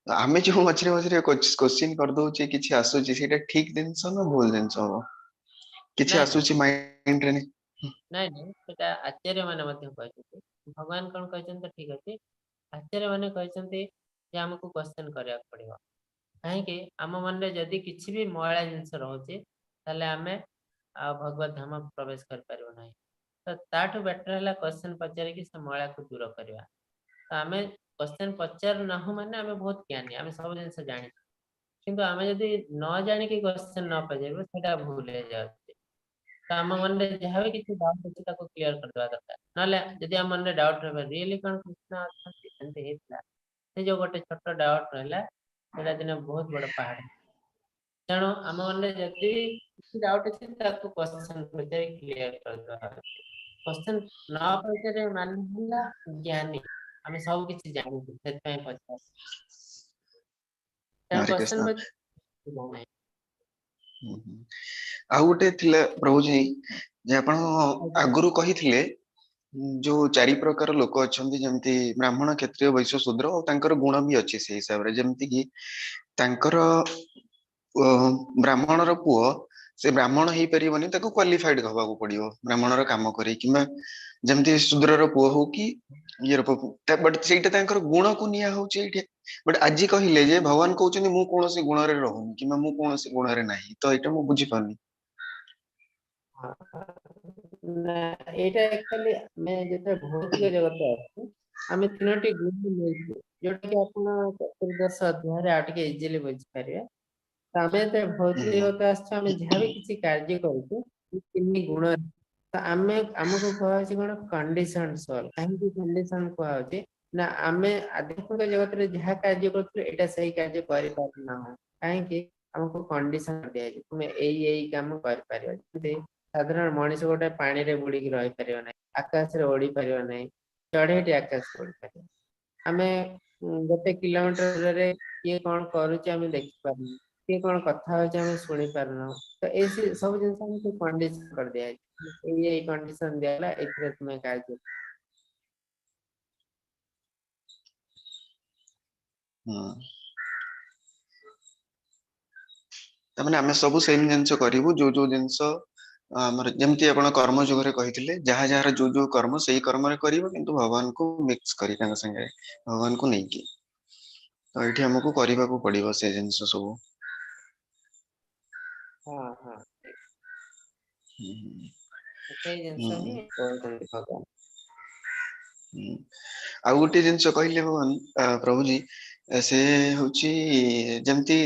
ଆମେ ଯୋଉ ମଝିରେ ମଝିରେ କ୍ୱେଶ୍ଚିନ୍ କରିଦଉଛେ, କିଛି ଆସୁଛି, ସେଇଟା ଠିକ ଜିନିଷ ନା ଭୁଲ ଜିନିଷ ହବ? କିଛି ନାଇଁ। ଆସୁଛି ମାଇଣ୍ଡରେ। ନାଇଁ, ସେଟା ଆଚାର୍ଯ୍ୟ ମାନେ ମଧ୍ୟ କହିଛନ୍ତି। ଭଗବାନ କଣ କହିଛନ୍ତି ତ ଠିକ ଅଛି। ଆଚାର୍ଯ୍ୟ ମାନେ କହିଛନ୍ତି ଯେ ଆମକୁ କ୍ୱେଶ୍ଚନ କରିବାକୁ ପଡିବ। କାହିଁକି? ଆମ ମନରେ ଯଦି କିଛି ବି ମଇଳା ଜିନିଷ ରହୁଛି, ତାହେଲେ ଆମେ ଆଉ ଭଗବତ ଧାମ ପ୍ରବେଶ କରିପାରିବୁ ନାହିଁ। ତ ତ ତାଠୁ ବେଟର ହେଲା କ୍ୱେଶ୍ଚନ ପଚାରିକି ସେ ମଇଳାକୁ ଦୂର କରିବା। ତ ଆମେ କ୍ୱେଶ୍ଚନ ପଚାରୁ ନାହୁଁ ମାନେ ଆମେ ବହୁତ ଜ୍ଞାନୀ, ଆମେ ସବୁ ଜିନିଷ ଜାଣିଛୁ। କିନ୍ତୁ ଆମେ ଯଦି ନ ଜାଣିକି କ୍ୱେଶ୍ଚନ ନ ପଚାରିବୁ ସେଇଟା ଭୁଲ ହେଇଯାଉଛି। ତ ଆମ ମନରେ ଯାହା ବି କିଛି ଡାଉଟ ଅଛି ତାକୁ କ୍ଲିୟର କରିଦେବା ଦରକାର। ନହେଲେ ଯଦି ଆମ ମନରେ ଡାଉଟ ରହିବ ରିଏଲି କଣ କୃଷ୍ଣ ଅଛନ୍ତି, ଏମିତି ହେଇଥିଲା, ସେ ଯୋଉ ଗୋଟେ ଛୋଟ ଡାଉଟ ରହିଲା ସେଇଟା ଦିନେ ବହୁତ ବଡ ପାହାଡ। ତେଣୁ ଆମ ମନରେ ଯଦି ବି କିଛି ଡାଉଟ ଅଛି ତାକୁ କ୍ୱେଶ୍ଚନ ପଚାରି କ୍ଲିୟର କରିଦେବା। କ୍ୱେଶ୍ଚନ ନ ପଚାରିବା ମାନେ ହେଲା ଜ୍ଞାନୀ, ଆମେ ସବୁ କିଛି ଜାଣିଛୁ ସେଥିପାଇଁ ପଚାରୁ। ତେଣୁ ହରେ କ୍ୱେଶ୍ଚନ କୃଷ୍ଣ। ପଚାରିବା ନାହିଁ। ହୁଁ, ହୁଁ। ଆଉ ଗୋଟେ ଥିଲା ପ୍ରଭୁଜୀ ଯେ ଆପଣ ଆଗରୁ କହିଥିଲେ ଯୋଉ ଚାରି ପ୍ରକାର ଲୋକ ଅଛନ୍ତି, ଯେମିତି ବ୍ରାହ୍ମଣ, କ୍ଷତ୍ରିୟ, ବୈଶ୍ୟ, ଶୂଦ୍ର, ଆଉ ତାଙ୍କର ଗୁଣ ବି ଅଛି ସେଇ ହିସାବରେ। ଯେମିତି କି ତାଙ୍କର ବ୍ରାହ୍ମଣର ପୁଅ ସେ ବ୍ରାହ୍ମଣ ହେଇପାରିବନି, ତାକୁ କ୍ୱାଲିଫାଇଡ ହବାକୁ ପଡିବ ବ୍ରାହ୍ମଣର କାମ କରି, କିମ୍ବା ଯେମିତି ଶୂଦ୍ରର ପୁଅ ହଉ କି ଇଏର ପୁଅ, ବଟ ସେଇଟା ତାଙ୍କର ଗୁଣକୁ ନିଆ ହଉଛି ଏଇଠି। ବଟ ଆଜି କହିଲେ ଯେ ଭଗବାନ କହୁଛନ୍ତି ମୁଁ କୌଣସି ଗୁଣରେ ରହୁନି କିମ୍ବା ମୁଁ କୌଣସି ଗୁଣରେ ନାହିଁ, ତ ଏଇଟା ମୁଁ ବୁଝିପାରୁନି। ନା, ଏଇଟା ଆକ୍ଚୁଆଲି ଆମେ ଯେତେବେଳେ ଭୌତିକ ଜଗତ ଅଛୁ ଆମେ ତିନୋଟି ଗୁଣ ନେଇଛୁ, ଯୋଉଟା କି ଆପଣ ଚତୁର୍ଦ୍ଦଶ ଅଧ୍ୟାୟରେ ଆଉ ଟିକେ ଇଜିଲି ବୁଝିପାରିବେ। ତ ଆମେ ଯେତେବେଳେ ଭୌତିକ ଜଗତ ଆସିଛୁ ଆମେ ଯାହା ବି କିଛି କାର୍ଯ୍ୟ କରୁଛୁ ତିନି ଗୁଣ। ତ ଆମକୁ କୁହାହଉଛି କଣ କଣ୍ଡିସନ ସୋଲ। କାହିଁକି କଣ୍ଡିସନ କୁହାହଉଛି ନା ଆମେ ଆଧ୍ୟାତ୍ମିକ ଜଗତରେ ଯାହା କାର୍ଯ୍ୟ କରୁଥିଲୁ ଏଇଟା ସେଇ କାର୍ଯ୍ୟ କରିପାରୁନାହୁଁ। କାହିଁକି? ଆମକୁ କଣ୍ଡିସନ ଦିଆଯାଇଛି ତୁମେ ଏଇ ଏଇ କାମ କରିପାରିବ। ଯେମିତି ସାଧାରଣ ମଣିଷ ଗୋଟେ ପାଣିରେ ବୁଡିକି ରହିପାରିବ ନାହିଁ, ଆକାଶରେ ଉଡି ପାରିବ ନାହିଁ, ଚଢେଇଟି ଆକାଶରେ ଉଡି ପାରିବ। ଆମେ 1 କିଲୋମିଟର ଦୂରରେ କିଏ କଣ କରୁଛି ଆମେ ଦେଖିପାରୁନୁ, କିଏ କଣ କଥା ହଉଛି ଆମେ ଶୁଣି ପାରୁନାହୁଁ। ତ ଏଇ ସବୁ ଜିନିଷ ଆମକୁ କଣ୍ଡିସନ କରିଦିଆଯାଇଛି, ଏଇ ଏଇ କଣ୍ଡିସନ ଦିଆଗଲା, ଏଇଥିରେ ତୁମେ କାର୍ଯ୍ୟ। ତାମାନେ ଆମେ ସବୁ ସେମ ଜିନିଷ କରିବୁ, ଯୋଉ ଯୋଉ ଜିନିଷ ଆମର ଯେମିତି ଆପଣ କର୍ମ ଯୁଗରେ କହିଥିଲେ, ଯାହା ଯାହାର ଯୋଉ ଯୋଉ କର୍ମ ସେଇ କର୍ମରେ କରିବ, କିନ୍ତୁ ଭଗବାନଙ୍କୁ ମିକ୍ସ କରି ତାଙ୍କ ସାଙ୍ଗରେ, ଭଗବାନଙ୍କୁ ନେଇକି। ତ ଏଇଠି ଆମକୁ କରିବାକୁ ପଡିବ ସେ ଜିନିଷ ସବୁ। ହଁ, ହଁ। ସେଇ ଜିନିଷ ହିଁ କହୁଛନ୍ତି ଭଗବାନ। ଆଉ ଗୋଟେ ଜିନିଷ କହିଲେ ଭଗବାନ, ପ୍ରଭୁଜୀ, ସେ ହଉଛି ଯେମିତି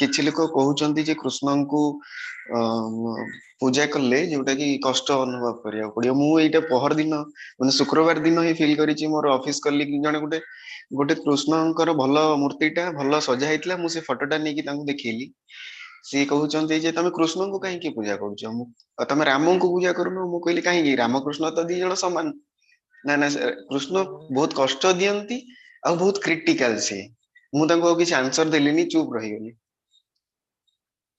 କିଛି ଲୋକ କହୁଛନ୍ତି ଯେ କୃଷ୍ଣଙ୍କୁ ପୂଜା କଲେ ଯୋଉଟା କି କଷ୍ଟ ଅନୁଭବ କରିବାକୁ ପଡିବ। ମୁଁ ଏଇଟା ପହର ଦିନ ମାନେ ଶୁକ୍ରବାର ଦିନ ହିଁ ଫିଲ୍ କରିଛି। ମୋର ଅଫିସ କଲିଗ ଜଣେ ଗୋଟେ କୃଷ୍ଣଙ୍କର ଭଲ ମୂର୍ତ୍ତିଟା ଭଲ ସଜା ହେଇଥିଲା, ମୁଁ ସେ ଫଟୋଟା ନେଇକି ତାଙ୍କୁ ଦେଖେଇଲି। ସିଏ କହୁଛନ୍ତି ଯେ ତମେ କୃଷ୍ଣଙ୍କୁ କାହିଁକି ପୂଜା କରୁଛ, ତମେ ରାମଙ୍କୁ ପୂଜା କରୁନ। ମୁଁ କହିଲି କାହିଁକି, ରାମକୃଷ୍ଣ ତ ଦି ଜଣ ସମାନ। ନା ନା, କୃଷ୍ଣ ବହୁତ କଷ୍ଟ ଦିଅନ୍ତି ଆଉ ବହୁତ କ୍ରିଟିକାଲ ସିଏ। ମୁଁ ତାଙ୍କୁ ଆଉ କିଛି ଆନ୍ସର ଦେଲିନି, ଚୁପ୍ ରହିଗଲି।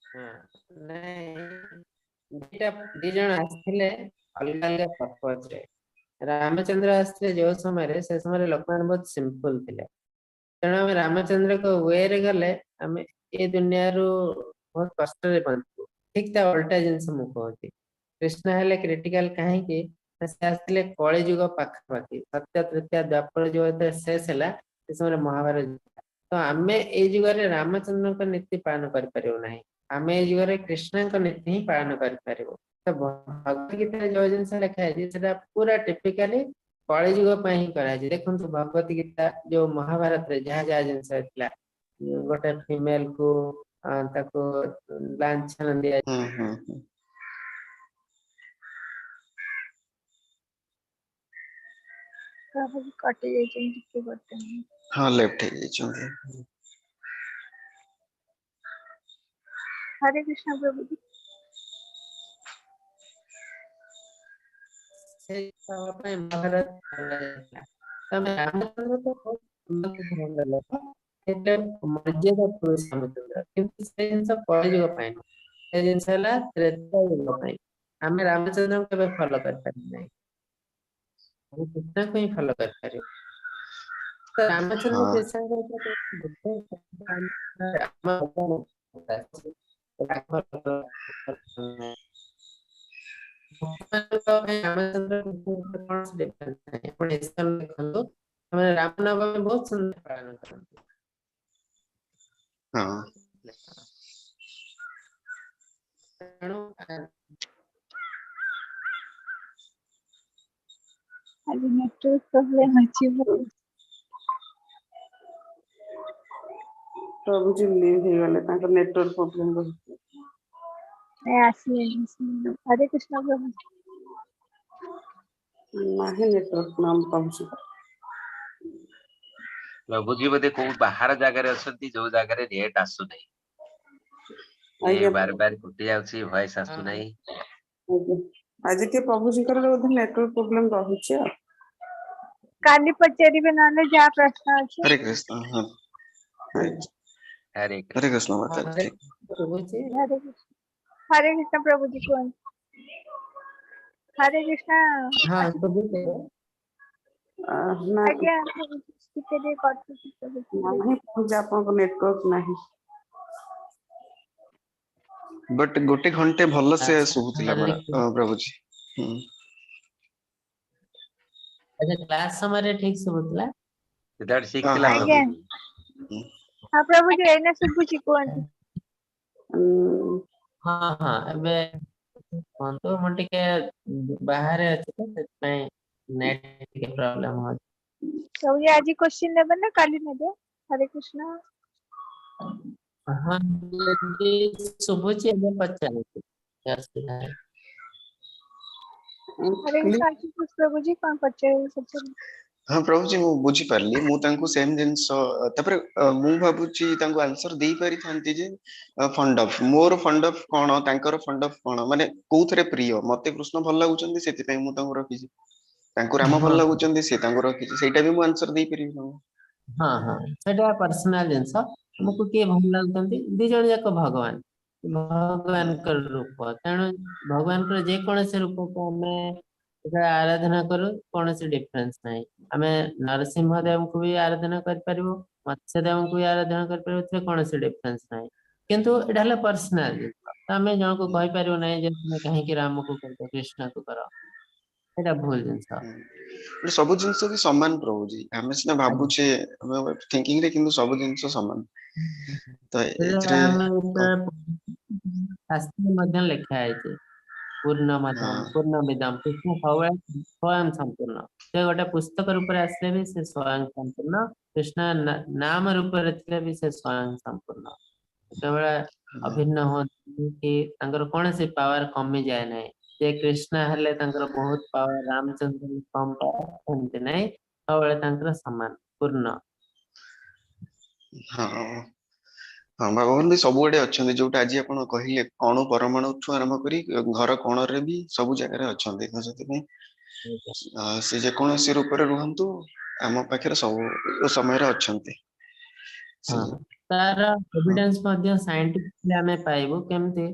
ହଁ, ନାଇଁ, ଦି ଜଣ ଆସିଥିଲେ ଅଲଗା ଅଲଗା ପର୍ପଜ ରେ। ରାମଚନ୍ଦ୍ର ଆସିଥିଲେ ଯୋଉ ସମୟରେ, ସେ ସମୟରେ ଲୋକମାନେ ବହୁତ ସିମ୍ପଲ ଥିଲେ। ତେଣୁ ଆମେ ରାମଚନ୍ଦ୍ରଙ୍କ ୱେରେ ଗଲେ ଆମେ ଏ ଦୁନିଆରୁ ବହୁତ କଷ୍ଟରେ ବଞ୍ଚିବୁ। ଠିକ ତା ଓଲଟା ଜିନିଷ ମୁଁ କହୁଛି। କୃଷ୍ଣ ହେଲେ କ୍ରିଟିକାଲ କାହିଁକି? ସେ ଆସିଥିଲେ କଳିଯୁଗ ପାଖାପାଖି, ସତ୍ୟ ତୃତୀୟା ଦ୍ୱାପର ଯୁଗ ଯେତେବେଳେ ଶେଷ ହେଲା ସେ ସମୟରେ ମହାଭାରତ ଯୁଗ। ତ ଆମେ ଏଇ ଯୁଗରେ ରାମଚନ୍ଦ୍ରଙ୍କ ନୀତି ପାଳନ କରିପାରିବୁ ନାହିଁ, ଆମେ ଏଇ ଯୁଗରେ କୃଷ୍ଣଙ୍କ ନୀତି ହିଁ ପାଳନ କରିପାରିବୁ। ତ ଭଗବତ ଗୀତାରେ ଯୋଉ ଜିନିଷ ଲେଖା ହେଇଛି ସେଟା ପୁରା ଟିପିକାଲି କଳିଯୁଗ ପାଇଁ ହିଁ କରାଯାଇଛି। ଦେଖନ୍ତୁ ଭଗବତ ଗୀତା ଯୋଉ ମହାଭାରତରେ ଯାହା ଯାହା ଜିନିଷ ହେଇଥିଲା, ଗୋଟେ ଫିମେଲ କୁ ତାକୁ ଲାଞ୍ଛନା ଦିଆ କଟି ଯାଇଛନ୍ତି ଟିକେ ବର୍ତ୍ତମାନ। ହଁ, ଲେଫ୍ଟ ହେଇଯାଇଛନ୍ତି। ହରେ କୃଷ୍ଣ ପ୍ରଭୁଜୀ। ସେ ପାଇଁ ମହାଭାରତ କରାଯାଇଥିଲା। ତମେ ରାମଚନ୍ଦ୍ର ତ ବହୁତ ଉନ୍ନତ ଧରଣର ଲୋକ, ହେଲେ ମର୍ଯ୍ୟାଦା ପୁରୁଷ ରାମଚନ୍ଦ୍ର, କିନ୍ତୁ ସେ ଜିନିଷ କଳିଯୁଗ ପାଇଁ ନୁହଁ, ସେ ଜିନିଷ ହେଲା ତ୍ରେତା ଯୁଗ ପାଇଁ। ଆମେ ରାମଚନ୍ଦ୍ରଙ୍କୁ କେବେ ଫଲୋ କରିପାରିବୁ ନାହିଁ, ଆମେ କୃଷ୍ଣଙ୍କୁ ହିଁ ଫଲୋ କରିପାରିବୁ। ତ ରାମଚନ୍ଦ୍ର କୃଷ୍ଣଙ୍କ ରାମଚନ୍ଦ୍ର କୌଣସି ଡିଫରେନ୍ସ ନାହିଁ। ଆପଣ ଇସ୍କନ ଦେଖନ୍ତୁ, ସେମାନେ ରାମନବମୀ ବହୁତ ସୁନ୍ଦର ପାଳନ କରନ୍ତି। ତେଣୁ ନେଟୱାର୍କ ପ୍ରୋବ୍ଲେମ ଅଛି। ପ୍ରଭୁଜୀ ଲିଭ୍ ହେଇଗଲେ, ତାଙ୍କର ନେଟୱାର୍କ ପ୍ରୋବ୍ଲେମ ରହୁଛି। ନାଇଁ, ଆସିଲେଣି। ହରେ କୃଷ୍ଣ ପ୍ରଭୁ। ନାହିଁ ନେଟୱାର୍କ ନାମ ପ୍ରଭୁଜୀ। ପ୍ରଭୁଜୀ ବୋଧେ କୋଉ ବାହାର ଜାଗାରେ ଅଛନ୍ତି, ଯୋଉ ଜାଗାରେ ନେଟ୍ ଆସୁନାହିଁ। ଏ ଆଜ୍ଞା। ବାର ବାର କଟି ଯାଉଛି, ଭଏସ ଆସୁନାହିଁ। ଆଜ୍ଞା, ଆଜି ଟିକେ ପ୍ରଭୁଜୀଙ୍କର ବୋଧେ ନେଟୱାର୍କ ପ୍ରୋବ୍ଲେମ ରହୁଛି ଆଉ। କାଲି ପଚାରିବେ ନହେଲେ ଯାହା ପ୍ରଶ୍ନ ଅଛି। ହରେ କୃଷ୍ଣ। ହଁ। ଆଜ୍ଞା। ହରେ ହରେ କୃଷ୍ଣ। କୃଷ୍ଣ ମାତାଜୀ। ଶୁଭୁଛି? ହରେ କୃଷ୍ଣ, ହରେ କୃଷ୍ଣ ପ୍ରଭୁଜୀ କୁହନ୍ତୁ। ହରେ କୃଷ୍ଣ। ହଁ, ଶୁଭୁଛି। ନା। ଆଜ୍ଞା ପ୍ରଭୁଜୀ, ଟିକେ ଟିକେ କଟୁଛି ପ୍ରଭୁଜୀ। ନାହିଁ ପ୍ରଭୁଜୀ, ଆପଣଙ୍କ ନେଟୱାର୍କ ନାହିଁ। ବଟ୍ ଗୋଟେ ଘଣ୍ଟେ ଭଲ ସେ ଆଚ୍ଛା, ଶୁଭୁଥିଲା ମାନେ ପ୍ରଭୁଜୀ। ହୁଁ। ଆଚ୍ଛା, କ୍ଲାସ ସମୟରେ ଠିକ ଶୁଭୁଥିଲା? ସେତେବେଳେ ଠିକ ହଁ। ଥିଲା। ହଁ। ଆଜ୍ଞା। ପ୍ରଭୁଜୀ। ହଁ ପ୍ରଭୁଜୀ, ଏଇନା ଶୁଭୁଛି, କୁହନ୍ତୁ। ହଁ, ଏବେ କୁହନ୍ତୁ। ମୁଁ ଟିକେ ବାହାରେ ଅଛି ତ, ସେଥିପାଇଁ ନେଟ୍ ଟିକେ ପ୍ରୋବ୍ଲେମ ହଉଛି। ପ୍ରଭୁଜୀ, ଆଜି କ୍ୱେଶ୍ଚିନ୍ ନେବେ ନା କାଲି ନେବେ? ହରେ କୃଷ୍ଣ। ହଁ, ଯଦି ଶୁଭୁଛି ଏବେ ପଚାରନ୍ତୁ, କିଛି ଅସୁବିଧା ନାହିଁ। ହରେ କୃଷ୍ଣ ଆଶୁତୋଷ ପ୍ରଭୁଜୀ, କଣ ପଚାରିବେ ପଚାରନ୍ତୁ। ହଁ ପ୍ରଭୁଜୀ, ମୁଁ ବୁଝିପାରିଲି। ମୁଁ ତାଙ୍କୁ ସେମ ଜିନିଷ ତାପରେ ମୁଁ ଭାବୁଛି ତାଙ୍କୁ ଆନ୍ସର ଦେଇପାରିଥାନ୍ତି ଯେ ଫଣ୍ଡ ଅଫ ମୋର ଫଣ୍ଡ ଅଫ କଣ, ତାଙ୍କର ଫଣ୍ଡ ଅଫ କଣ, ମାନେ କୋଉଥିରେ ପ୍ରିୟ। ମତେ କୃଷ୍ଣ ଭଲ ଲାଗୁଛନ୍ତି, ସେଥିପାଇଁ ମୁଁ ତାଙ୍କୁ ରଖିଛି। ତାଙ୍କୁ ରାମ ଭଲ ଲାଗୁଛନ୍ତି, ସେ ତାଙ୍କୁ ରଖିଛି। ସେଇଟା ବି ମୁଁ ଆନ୍ସର ଦେଇପାରିବି ତାଙ୍କୁ। ହଁ, ସେଇଟା ପର୍ସନାଲ ଜିନିଷ। ଆମକୁ କିଏ ଭଲ ଲାଗୁଛନ୍ତି, ଦି ଜଣ ଯାକ ଭଗବାନ, ଭଗବାନଙ୍କର ରୂପ। ତେଣୁ ଭଗବାନଙ୍କର ଯେକୌଣସି ରୂପକୁ ଆମେ ଯେତେବେଳେ ଆରାଧନା କରୁ, କୌଣସି ଡିଫରେନ୍ସ ନାହିଁ। ଆମେ ନରସିଂହ ଦେବଙ୍କୁ ବି ଆରାଧନା କରିପାରିବୁ, ମତ୍ସ୍ୟ ଦେବଙ୍କୁ ବି ଆରାଧନା କରିପାରିବୁ, ଏଥିରେ କୌଣସି ଡିଫରେନ୍ସ ନାହିଁ। କିନ୍ତୁ ଏଇଟା ହେଲା ପର୍ସନାଲ ଜିନିଷ ତ, ଆମେ ଜଣକୁ କହିପାରିବୁ ନାହିଁ ଯେ ତୁମେ କାହିଁକି ରାମକୁ କରୁଛ, କୃଷ୍ଣକୁ କର। ଏଇଟା ଭୁଲ ଜିନିଷ। ହୁଁ। ସବୁ ଜିନିଷ ବି ସମାନ ପ୍ରଭୁଜୀ। ଆମେ ସିନା ଭାବୁଛେ ଆମେ ଥିଙ୍କିଂ ରେ, କିନ୍ତୁ ସବୁ ଜିନିଷ ସମାନ ତ। ସେଟା ଏଥିରେ ଆମେ ଯେତେବେଳେ ଶାସ୍ତ୍ର ମଧ୍ୟ ଲେଖା ହେଇଛି, ପୂର୍ଣ୍ଣମଦମ୍ ପୂର୍ଣ୍ଣମିଦମ୍। କୃଷ୍ଣ ସବୁବେଳେ ସ୍ୱୟଂ ସମ୍ପୂର୍ଣ୍ଣ। ସେ ଗୋଟେ ପୁସ୍ତକ ରୂପରେ ଆସିଲେ ବି ସେ ସ୍ୱୟଂ ସମ୍ପୂର୍ଣ୍ଣ। କୃଷ୍ଣ ନାମ ରୂପରେ ଥିଲେ ବି ସେ ସ୍ୱୟଂ ସମ୍ପୂର୍ଣ୍ଣ। କେତେବେଳେ ଅଭିନ୍ନ ହୁଅନ୍ତି କି ତାଙ୍କର କୌଣସି ପାୱାର କମିଯାଏ ନାହିଁ ଯେ କୃଷ୍ଣ ହେଲେ ତାଙ୍କର ବହୁତ ପାୱାର, ରାମଚନ୍ଦ୍ର ହେଲେ କମ ପାୱାର, ସେମିତି ନାହିଁ। ସବୁବେଳେ ତାଙ୍କର ସମାନ ପୂର୍ଣ୍ଣ। ହଁ, ଭଗବାନ ବି ସବୁଆଡେ ଅଛନ୍ତି। ଯୋଉଟା ଆଜି ଆପଣ କହିଲେ, ଅଣୁ ପରମାଣୁଠୁ ଆରମ୍ଭ କରି ଘର କୋଣରେ ବି, ସବୁ ଜାଗାରେ ଅଛନ୍ତି। ତ ସେଥିପାଇଁ ସେ ଯେକୌଣସି ରୂପରେ ରୁହନ୍ତୁ, ଆମ ପାଖରେ ସବୁ ସମୟରେ ଅଛନ୍ତି ସେ। ହଁ, ତାର ଏଭିଡେନ୍ସ ମଧ୍ୟ ସାଇଣ୍ଟିଫିକଲି ଆମେ ପାଇବୁ। କେମିତି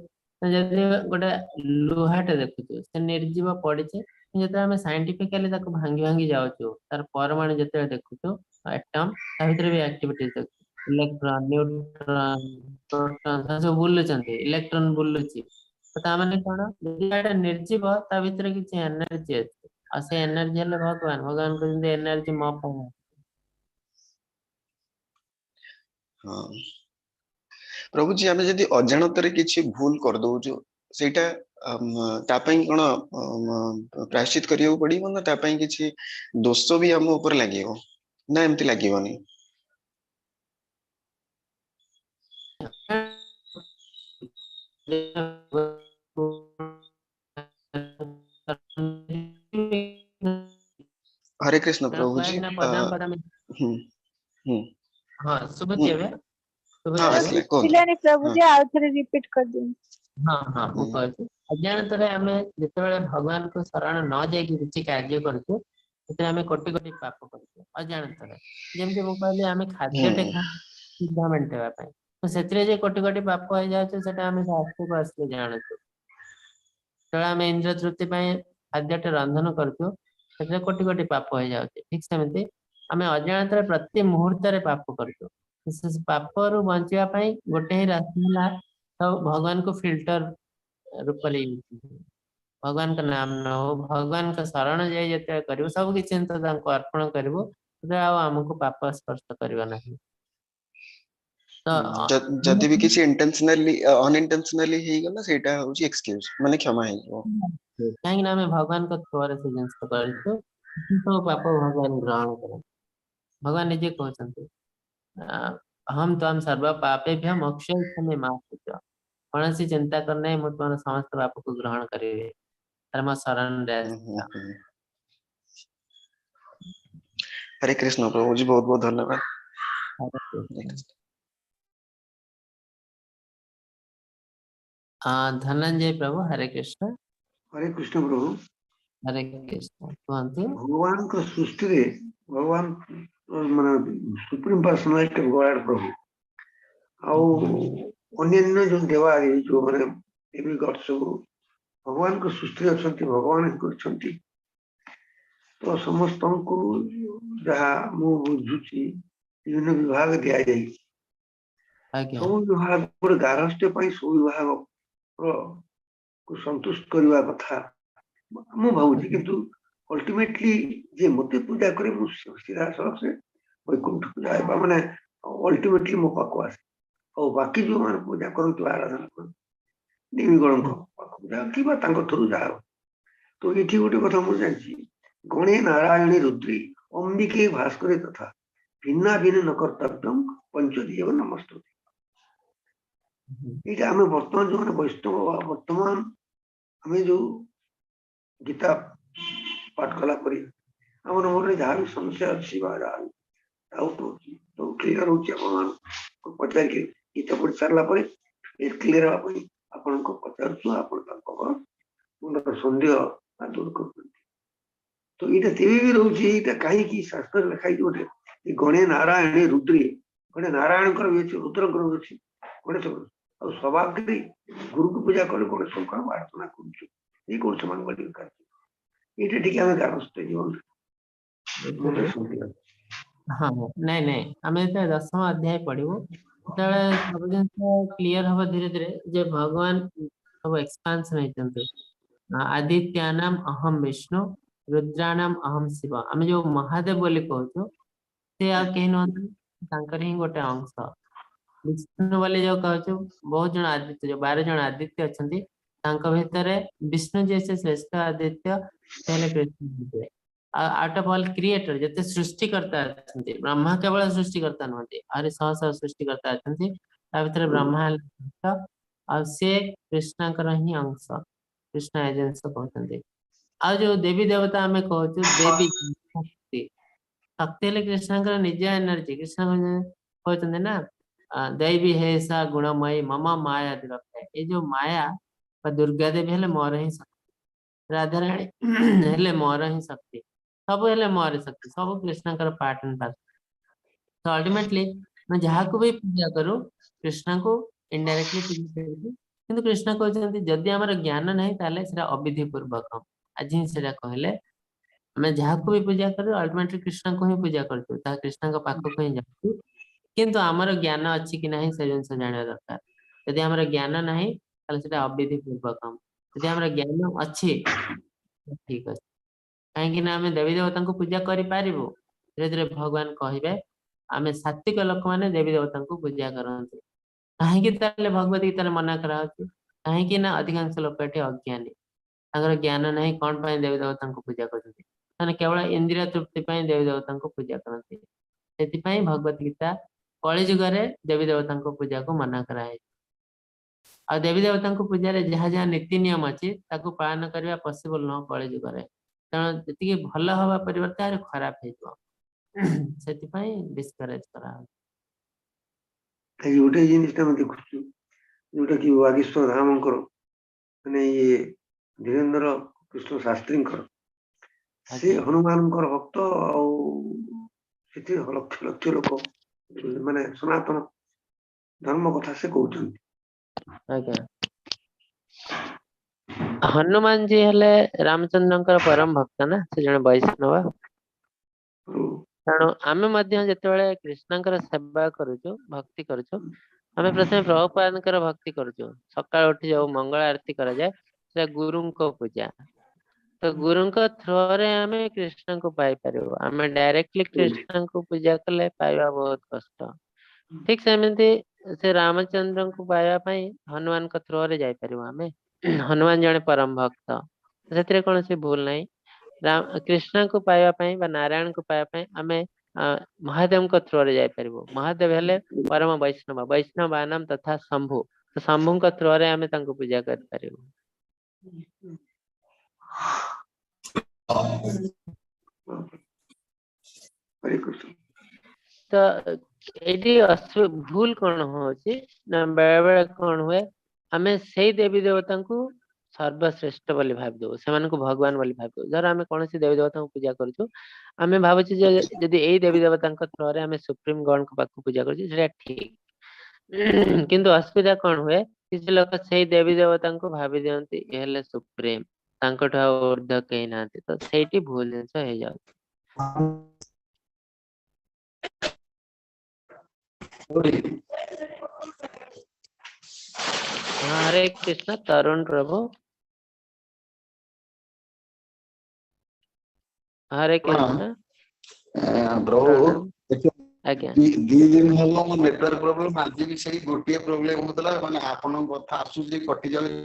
ନା, ଯଦି ଗୋଟେ ଲୁହାଟେ ଦେଖୁଛୁ, ସେ ନିର୍ଜୀବ ପଡିଛି, ଯେତେବେଳେ ଆମେ ସାଇଣ୍ଟିଫିକାଲି ତାକୁ ଭାଙ୍ଗି ଭାଙ୍ଗି ଯାଉଛୁ, ତାର ପରମାଣୁ ଯେତେବେଳେ ଦେଖୁଛୁ, ଆଟମ, ତା ଭିତରେ ବି ଆକ୍ଟିଭିଟି ଦେଖୁଛୁ, ଇଲେକ୍ଟ୍ରନ, ନ୍ୟୁଟ୍ରନ, ପ୍ରୋଟନ ସବୁ ବୁଲୁଛନ୍ତି, ଇଲେକ୍ଟ୍ରନ ବୁଲୁଛି। ତ ତା ମାନେ କଣ? ଯଦି ଏଟା ନିର୍ଜୀବ, ତା ଭିତରେ କିଛି ଏନର୍ଜି ଅଛି ଆଉ ସେ ଏନର୍ଜି ହେଲେ ଭଗବାନ। ଭଗବାନ କହୁଛନ୍ତି ଏନର୍ଜି ମୋ ପାଇଁ ଅଛି। ହଁ ପ୍ରଭୁଜୀ, ଆମେ ଯଦି ଅଜାଣତରେ କିଛି ଭୁଲ କରିଦଉଛୁ, ସେଇଟା ତା ପାଇଁ କଣ ପ୍ରାୟଶ୍ଚିତ କରିବାକୁ ପଡିବ ନା ତା ପାଇଁ କିଛି ଦୋଷ ବି ଆମ ଉପରେ ଲାଗିବ ନା ଏମିତି ଲାଗିବନି? ହରେ କୃଷ୍ଣ ପ୍ରଭୁଜୀ। ପଦମ ପଦମ। ହୁଁ ହୁଁ ହଁ, ଶୁଭୁଛି ଏବେ? ହଁ। ଶୁଭୁଛି ଏବେ? ଆସିଲେ, କୁହନ୍ତୁ। ଶୁଭିଲାନି ପ୍ରଭୁଜୀ, ଆଉ ଥରେ ରିପିଟ କରିଦିଅନ୍ତୁ। ହଁ, ମୁଁ କହୁଛି, ଅଜାଣତରେ ଆମେ ଯେତେବେଳେ ଭଗବାନଙ୍କୁ ଶରଣ ନ ଯାଇକି କିଛି କାର୍ଯ୍ୟ କରୁଛୁ, ସେଥିରେ ଆମେ କୋଟି କୋଟି ପାପ କରୁଛୁ ଅଜାଣତରେ। ଯେମିତି ମୁଁ କହିଲି, ଆମେ ଖାଦ୍ୟଟେ ଖାଉ କ୍ଷୁଧା ମେଣ୍ଟେଇବା ପାଇଁ, ତ ସେଥିରେ ଯେ କୋଟି କୋଟି ପାପ ହେଇଯାଉଛି, ସେଟା ଆମେ ଶାସ୍ତ୍ରକୁ ଆସିଲେ ଜାଣୁଛୁ। ଯେତେବେଳେ ଆମେ ଇନ୍ଦ୍ରିୟ ତୃପ୍ତି ପାଇଁ ଖାଦ୍ୟଟେ ରନ୍ଧନ କରୁଛୁ, ସେଥିରେ କୋଟି କୋଟି ପାପ ହେଇଯାଉଛି। ଠିକ ସେମିତି ଆମେ ଅଜାଣତରେ ପ୍ରତି ମୁହୂର୍ତ୍ତରେ ପାପ କରୁଛୁ। ସେ ପାପରୁ ବଞ୍ଚିବା ପାଇଁ ଗୋଟେ ହିଁ ରାସ୍ତା ହେଲା ତ ଭଗବାନଙ୍କୁ ଫିଲ୍ଟର ରୂପରେ ୟୁଜ, ଭଗବାନଙ୍କ ନାମ ନଉ, ଭଗବାନଙ୍କ ଶରଣ ଯାଇ ଯେତେବେଳେ କରିବୁ, ସବୁ କିଛି ଜିନିଷ ତାଙ୍କୁ ଅର୍ପଣ କରିବୁ, ସେତେବେଳେ ଆଉ ଆମକୁ ପାପ ସ୍ପର୍ଶ କରିବ ନାହିଁ ତ। ଯଦି ବି କିଛି ଇଣ୍ଟେନସନାଲି ଅନଇଣ୍ଟେନସନାଲି ହେଇଗଲା, ସେଇଟା ହଉଛି ଏକ୍ସକ୍ୟୁଜ, ମାନେ କ୍ଷମା ହେଇଯିବ। କାହିଁକି ନା ଆମେ ଭଗବାନଙ୍କ ଥ୍ରୋରେ ସେ ଜିନିଷ କରିଛୁ। ସବୁ ପାପ ଭଗବାନ ଗ୍ରହଣ କରନ୍ତି। ଭଗବାନ ନିଜେ କହୁଛନ୍ତି, ଅହଂ ତ୍ୱାଂ ସର୍ବ ପାପେଭ୍ୟ ମୋକ୍ଷୟିଷ୍ୟାମି ମା ଶୁଚଃ। କୌଣସି ଚିନ୍ତା କର ନାହିଁ, ମୁଁ ତୁମର ସମସ୍ତ ପାପକୁ ଗ୍ରହଣ କରିବି, ତାର ମୋ ଶରଣରେ ଆସ। ହରେ କୃଷ୍ଣ ପ୍ରଭୁଜୀ, ବହୁତ ବହୁତ ଧନ୍ୟବାଦ। ହରେ କୃଷ୍ଣ। ଧନଞ୍ଜୟ ପ୍ରଭୁ, ହରେ କୃଷ୍ଣ। ହରେ କୃଷ୍ଣ ପ୍ରଭୁ। ହରେ କୃଷ୍ଣ, କୁହନ୍ତୁ। ଭଗବାନଙ୍କ ସୃଷ୍ଟିରେ ଭଗବାନ ମାନେ ସୁପ୍ରିମ ପର୍ସନାଲିଟି ଅଫ ଗଡ ପ୍ରଭୁ, ଆଉ ଅନ୍ୟାନ୍ୟ ଯୋଉ ଦେବାଦେବୀ ଯୋଉମାନେ ଦେବୀ ଗଡ ସବୁ ଭଗବାନଙ୍କ ସୃଷ୍ଟିରେ ଅଛନ୍ତି, ଭଗବାନ ହିଁ କରିଛନ୍ତି। ତ ସମସ୍ତଙ୍କୁ ଯାହା ମୁଁ ବୁଝୁଛି ବିଭିନ୍ନ ବିଭାଗ ଦିଆଯାଇଛି। ସବୁ ବିଭାଗ ଗୋଟେ ଗାର୍ହସ୍ଥ୍ୟ ପାଇଁ ସବୁ ବିଭାଗ କୁ ସନ୍ତୁଷ୍ଟ କରିବା କଥା ମୁଁ ଭାବୁଛି। କିନ୍ତୁ ଅଲ୍ଟିମେଟଲି ଯିଏ ମତେ ପୂଜା କରେ, ମୁଁ ସିଧାସଳଖ ସେ ବୈକୁଣ୍ଠକୁ ଯାଏ, ବା ମାନେ ଅଲ୍ଟିମେଟଲି ମୋ ପାଖକୁ ଆସେ। ଆଉ ବାକି ଯୋଉମାନେ ପୂଜା କରନ୍ତି, ଆରାଧନା କରନ୍ତି ଦେବୀଗଣଙ୍କ ପାଖକୁ ଯାଅ କିମ୍ବା ତାଙ୍କ ଥ୍ରୁ ଯାଅ। ତ ଏଠି ଗୋଟେ କଥା ମୁଁ ଜାଣିଛି, ଗଣେ ନାରାୟଣୀ ରୁଦ୍ରୀ ଅମ୍ବିକେ ଭାସ୍କରେ ତଥା ଭିନ୍ନା ଭିନ୍ନ ନ କର୍ତ୍ତବ୍ୟಂ ପଞ୍ଚଦେବ ନମସ୍ତୁତେ। ଏଇଟା ଆମେ ବର୍ତ୍ତମାନ ଯୋଉମାନେ ବୈଷ୍ଣବ, ବର୍ତ୍ତମାନ ଆମେ ଯୋଉ ଗୀତା ପାଠ କଲା ପରେ ଆମର ମନରେ ଯାହା ବି ସମସ୍ୟା ଅଛି ବା ଯାହା ବି ଡାଉଟ୍ ହଉଛି ସବୁ କ୍ଲିୟର ହଉଛି। ଆପଣମାନଙ୍କୁ ପଚାରିକି ଗୀତା ପଢି ସାରିଲା ପରେ କ୍ଲିୟର ହେବା ପାଇଁ ଆପଣଙ୍କୁ ପଚାରୁଛୁ, ଆପଣ ତାଙ୍କ ମନର ସନ୍ଦେହ ଦୂର କରୁଛନ୍ତି। ତ ଏଇଟା ତେବେ ବି ରହୁଛି, ଏଇଟା କାହିଁକି ଶାସ୍ତ୍ରରେ ଲେଖା ହେଇଛି ଗୋଟେ ଗଣେ ନାରାୟଣୀ ରୁଦ୍ରୀ, ଗଣେ ନାରାୟଣଙ୍କର ବି ଅଛି, ରୁଦ୍ରଙ୍କର ବି ଅଛି, ଗଣେଶଙ୍କର। ଆଉ ସବାଗ୍ରେ ଗୁରୁକୁ ପୂଜା କଲେ ଗଣେଶଙ୍କୁ ଆମେ ପ୍ରାର୍ଥନା କରୁଛୁ, ଏଇ କରୁଛୁ ମାଙ୍ଗଳିକ କାର୍ଯ୍ୟ। ଏଇଟା ଟିକେ ଆମେ ଗାର୍ହସ୍ଥ୍ୟ ଜୀବନ ମନରେ ସନ୍ଦେହ। ହଁ, ନାଇଁ ନାଇଁ, ଆମେ ଯେତେବେଳେ ଦଶମ ଅଧ୍ୟାୟ ପଢିବୁ ସେତେବେଳେ ସବୁ ଜିନିଷ କ୍ଲିୟର ହବ ଧୀରେ ଧୀରେ, ଯେ ଭଗବାନ ସବୁ ଏକ୍ସପାନ୍ସନ ହେଇଛନ୍ତି। ଆଦିତ୍ୟାନାମ ଅହମ ବିଷ୍ଣୁ ରୁଦ୍ରାଣାମ ଅହମ ଶିବ। ଆମେ ଯୋଉ ମହାଦେବ ବୋଲି କହୁଛୁ ସେ ଆଉ କେହି ନୁହନ୍ତି, ତାଙ୍କର ହିଁ ଗୋଟେ ଅଂଶ। ବିଷ୍ଣୁ ବୋଲି ଯୋଉ କହୁଛୁ, ବହୁତ ଜଣ ଆଦିତ୍ୟ, ଯୋଉ 12 ଜଣ ଆଦିତ୍ୟ ଅଛନ୍ତି, ତାଙ୍କ ଭିତରେ ବିଷ୍ଣୁ ଯିଏ ସେ ଶ୍ରେଷ୍ଠ ଆଦିତ୍ୟ, ସେ ହେଲେ କୃଷ୍ଣ ହେଇଥିବେ। ଆଉ ଆଉଟ ଅଫ ଅଲ କ୍ରିଏଟର ଯେତେ ସୃଷ୍ଟିକର୍ତ୍ତା ଅଛନ୍ତି, ବ୍ରହ୍ମା କେବଳ ସୃଷ୍ଟିକର୍ତ୍ତା ନୁହନ୍ତି, ଆହୁରି ଶହ ଶହ ସୃଷ୍ଟିକର୍ତ୍ତା ଅଛନ୍ତି, ତା ଭିତରେ ବ୍ରହ୍ମା ହେଲେ ଶ୍ରେଷ୍ଠ, ଆଉ ସେ କୃଷ୍ଣଙ୍କର ହିଁ ଅଂଶ। କୃଷ୍ଣ ଏ ଜିନିଷ କହୁଛନ୍ତି। ଆଉ ଯୋଉ ଦେବୀ ଦେବତା ଆମେ କହୁଛୁ, ଦେବୀ ଶକ୍ତି, ଶକ୍ତି ହେଲେ କୃଷ୍ଣଙ୍କର ନିଜ ଏନର୍ଜି। କୃଷ୍ଣ କହୁଛନ୍ତି ନା, ଦୈବୀ ହେସା ଗୁଣମୟୀ ମମ ମାୟା ଦୁରକ୍ଷୟ। ଏଇ ଯୋଉ ମାୟା ବା ଦୁର୍ଗା ଦେବୀ ହେଲେ ମୋର ହିଁ ଶକ୍ତି, ରାଧାରାଣୀ ହେଲେ ମୋର ହିଁ ଶକ୍ତି, ସବୁ ହେଲେ ମୋର ଶକ୍ତି, ସବୁ କୃଷ୍ଣଙ୍କର ପାର୍ଟ ଆଣ୍ଡ ପାର୍ସଲ। ତ ଅଲ୍ଟିମେଟଲି ଆମେ ଯାହାକୁ ବି ପୂଜା କରୁ କୃଷ୍ଣଙ୍କୁ ଇନଡାଇରେକ୍ଟଲି ପୂଜା କରୁଛୁ। କିନ୍ତୁ କୃଷ୍ଣ କହୁଛନ୍ତି ଯଦି ଆମର ଜ୍ଞାନ ନାହିଁ ତାହେଲେ ସେଟା ଅବିଧି ପୂର୍ବକ। ଆଜି ହିଁ ସେଟା କହିଲେ, ଆମେ ଯାହାକୁ ବି ପୂଜା କରୁ ଅଲ୍ଟିମେଟଲି କୃଷ୍ଣଙ୍କୁ ହିଁ ପୂଜା କରୁଛୁ, ତାହା କୃଷ୍ଣଙ୍କ ପାଖକୁ ହିଁ ଯାଉଛୁ। କିନ୍ତୁ ଆମର ଜ୍ଞାନ ଅଛି କି ନାହିଁ ସେ ଜିନିଷ ଜାଣିବା ଦରକାର। ଯଦି ଆମର ଜ୍ଞାନ ନାହିଁ ତାହେଲେ ସେଟା ଅବିଧି ପୂର୍ବକ। ଯଦି ଆମର ଜ୍ଞାନ ଅଛି ଠିକ ଅଛି, କାହିଁକି ନା ଆମେ ଦେବୀ ଦେବତାଙ୍କୁ ପୂଜା କରିପାରିବୁ। ଧୀରେ ଧୀରେ ଭଗବାନ କହିବେ ଆମେ ସାତ୍ବିକ ଲୋକମାନେ ଦେବୀ ଦେବତାଙ୍କୁ ପୂଜା କରନ୍ତି। କାହିଁକି ତାହେଲେ ଭଗବତ ଗୀତାରେ ମନା କରାହଉଛି? କାହିଁକି ନା ଅଧିକାଂଶ ଲୋକ ଏଠି ଅଜ୍ଞାନୀ, ତାଙ୍କର ଜ୍ଞାନ ନାହିଁ କଣ ପାଇଁ ଦେବୀ ଦେବତାଙ୍କୁ ପୂଜା କରୁଛନ୍ତି। ସେମାନେ କେବଳ ଇନ୍ଦ୍ରିୟ ତୃପ୍ତି ପାଇଁ ଦେବୀ ଦେବତାଙ୍କୁ ପୂଜା କରନ୍ତି। ସେଥିପାଇଁ ଭଗବତ ଗୀତା କଳି ଯୁଗରେ ଦେବୀ ଦେବତାଙ୍କ ପୂଜାକୁ ମନା କରାହେଇଛି। ଆଉ ଦେବୀ ଦେବତାଙ୍କ ପୂଜାରେ ଯାହା ଯାହା ନୀତି ନିୟମ ଅଛି ତାକୁ ପାଳନ କରିବା ପସିବଲ ନୁହଁ କଳି ଯୁଗରେ। ତେଣୁ ଯେତିକି ଭଲ ହବା ପରିବର୍ତ୍ତେ ଆହୁରି ଖରାପ ହେଇଯିବ, ସେଥିପାଇଁ ଡିସକରେଜ କରାହଉଛି। ଆଜି ଗୋଟେ ଜିନିଷଟା ଆମେ ଦେଖୁଛୁ, ଯୋଉଟା କି ବାଗେଶ୍ୱର ଧାମଙ୍କର ମାନେ ଇଏ ଧୀରେନ୍ଦ୍ର କୃଷ୍ଣ ଶାସ୍ତ୍ରୀଙ୍କର, ସେ ହନୁମାନଙ୍କର ଭକ୍ତ, ଆଉ ସେଠି ଲକ୍ଷ ଲକ୍ଷ ଲୋକ ମାନେ ସନାତନ ଧର୍ମ କଥା ସେ କହୁଛନ୍ତି। ଆଜ୍ଞା, ହନୁମାନ ଜି ହେଲେ ରାମଚନ୍ଦ୍ରଙ୍କର ପରମ ଭକ୍ତ ନା, ସେ ଜଣେ ବୈଷ୍ଣବ। ତେଣୁ ଆମେ ମଧ୍ୟ ଯେତେବେଳେ କୃଷ୍ଣଙ୍କର ସେବା କରୁଛୁ, ଭକ୍ତି କରୁଛୁ, ଆମେ ପ୍ରଥମେ ପ୍ରଭୁପାଦଙ୍କର ଭକ୍ତି କରୁଛୁ। ସକାଳୁ ଉଠି ଯୋଉ ମଙ୍ଗଳ ଆରତୀ କରାଯାଏ ସେଟା ଗୁରୁଙ୍କ ପୂଜା। ତ ଗୁରୁଙ୍କ ଥ୍ରୋରେ ଆମେ କୃଷ୍ଣଙ୍କୁ ପାଇପାରିବୁ। ଆମେ ଡାଇରେକ୍ଟଲି କୃଷ୍ଣଙ୍କୁ ପୂଜା କଲେ ପାଇବା ବହୁତ କଷ୍ଟ। ଠିକ ସେମିତି ସେ ରାମଚନ୍ଦ୍ରଙ୍କୁ ପାଇବା ପାଇଁ ହନୁମାନଙ୍କ ଥ୍ରୋରେ ଯାଇପାରିବୁ ଆମେ। ହନୁମାନ ଜଣେ ପରମ ଭକ୍ତ, ସେଥିରେ କୌଣସି ଭୁଲ ନାହିଁ। କୃଷ୍ଣଙ୍କୁ ପାଇବା ପାଇଁ ବା ନାରାୟଣଙ୍କୁ ପାଇବା ପାଇଁ ଆମେ ମହାଦେବଙ୍କ ଥ୍ରୋରେ ଯାଇପାରିବୁ। ମହାଦେବ ହେଲେ ପରମ ବୈଷ୍ଣବ, ବୈଷ୍ଣବାନାମ ତଥା ଶମ୍ଭୁ। ତ ଶମ୍ଭୁଙ୍କ ଥ୍ରୋରେ ଆମେ ତାଙ୍କୁ ପୂଜା କରିପାରିବୁ। ହରେ କୃଷ୍ଣ। ତ ଏଇଠି ଭୁଲ କଣ ହଉଛି ନା, ବେଳେ ବେଳେ କଣ ହୁଏ, ଆମେ ସେଇ ଦେବୀ ଦେବତାଙ୍କୁ ସର୍ବଶ୍ରେଷ୍ଠ ବୋଲି ଭାବିଦଉ, ସେମାନଙ୍କୁ ଭଗବାନ ବୋଲି ଭାବିଦଉ। ଧର ଆମେ କୌଣସି ଦେବୀ ଦେବତାଙ୍କୁ ପୂଜା କରୁଛୁ, ଆମେ ଭାବୁଛୁ ଯେ ଯଦି ଏଇ ଦେବୀ ଦେବତାଙ୍କ ଥ୍ରୋରେ ଆମେ ସୁପ୍ରିମ ଗଡଙ୍କ ପାଖକୁ ପୂଜା କରୁଛୁ, ସେଟା ଠିକ। କିନ୍ତୁ ଅସୁବିଧା କଣ ହୁଏ, କିଛି ଲୋକ ସେଇ ଦେବୀ ଦେବତାଙ୍କୁ ଭାବି ଦିଅନ୍ତି ଇଏ ହେଲେ ସୁପ୍ରିମ, ତାଙ୍କଠୁ ଆଉ ଉର୍ଦ୍ଧ୍ୱ କେହି ନାହାନ୍ତି। ତ ସେଇଠି ଭୁଲ ଜିନିଷ ହେଇଯାଉଛି। ହରେ କୃଷ୍ଣ। ତରୁଣ ପ୍ରଭୁ, ହରେ କୃଷ୍ଣ। ପ୍ରଭୁ। ପ୍ରଣାମ। ଆଜ୍ଞା। ଦି ଦିନ ହେଲା ମୋ ନେଟୱାର୍କ ପ୍ରୋବ୍ଲେମ, ଆଜି ବି ସେଇ ଗୋଟିଏ ପ୍ରୋବ୍ଲେମ ହଉଥିଲା, ମାନେ ଆପଣଙ୍କ କଥା ଆସୁଛି କଟି ଯାଉଛି।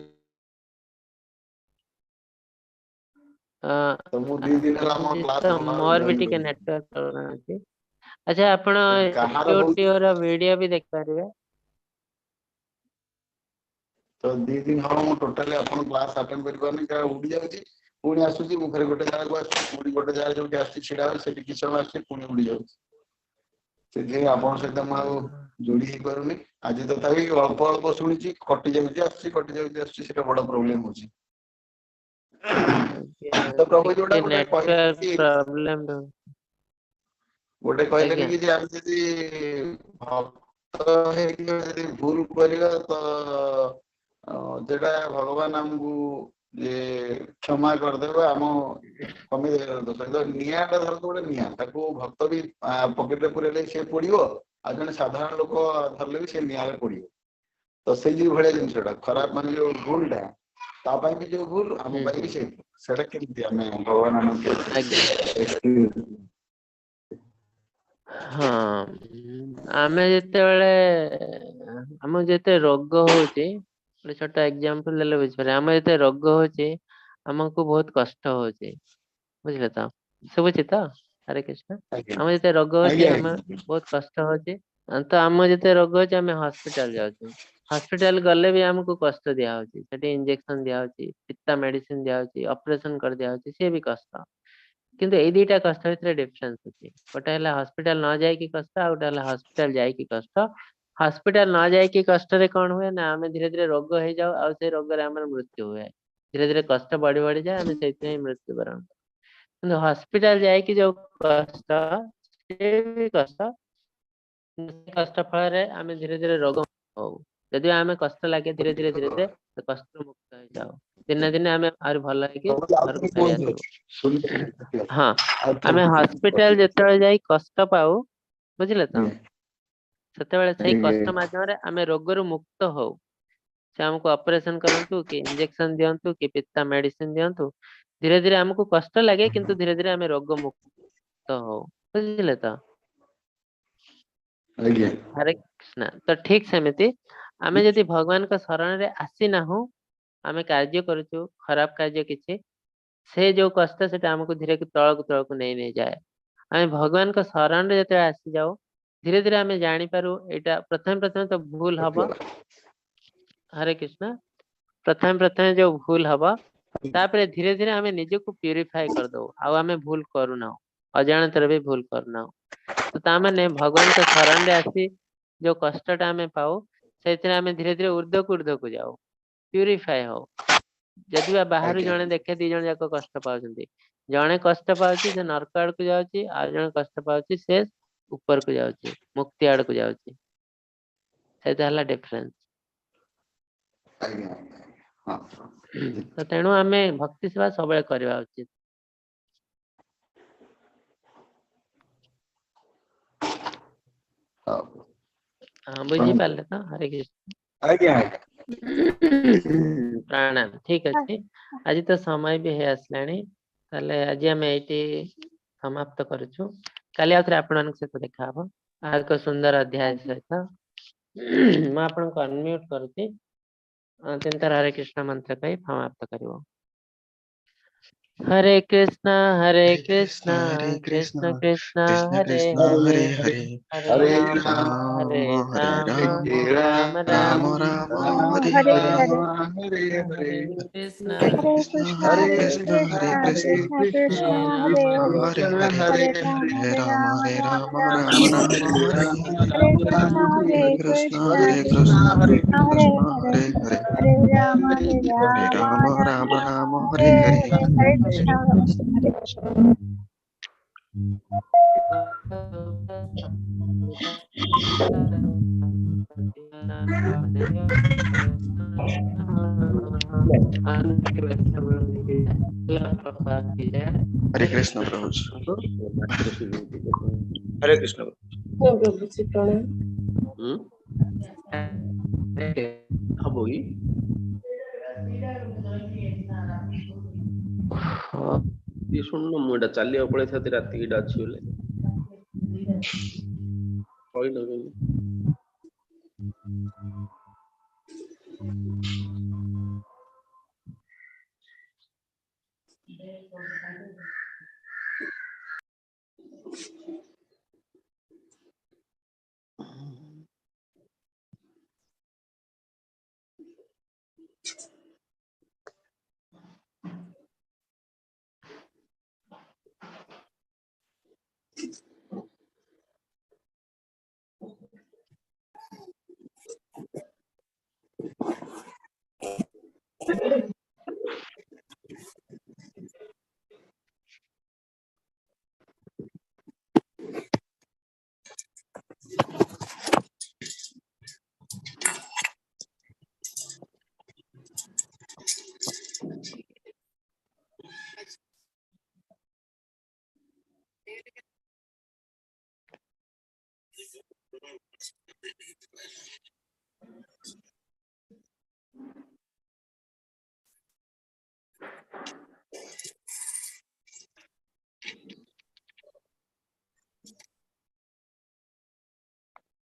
ତ ମୁଁ 2 ଦିନ ହେଲା ଆମ ଆଜି କ୍ଲାସ ତ ମୋର ବି ଜଏନ ଟିକେ କରିନି। ନେଟୱାର୍କ ପ୍ରୋବ୍ଲେମ ଅଛି। ଆଚ୍ଛା, ଆପଣ କାହାର ହଉଛି? ୟୁଟ୍ୟୁବ ର ଭିଡିଓ ବି ଦେଖିପାରିବେ। ତ 2 ଦିନ ହବ ମୁଁ ଟୋଟାଲି ଆପଣ କ୍ଲାସ ଆଟେଣ୍ଡ କରିପାରୁନି, କାରଣ ଉଡି ଯାଉଛି ପୁଣି ଆସୁଛି। ମୁଁ ଫେରେ ଗୋଟେ ଜାଗାକୁ ଆସୁଛି, ପୁଣି ଗୋଟେ ଜାଗାରେ ଯୋଉଠି ଆସୁଛି ଛିଡା ହଉଛି, ସେଠି କିଛି ସମୟ ଆସୁଛି, ପୁଣି ଉଡି ଯାଉଛି। ସେଥିପାଇଁ ଆପଣଙ୍କ ସହିତ ମୁଁ ଆଉ ଯୋଡି ହେଇପାରୁନି। ଆଜି ତଥାପି ଅଳ୍ପ ଅଳ୍ପ ଶୁଣିଛି। କଟି ଯାଉଛି ଆସୁଛି, କଟି ଯାଉଛି ଆସୁଛି, ସେଟା ବଡ ପ୍ରୋବ୍ଲେମ ହଉଛି। ଆଜ୍ଞା। ତ ପ୍ରଭୁ ଯୋଉଟା ଟିକେ ଗୋଟେ ନେଟୱାର୍କ କହିଲେ କି ପ୍ରୋବ୍ଲେମ। ଗୋଟେ କହିଲେନି ଆଜ୍ଞା। କି ଯେ ଆମେ ଯଦି ଭକ୍ତ ହେଇକି ଯଦି ଭୁଲ କରିବା, ତ ଯେଟା ଭଗବାନ ଆମକୁ ଯେ କ୍ଷମା କରିଦେବେ, ଆମ କମେଇଦେବେ ଦୋଷ। ନିଆଁ ଟା ଧରନ୍ତୁ, ଗୋଟେ ନିଆଁ, ତାକୁ ଭକ୍ତ ବି ପକେଟରେ ପୁରେଇଲେ ସେ ପୋଡିବ, ଆଉ ଜଣେ ସାଧାରଣ ଲୋକ ଧରିଲେ ବି ସେ ନିଆଁରେ ପୋଡିବ। ତ ସେଇ ଯୋଉ ଭଳିଆ ଜିନିଷଟା ଖରାପ, ମାନେ ଯୋଉ ଭୁଲ ଟା ତା ପାଇଁ ବି ଯୋଉ ଭୁଲ, ଆମ ପାଇଁ ବି ସେଇ ଭୁଲ, ସେଟା କେମିତି ଆମେ ଭଗବାନ ଆମକୁ ଆଜ୍ଞା। ହଁ, ଆମେ ଯେତେବେଳେ ଆମ ଯେତେ ରୋଗ ହଉଛି, ଗୋଟେ ଛୋଟ ଏକ୍ଜାମ୍ପଲ ଦେଲେ ବୁଝିପାରିବେ। ଆମ ଯେତେ ରୋଗ ହଉଛି, ଆମକୁ ବହୁତ କଷ୍ଟ ହଉଛି, ବୁଝିଲେ ତ? ଶୁଭୁଛି ତ? ହରେ କୃଷ୍ଣ। ଆଜ୍ଞା। ଆମ ଯେତେ ରୋଗ ହଉଛି, ଆଜ୍ଞା। ଆମେ ବହୁତ କଷ୍ଟ ହଉଛି। ତ ଆମ ଯେତେ ରୋଗ ହଉଛି, ଆମେ ହସ୍ପିଟାଲ ଯାଉଛୁ। ହସ୍ପିଟାଲ ଗଲେ ବି ଆମକୁ କଷ୍ଟ ଦିଆ ହଉଛି। ସେଠି ଇଞ୍ଜେକ୍ସନ ଦିଆ ହଉଛି, ପିତା ମେଡିସିନ ଦିଆହଉଛି, ଅପରେସନ କରିଦିଆ ହଉଛି, ସିଏ ବି କଷ୍ଟ। କିନ୍ତୁ ଏଇ ଦିଟା କଷ୍ଟ ଭିତରେ ଡିଫରେନ୍ସ ଅଛି। ଗୋଟେ ହେଲା ହସ୍ପିଟାଲ ନ ଯାଇକି କଷ୍ଟ, ଆଉ ଗୋଟେ ହେଲା ହସ୍ପିଟାଲ ଯାଇକି କଷ୍ଟ। ହସ୍ପିଟାଲ ନ ଯାଇକି କଷ୍ଟରେ କଣ ହୁଏ ନା, ଆମେ ଧୀରେ ଧୀରେ ରୋଗ ହେଇଯାଉ, ଆଉ ସେଇ ରୋଗରେ ଆମର ମୃତ୍ୟୁ ହୁଏ। ଧୀରେ ଧୀରେ କଷ୍ଟ ବଢି ବଢିଯାଏ, ଆମେ ସେଇଥିପାଇଁ ମୃତ୍ୟୁବରଣ କରୁ। କିନ୍ତୁ ହସ୍ପିଟାଲ ଯାଇକି ଯୋଉ କଷ୍ଟ, ସେ ବି କଷ୍ଟ। କଷ୍ଟ ଫଳରେ ଆମେ ଧୀରେ ଧୀରେ ରୋଗ ହଉ, ଯଦି ଆମେ କଷ୍ଟ ଲାଗେ, ଧୀରେ ଧୀରେ ଧୀରେ ଧୀରେ ସେ କଷ୍ଟରୁ ମୁକ୍ତ ହେଇଯାଉ। ଦିନେ ଦିନେ ଆମେ ଆହୁରି ଭଲ ହେଇକି ଘରକୁ ଫେରି କୁହନ୍ତୁ। ଆସିବୁ। ହଁ, ଆମେ ହସ୍ପିଟାଲ ଯେତେବେଳେ ଯାଇ କଷ୍ଟ ପାଉ, ବୁଝିଲେ ତ, ସେତେବେଳେ ସେଇ କଷ୍ଟ ମାଧ୍ୟମରେ ଆମେ ରୋଗରୁ ମୁକ୍ତ ହଉ। ସେ ଆମକୁ ଅପରେସନ କରନ୍ତୁ କି ଇଞ୍ଜେକ୍ସନ ଦିଅନ୍ତୁ କି ପିତା ମେଡିସିନ ଦିଅନ୍ତୁ, ଧୀରେ ଧୀରେ ଆମକୁ କଷ୍ଟ ଲାଗେ, କିନ୍ତୁ ଧୀରେ ଧୀରେ ଆମେ ରୋଗ ମୁକ୍ତ ହଉ, ବୁଝିଲେ ତ? ଆଜ୍ଞା। ହରେ କୃଷ୍ଣ। ତ ଠିକ ସେମିତି ଆମେ ଯଦି ଭଗବାନଙ୍କ ଶରଣରେ ଆସିନାହୁଁ, ଆମେ କାର୍ଯ୍ୟ କରୁଛୁ ଖରାପ କାର୍ଯ୍ୟ କିଛି, ସେ ଯୋଉ କଷ୍ଟ ସେଟା ଆମକୁ ଧୀରେ ତଳକୁ ତଳକୁ ନେଇ ନେଇଯାଏ। ଆମେ ଭଗବାନଙ୍କ ଶରଣରେ ଯେତେବେଳେ ଆସିଯାଉ, ଧୀରେ ଧୀରେ ଆମେ ଜାଣିପାରୁ ଏଇଟା ପ୍ରଥମେ ପ୍ରଥମେ ତ ଭୁଲ ହବ। ହରେ କୃଷ୍ଣ। ପ୍ରଥମେ ପ୍ରଥମେ ଯୋଉ ଭୁଲ ହବ, ତାପରେ ଧୀରେ ଧୀରେ ଆମେ ନିଜକୁ ପ୍ୟୁରିଫାଏ କରିଦଉ, ଆଉ ଆମେ ଭୁଲ କରୁନାହୁଁ, ଅଜାଣତରେ ବି ଭୁଲ କରୁନାହୁଁ। ତ ତା ମାନେ ଭଗବାନଙ୍କ ଶରଣରେ ଆସି ଯୋଉ କଷ୍ଟଟା ଆମେ ପାଉ, ସେଇଥିରେ ଆମେ ଧୀରେ ଧୀରେ ଉର୍ଦ୍ଧ୍ୱକୁ ଉର୍ଦ୍ଧ୍ୱକୁ ଯାଉ, ପ୍ୟୁରିଫାଏ ହଉ। ଯଦି ବା ବାହାରୁ ଜଣେ ଦେଖେ, ଦି ଜଣ ଯାକ କଷ୍ଟ ପାଉଛନ୍ତି, ଜଣେ କଷ୍ଟ ପାଉଛି ସେ ନର୍କ ଆଡକୁ ଯାଉଛି, ଆଉ ଜଣେ କଷ୍ଟ ପାଉଛି ସେ ଉପରକୁ ଯାଉଛି, ମୁକ୍ତି ଆଡକୁ ଯାଉଛି। ସେଇଟା ହେଲା ଡିଫରେନ୍ସ। ଆଜ୍ଞା ଆଜ୍ଞା ହଁ। ତ ତେଣୁ ଆମେ ଭକ୍ତି ସେବା ସବୁବେଳେ କରିବା ଉଚିତ। ହଉ। ହଁ, ବୁଝିପାରିଲେ ତ? ହରେ କୃଷ୍ଣ। ଆଜ୍ଞା ଆଜ୍ଞା। ପ୍ରଣାମ। ଠିକ ଅଛି, ଆଜି ତ ସମୟ ବି ହେଇ ଆସିଲାଣି। ତାହେଲେ ଆଜି ଆମେ ଏଇଠି ସମାପ୍ତ କରୁଛୁ। କାଲି ଆଉ ଥରେ ଆପଣମାନଙ୍କ ସହିତ ଦେଖା ହବ ଆଉ ଏକ ସୁନ୍ଦର ଅଧ୍ୟାୟ ଆଜ୍ଞା। ସହିତ। ମୁଁ ଆପଣଙ୍କୁ ଅନମ୍ୟୁଟ କରୁଛି। ତିନିଥର ହରେ କୃଷ୍ଣ ମନ୍ତ୍ର କହି ସମାପ୍ତ କରିବ। Hare Krishna Hare Hare Krishna Krishna Hare Krishna Krishna Krishna Krishna Hare Krishna Hare Hare Hare Hare Hare Rama Rama Hare Rama Hare Rama Rama Rama Rama Rama Rama Hare Hare Hare Hare. Hare Hare Hare Krishna Hare Hare Krishna Krishna Hare Hare Krishna Hare Krishna Krishna Krishna Krishna Hare Hare Hare Hare Hare Rama Hare Hare Rama Rama Hare Rama Rama Rama Rama Hare Rama Hare Hare Hare Krishna Hare Hare Krishna Krishna Hare Krishna Krishna Krishna Hare Krishna Hare Hare Hare Hare Rama Hare Hare Rama Rama Rama Rama Rama Rama Hare Hare Hare Hare Hare Krishna Hare Krishna. Hare Krishna Prabhuji. Hare Krishna. Prabhuji ପ୍ରଣାମ। ହୁଁ ହବ କି? ଟିକେ ଶୁଣୁନ, ମୁଁ ଏଇଟା ଚାଲିବାକୁ ପଳେଇଥାନ୍ତି ରାତିକି, ଏଇଟା ଅଛି ବୋଲେ କହିଲ କେମିତି?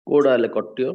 କୋଉଟା ହେଲେ କଟିବ?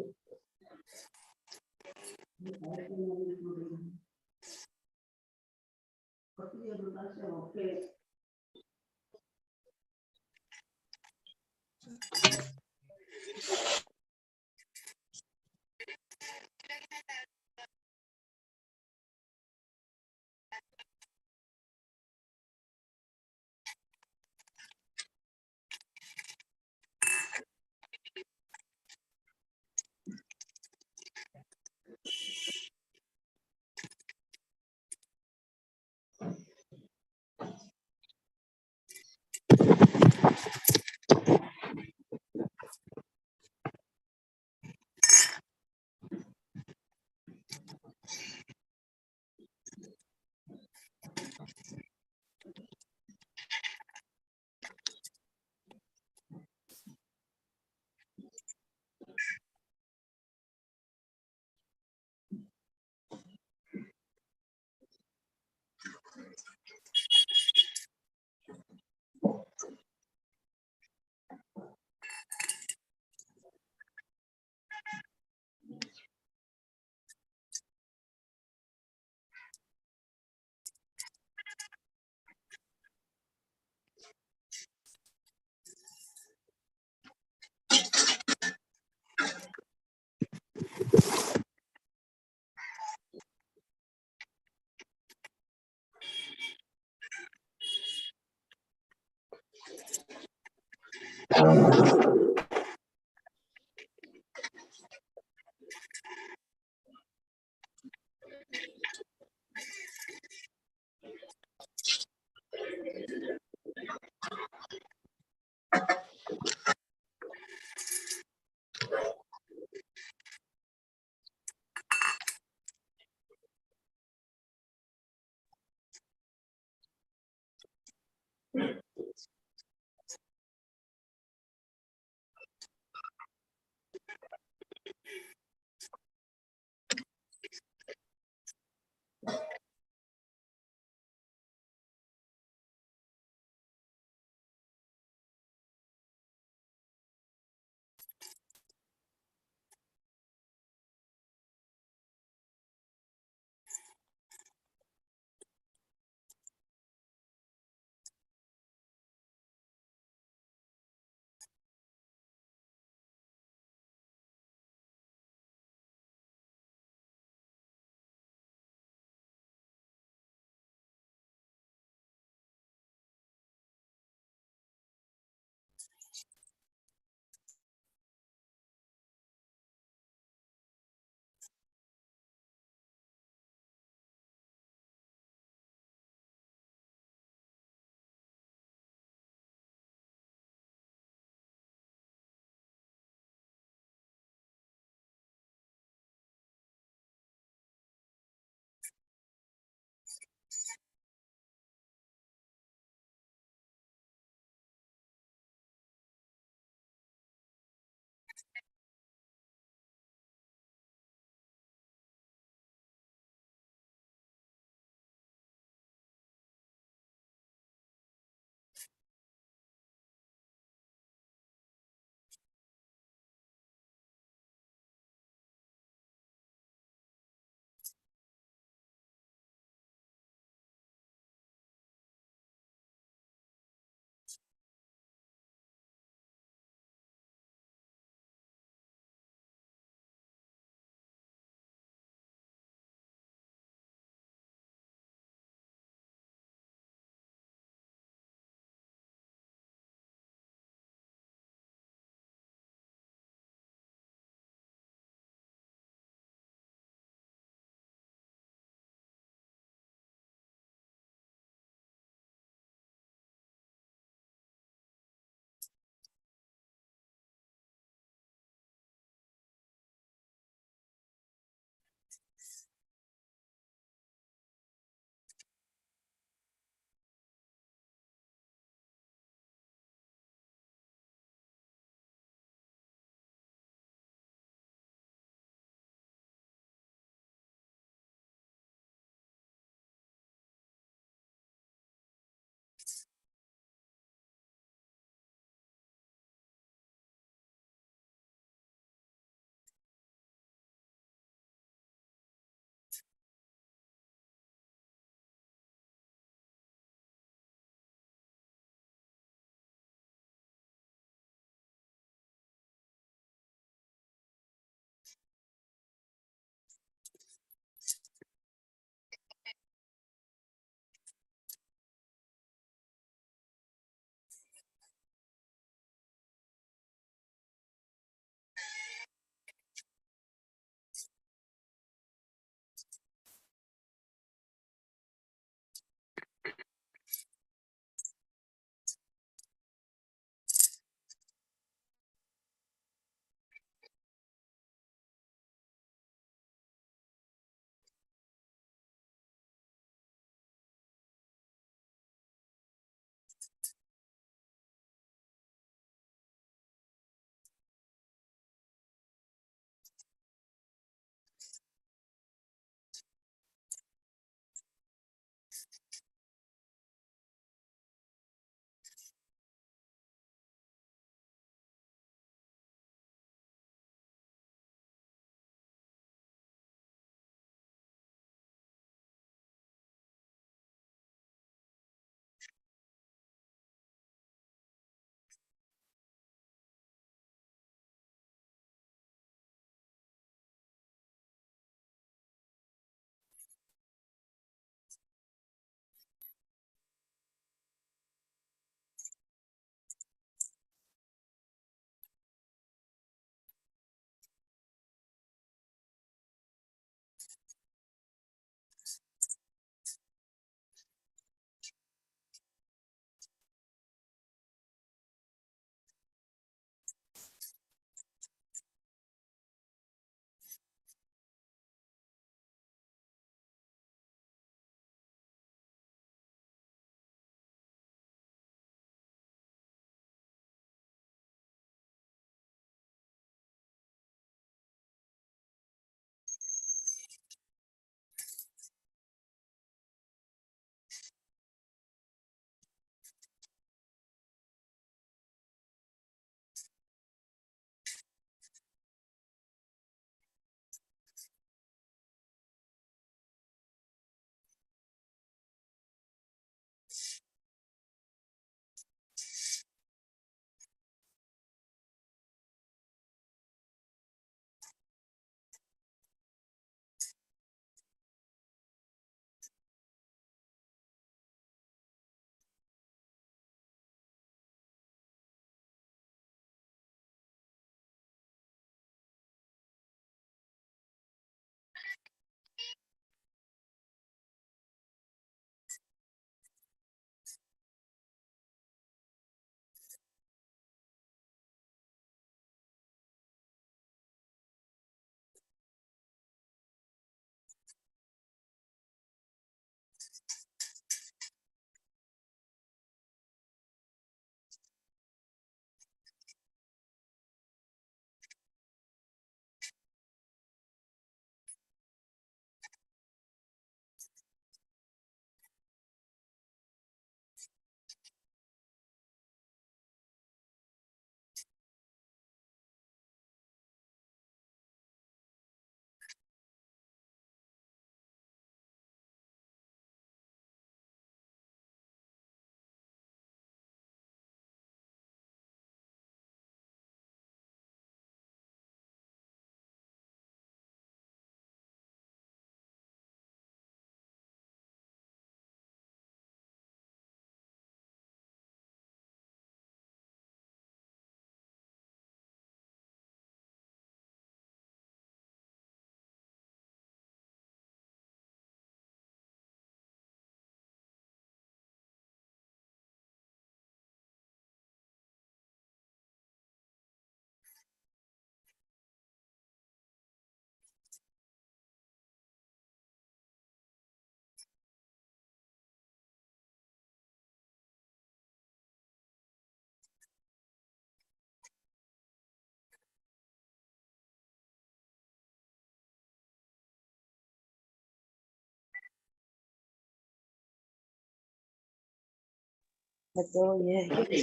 तो ये है कि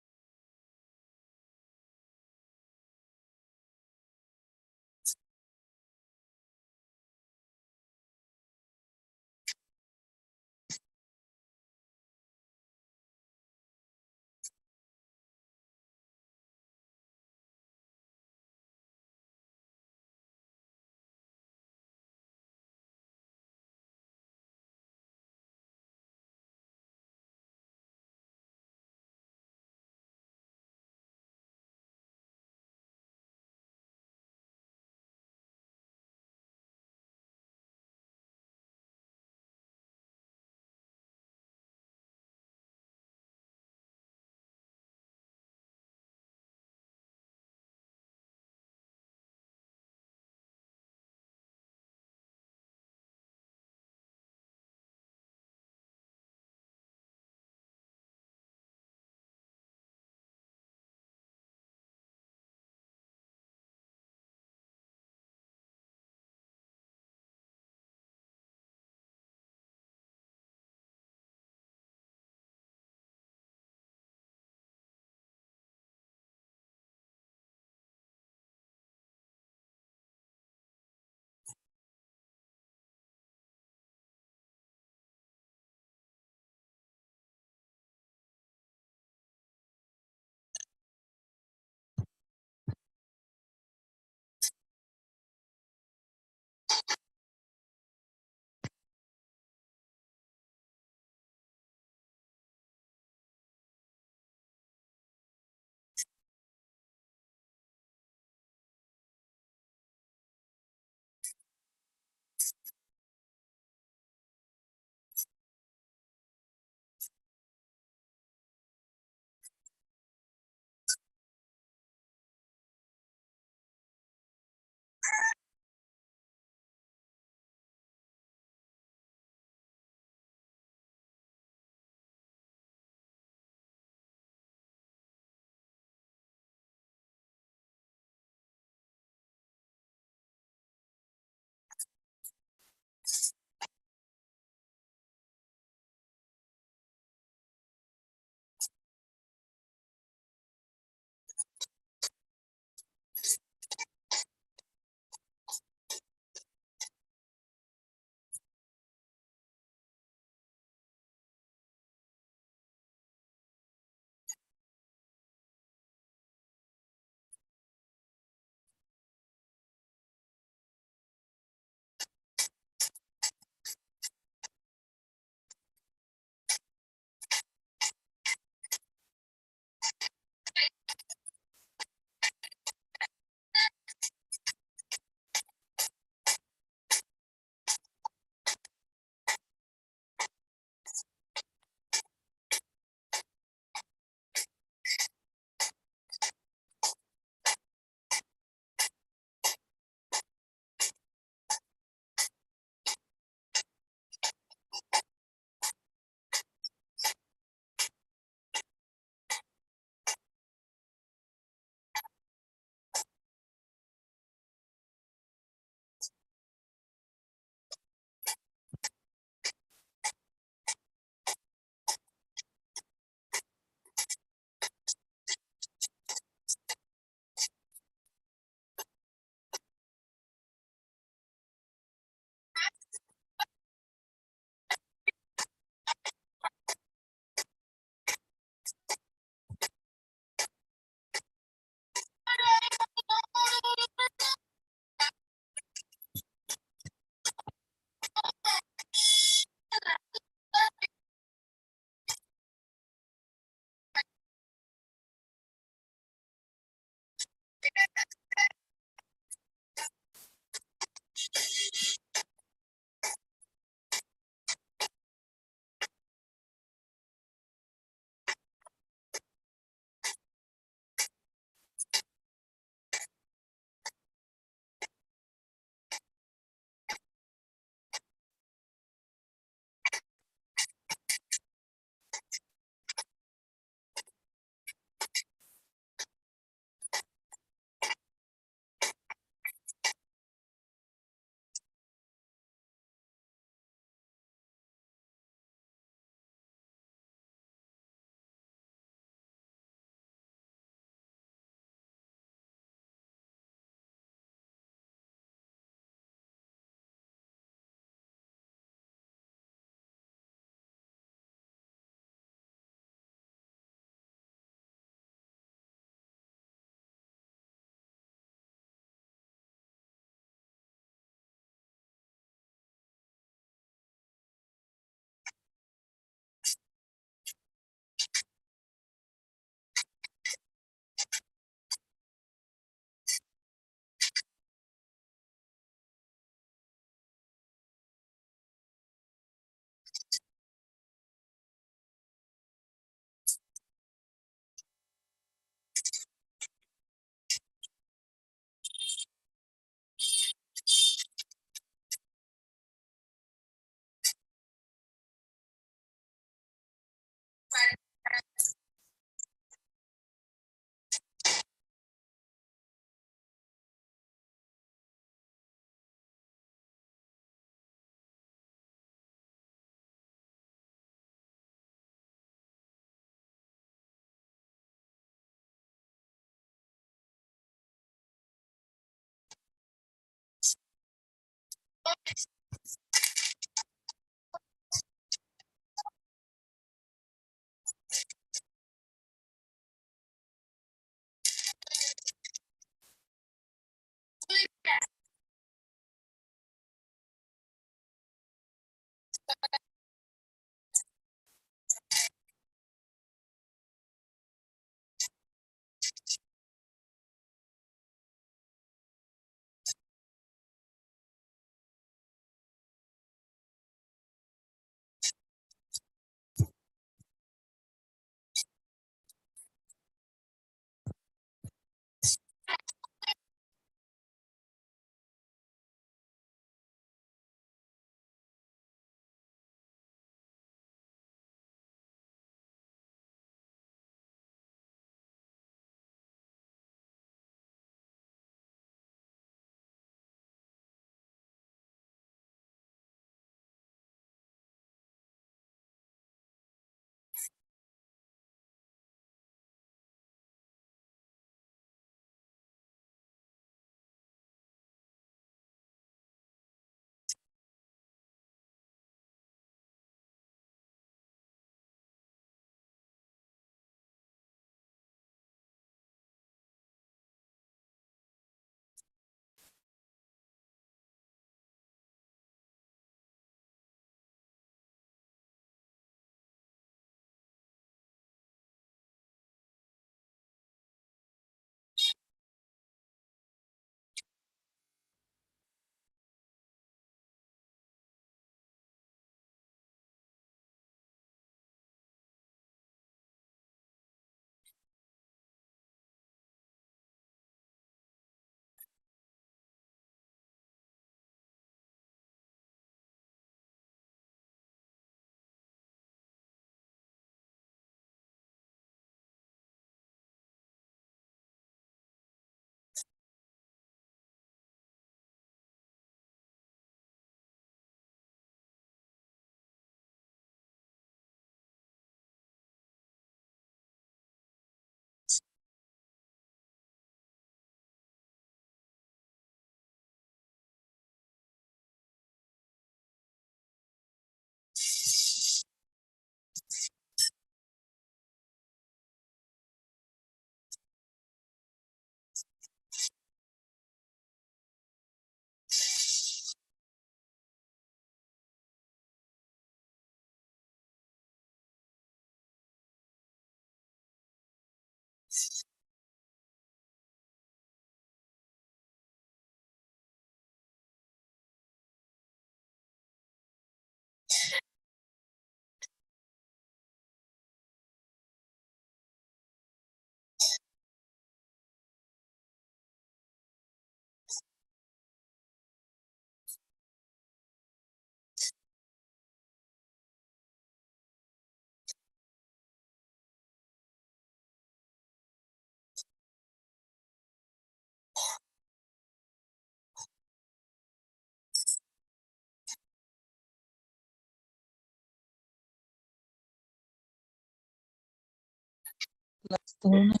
ବ୍ୟସ୍ତ ହୁଅନା।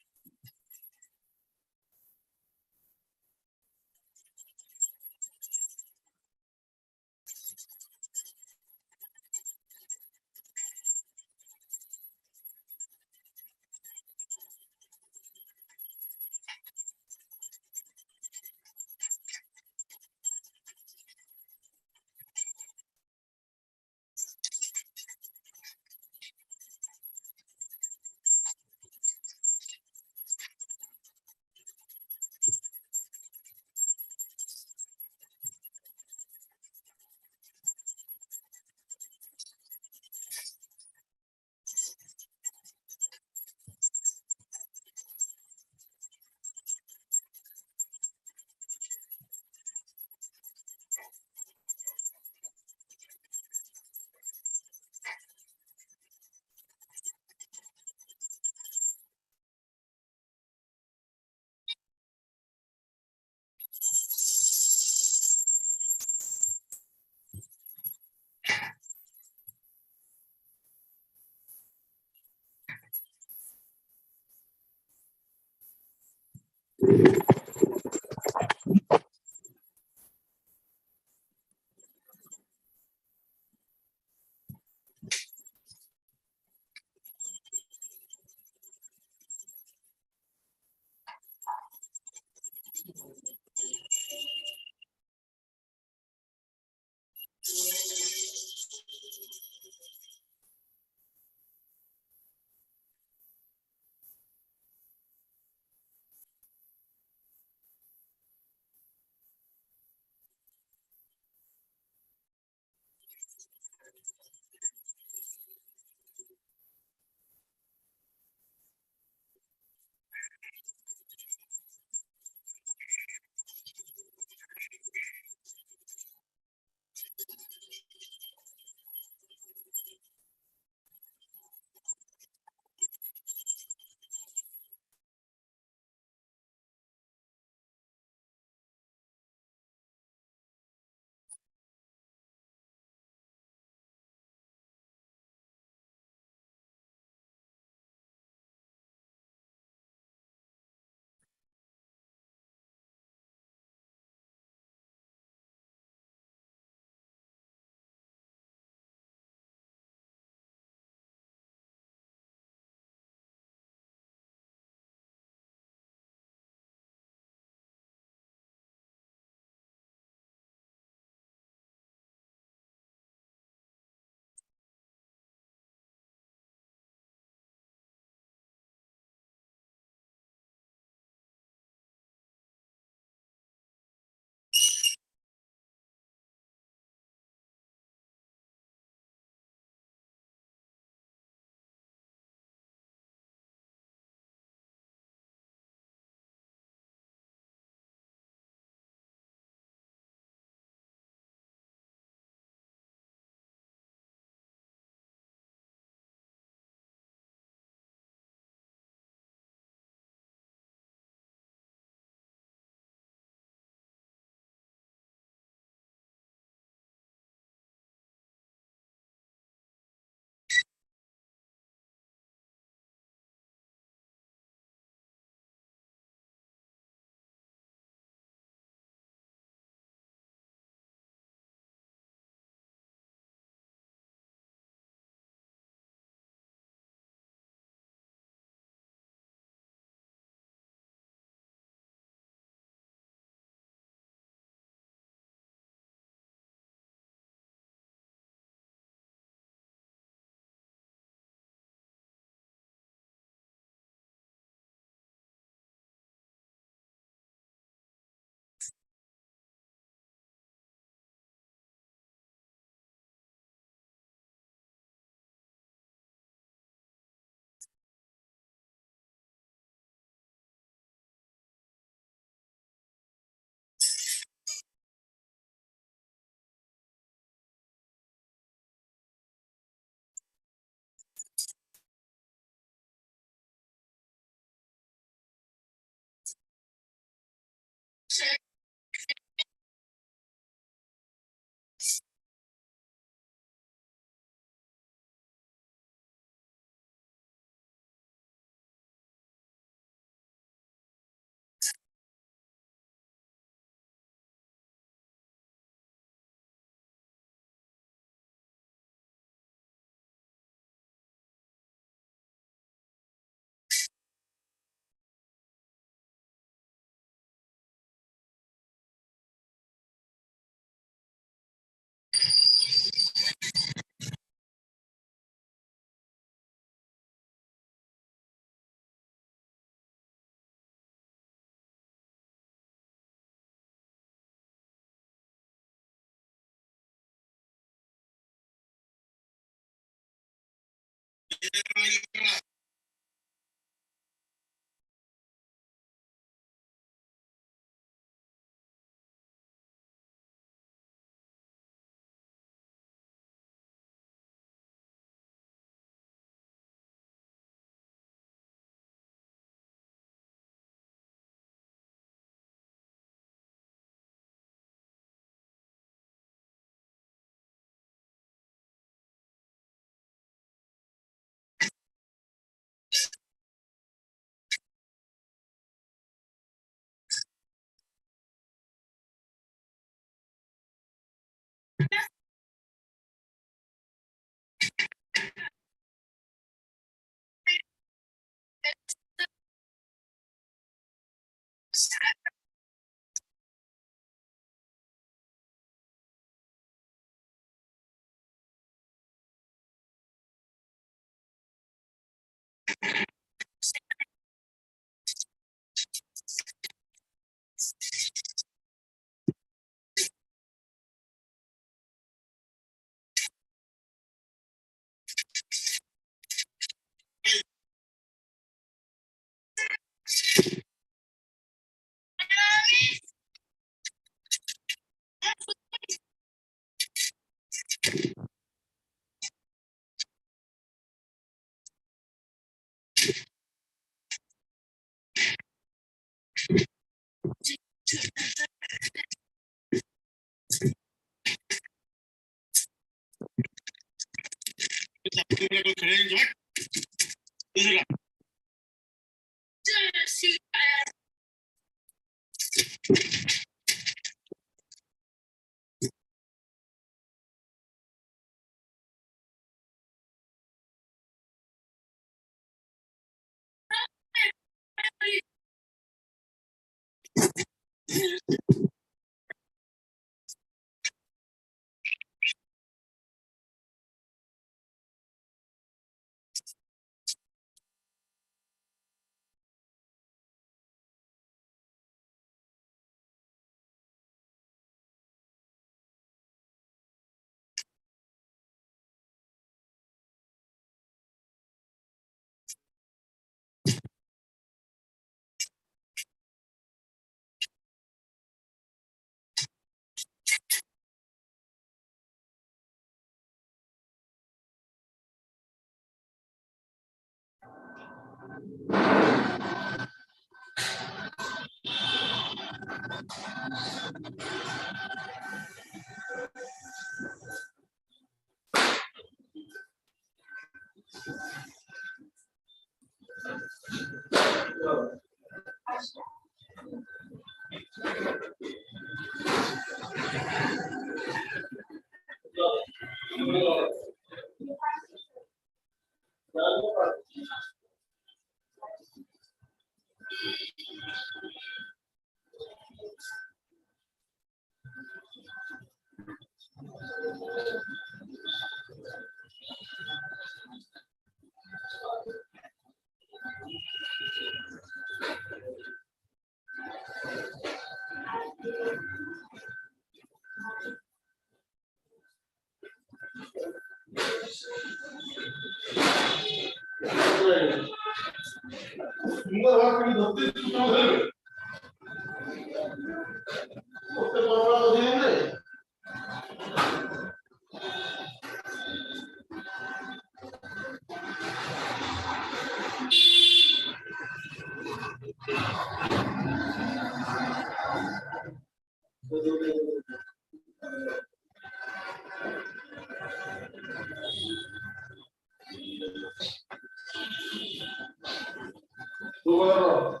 Blue color.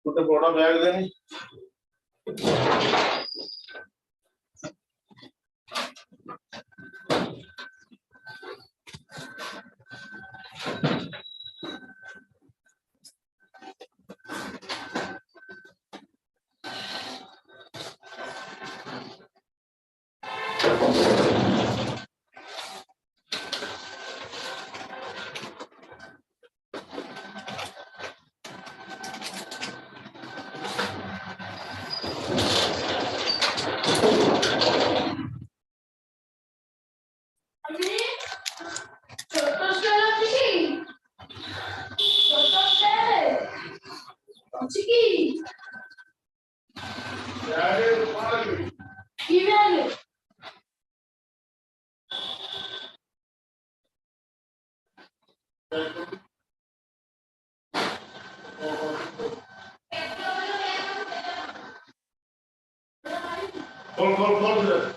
ଗୋଟେ ବଡ ବ୍ୟାଗ ଦେନି। ଛୋଟ ସ୍କେଲ ଅଛି କି? ଛୋଟ ସ୍କେଲ ଅଛି କି? ବ୍ୟାଗ କଣ ଲାଗିବ? କି ବ୍ୟାଗ? ଖୋଲ ଖୋଲ ଖୋଲ ସେଟା।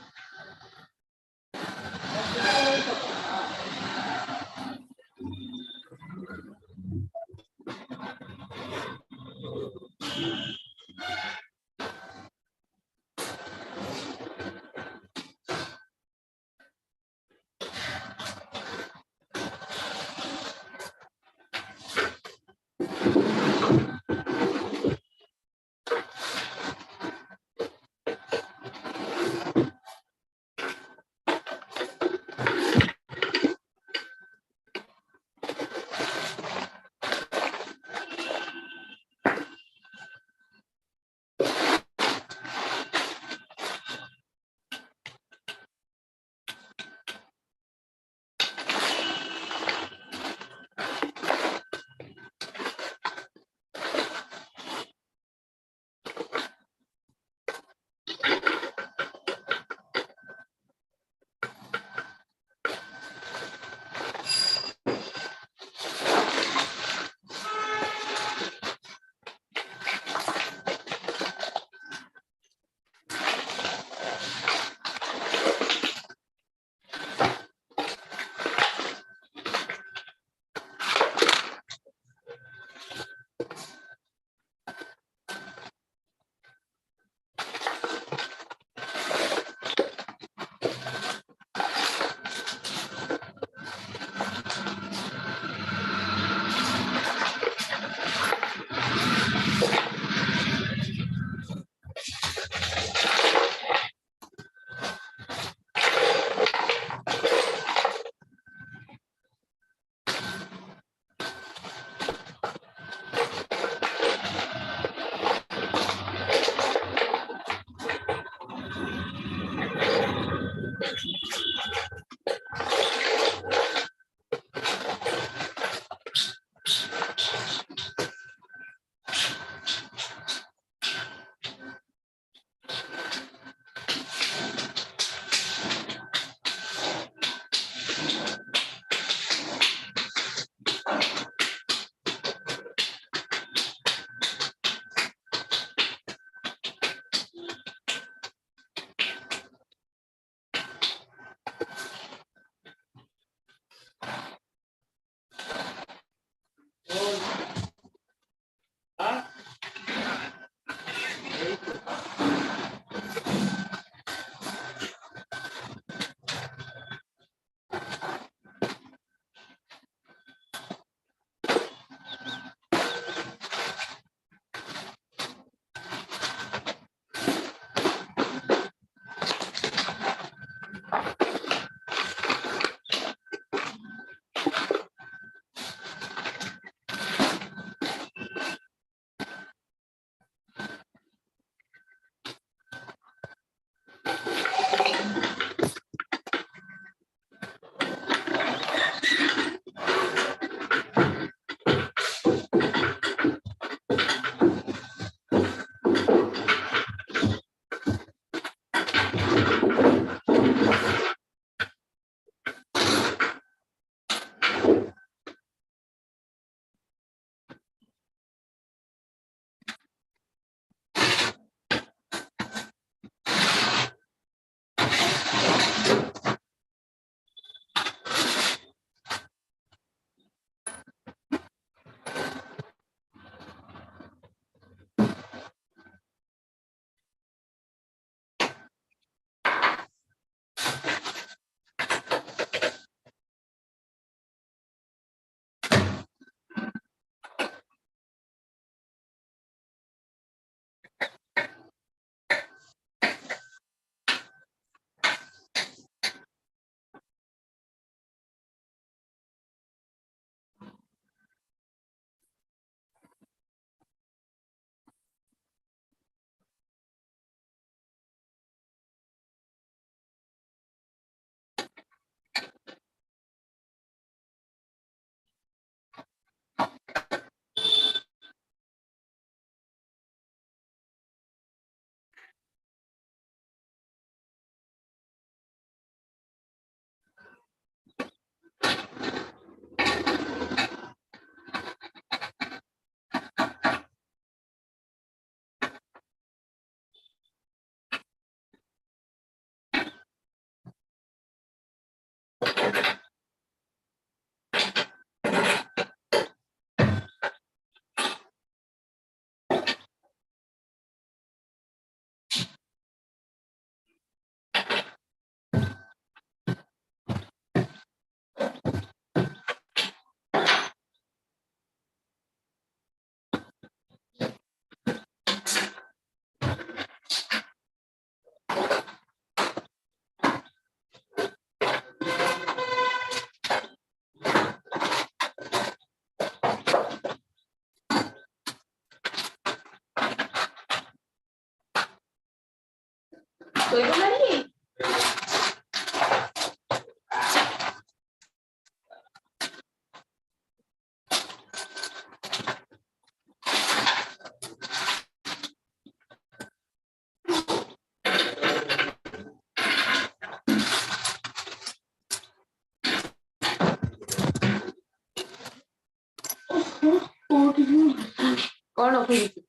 ଖୋଜୁଛୁ?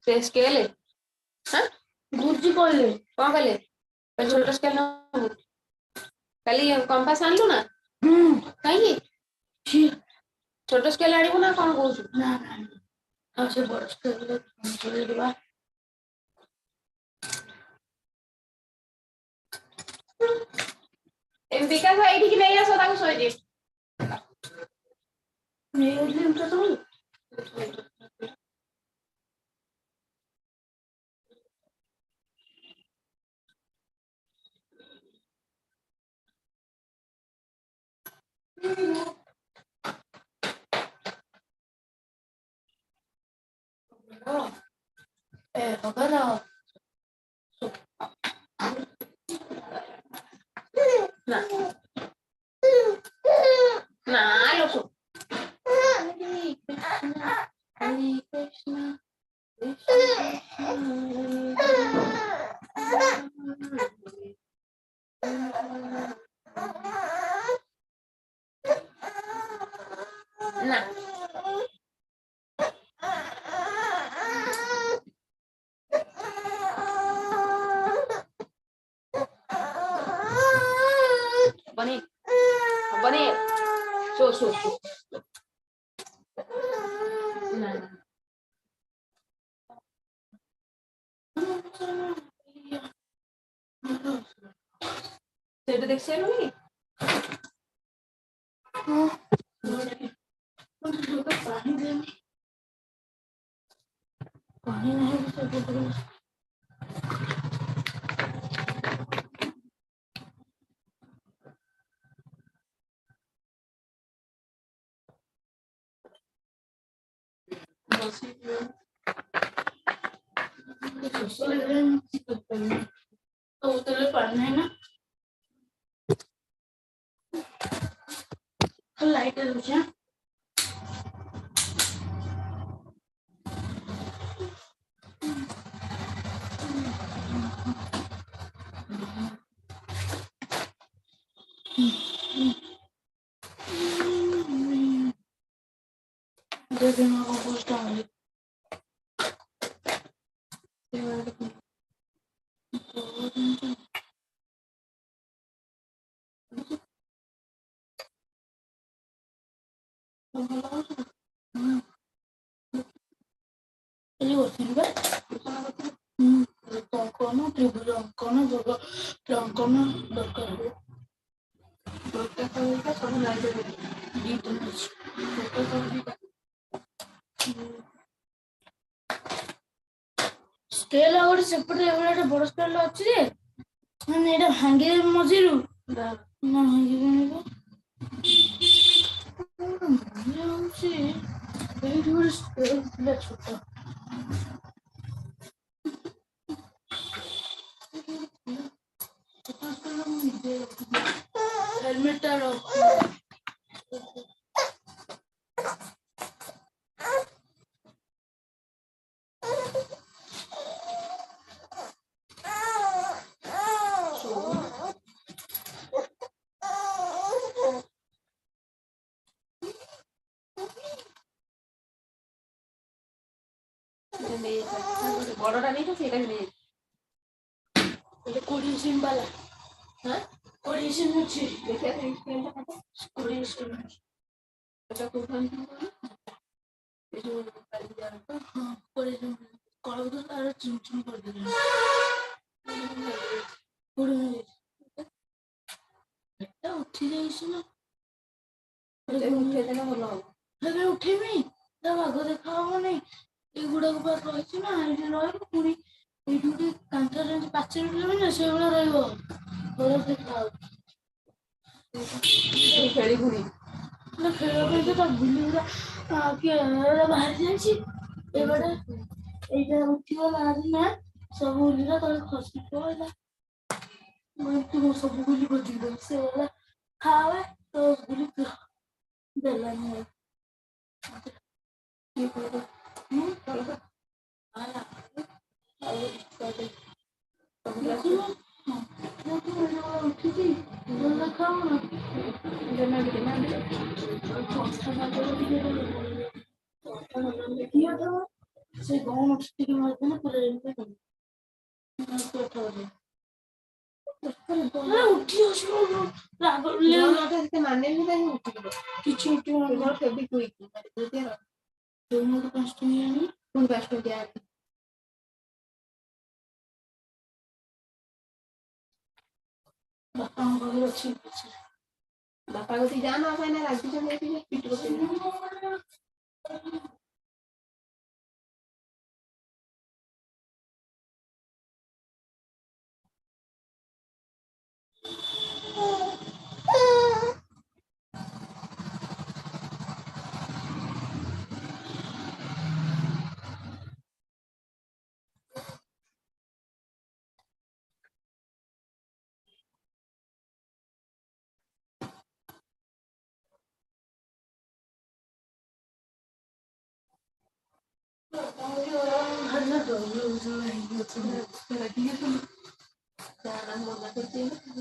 ସେ ସ୍କେଲ, ହଁ। ଗୁରୁଜୀ କହିଲେ। କଣ କହିଲେ? ଛୋଟ ସ୍କେଲ ନବୁ। କାଲି କମ୍ପାସ ଆଣିଲୁ ନା? କାହିଁକି ଛୋଟ ସ୍କେଲ ଆଣିବୁ ନା କଣ କହୁଛୁ? ନା ନା, ଆଉ ସେ ବଡ ସ୍କେଲ ଚଲେଇଦେବା। ବିକାଶ, ଏଇଠିକି ନେଇ ଆସ ତାକୁ, ଶୋଇଛି। ନେଇଯାଇଥିଲି ତମକୁ। ଏ ହଗର। ନା ନା ଲୋ, ଶୋ। ହରେ କୃଷ୍ଣ ହରେ କୃଷ୍ଣ କୃଷ୍ଣ କୃଷ୍ଣ। ନା, ହବନି, ହବନି। Show show show. ନା ନା। ସେଇଟା ଦେଖି ସାରିଲୁଣି? ହଁ, ପାଣି ଦେନି, ପାଣି ନାହିଁ ସେପଟରେ। ଶୋଷ ଲାଗିଲାଣି, ମୁଁ କିଛି କରିପାରିବିନି। ତ ବୋତଲରେ ପାଣି ନାହିଁ ନା? ଲାଇଟ୍ ଦଉଛି। ହଁ। ଦେଖେ ମୁଁ କଣ କହୁଛି। ଆଣିଲି। କାଲି କରିଥିଲି ବା। ଅଙ୍କନ, ତ୍ରିଭୁଜ ଅଙ୍କନ, ବର୍ଗ ଅଙ୍କନ ଦରକାର ହବ। ସବୁ ଦିଟା ଅଛି ଦିଟା। ସ୍କେଲ ଆଉ ଗୋଟେ ସେପଟେ ଏଭଳିଆ ଗୋଟେ ବଡ ସ୍କେଲ ଅଛି ଯେ, ମାନେ ଏଇଟା ଭାଙ୍ଗିଦେବି ମଝିରୁ ନା? ଭାଙ୍ଗିବନି ତ। ମନେ ହଉଛି ଏଇଠି ଗୋଟେ ସ୍କେଲ ଥିଲା ଛୋଟ। ଛୋଟ ସ୍କେଲ ମୁଁ ନିଜେ ରଖିଥିଲି। ହେଲମେଟ ଟା ରଖ। ବଡଟା ନେଇଛ, ସେଇଟା ବି ନେଇଯାଇଛି। ଏଇଟା 20 ସିମ୍ ବାଲା। ହଁ। 20 ସିମ୍ ଅଛି। ଦେଖିବା ସେଇ ସ୍କେଲଟା ମତେ। 20 ସିମ୍ ଅଛି। ଏଟା କୋଉଠୁ ଆଣିଥିଲୁ କହନି? ଏ ଯୋଉ ହଁ, 20 ସିମ୍। କଳକୁ ତାର ଚୁନ ଚୁନ କରିଦେଲେଣି। କୋଉଠି ଭାଙ୍ଗିଯାଇଛି? ଏଟା ଉଠି ଯାଇଛି ନା? ଉଠେଇଦେଲେ ଭଲ ହବ। ହେଲେ ଉଠେଇବି ତା ବାଘ ଦେଖା ହବନି। ଏଇଗୁଡାକ ପା ରହିଛି ନା, ଏଇଠି ରହିବ। ପୁଣି ଏଇଠି ଗୋଟେ କାନ୍ଥରେ ଯେମିତି ପାଚେରୀ ଉଠିଲାଣି ନା, ସେଇଭଳିଆ ରହିବ, ଭଲ ଦେଖା ହବ। ଖେଳିବୁନି? ନା, ଖେଳିବା ପାଇଁ ତ ତା ଗୁଲି ଗୁଡା କିଏ ବାହାରି ଯାଇଛି। ଏବାଟେ ଏଇଟା ଉଠିଗଲା ନା, ସବୁ ଗୁଲିଟା ତଳେ ଖସି ପଇଲା। ମୁଁ ସବୁ ଗୁଲି ବଜେଇ ସେ ଗଲା। ଖାवे ତ ଗୁଲି ଦେଲାନି ଆଉ। ଦେଖୁନୁ, ହଁ ଦେଖୁନୁ, ଏଇଟା ଉଠିଛି, ଭଲ ଦେଖାହବ ନା? ଅଠା ଟିକେ। କି ଅଠା? ସେ ଗହମ ଟିକେ ମାରିଦେଲେ ପୁରା ଏମିତି ଉଠି କିଛି ଉଠିବ। 5 ଟଙ୍କିଆ ଆଣି ପୁଣି 5 ଟଙ୍କିଆ। ବାପାଙ୍କ ପାଖରେ ଅଛି ପଇସା। ବାପା କତିକି ଯା ନା, ବାପା ଏଇନା ରାଗିଛନ୍ତି ଏଠି ଯେ ପିଟି ପକେଇବେ। ଭାରି ନା ଡର ଲାଗୁଛି ହେଇକି ଅଛନ୍ତି। ରାଗିକି ଯା ନା, ମନା କରୁଛି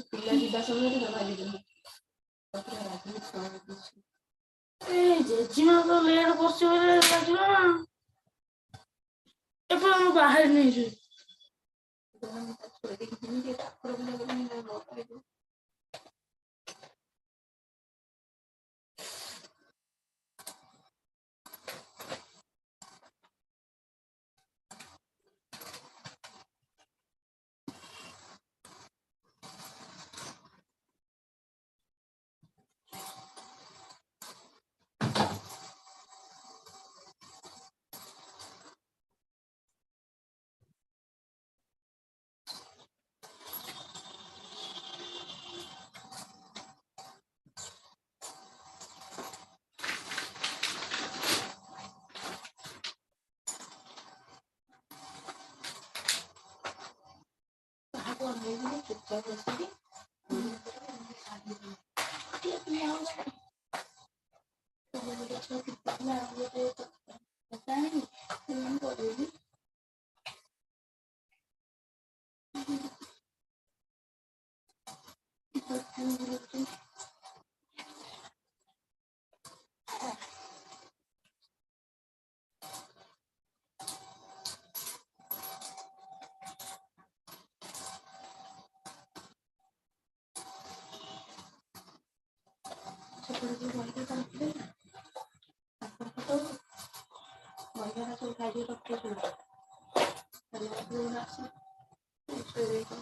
ପିଲା ଯିବା ସମୟରେ ଜମା ଯିବେନି। ପୁରା ରାଗିକି ଛୁଆ ହେଇଛି। ଏଇ ଜେଜେମା ତ ଲେଟ୍ କରୁଛି ବୋଲି ଲାଗିବ ନା। ଏପଟେ ମୁଁ ବାହାରି ନେଇଛି। ଛୁଆ ଦେଇକି ଯିବି ଟିକେ ଠାକୁର ପୂଜା କରିବି ନା ନ। କାହାକୁ ଅନେଇବିନି, ଚୁପଚାପ ବସିକି। ଗୋଟେ ଛୁଆ ଥିଲା, ଆଉ ଗୋଟେ ଆଣିବି, ମୁଁ କରିବି। ସେପଟେ ଯୋଉ ବହିଟା ରଖିଲେ ନା ତାଙ୍କର ଫଟୋ ବହିଟା ସବୁ ଖାଇକି ରଖିଲେ ସବୁ। କାଲି ଆସି ଶୋଇ ଦେଇକି।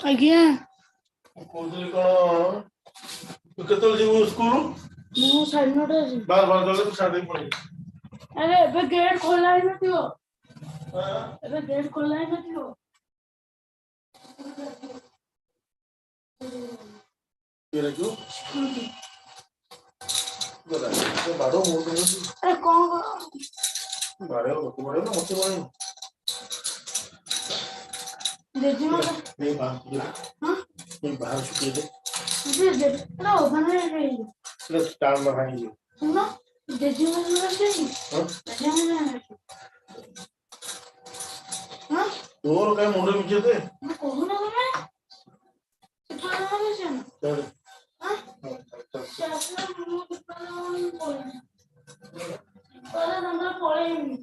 ଆଜ୍ଞା। ମୁଁ କହୁଥିଲି କଣ, ତୁ କେତେବେଳେ ଯିବୁ ସ୍କୁଲ? ମୁଁ 9:30ରେ ଯିବି। ବାର ବାର ଗଲେ ତୁ ଛାଡ଼ି ଦେଇକି ପଳେଇବି। ଆରେ ଏବେ ଗେଟ୍ ଖୋଲା ହେଇନଥିବ, ଏବେ ଗେଟ୍ ଖୋଲା ହେଇନଥିବ। କିଏ ଡାକିବ? ସିକ୍ୟୁରିଟି। ବାଡ ମୁଁ ଆରେ କଣ ବାଡେଇବ? ଲୋକ ବାଡେଇବ ନା ମତେ ବାଡେଇବ? ଜେଜେମା। ନେଇ ବାହାର ଶୁଖେଇ ଦେ। ହଁ। ନେଇ ବାହାର ଶୁଖେଇ ଦେ। ଜେଜେ ଓଭନରେ ସେଟା ଷ୍ଟାଣ୍ଡ ଭାଙ୍ଗିଯିବ। ଶୁଣ, ଜେଜେମା ଆସିଛି। ହଁ। ଜେଜେମା। ହଁ। ତୋର କାଇଁ ମୁଣ୍ଡ ବିଛେ ଦେ। ମୁଁ କହୁନ ତମେ ଚାଲ। ହଁ। ହଁ, ଚାଲ। ସେ ଆସିଲେ ମୁଁ ପଳେଇବି, ତାଙ୍କର ପଳେଇବି।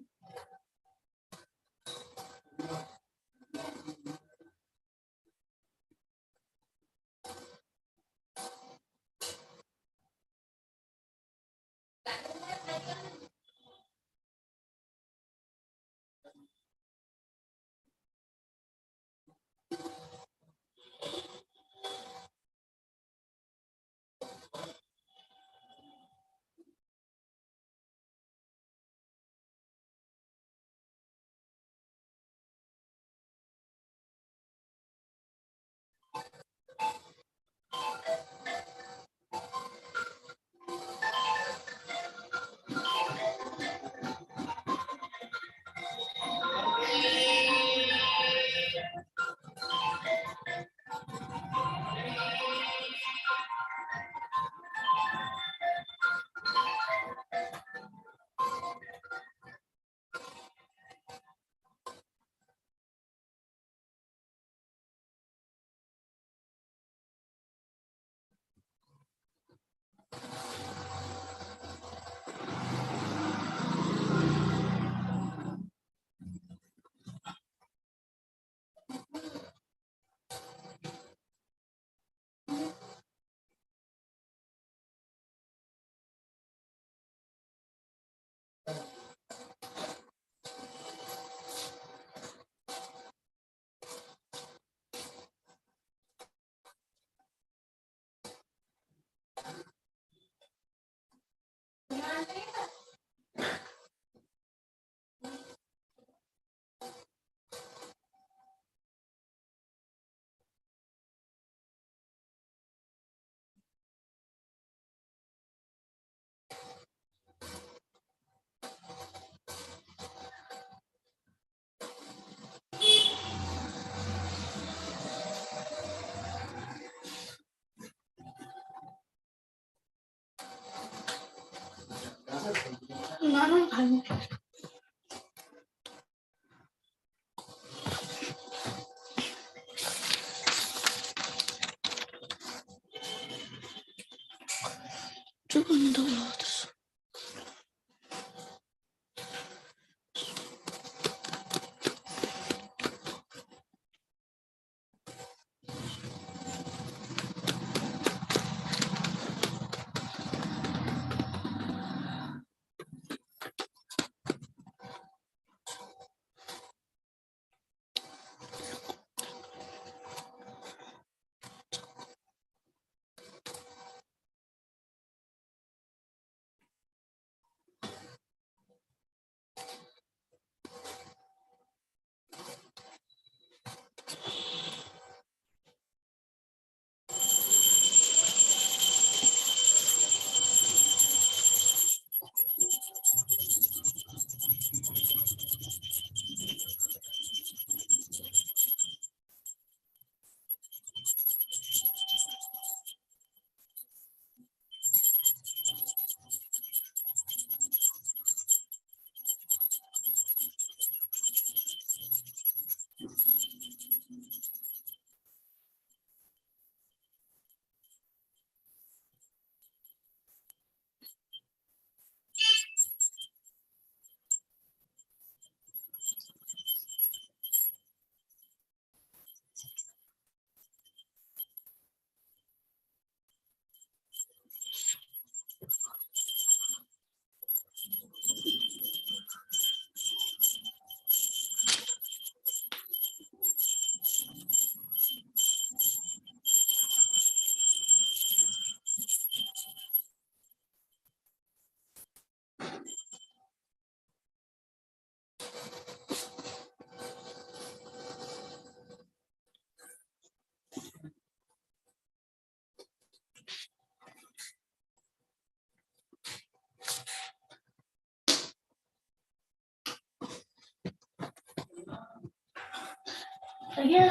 ନା ନା, ଖାଇନି। 조금 더 올라왔어. ଆଜ୍ଞା।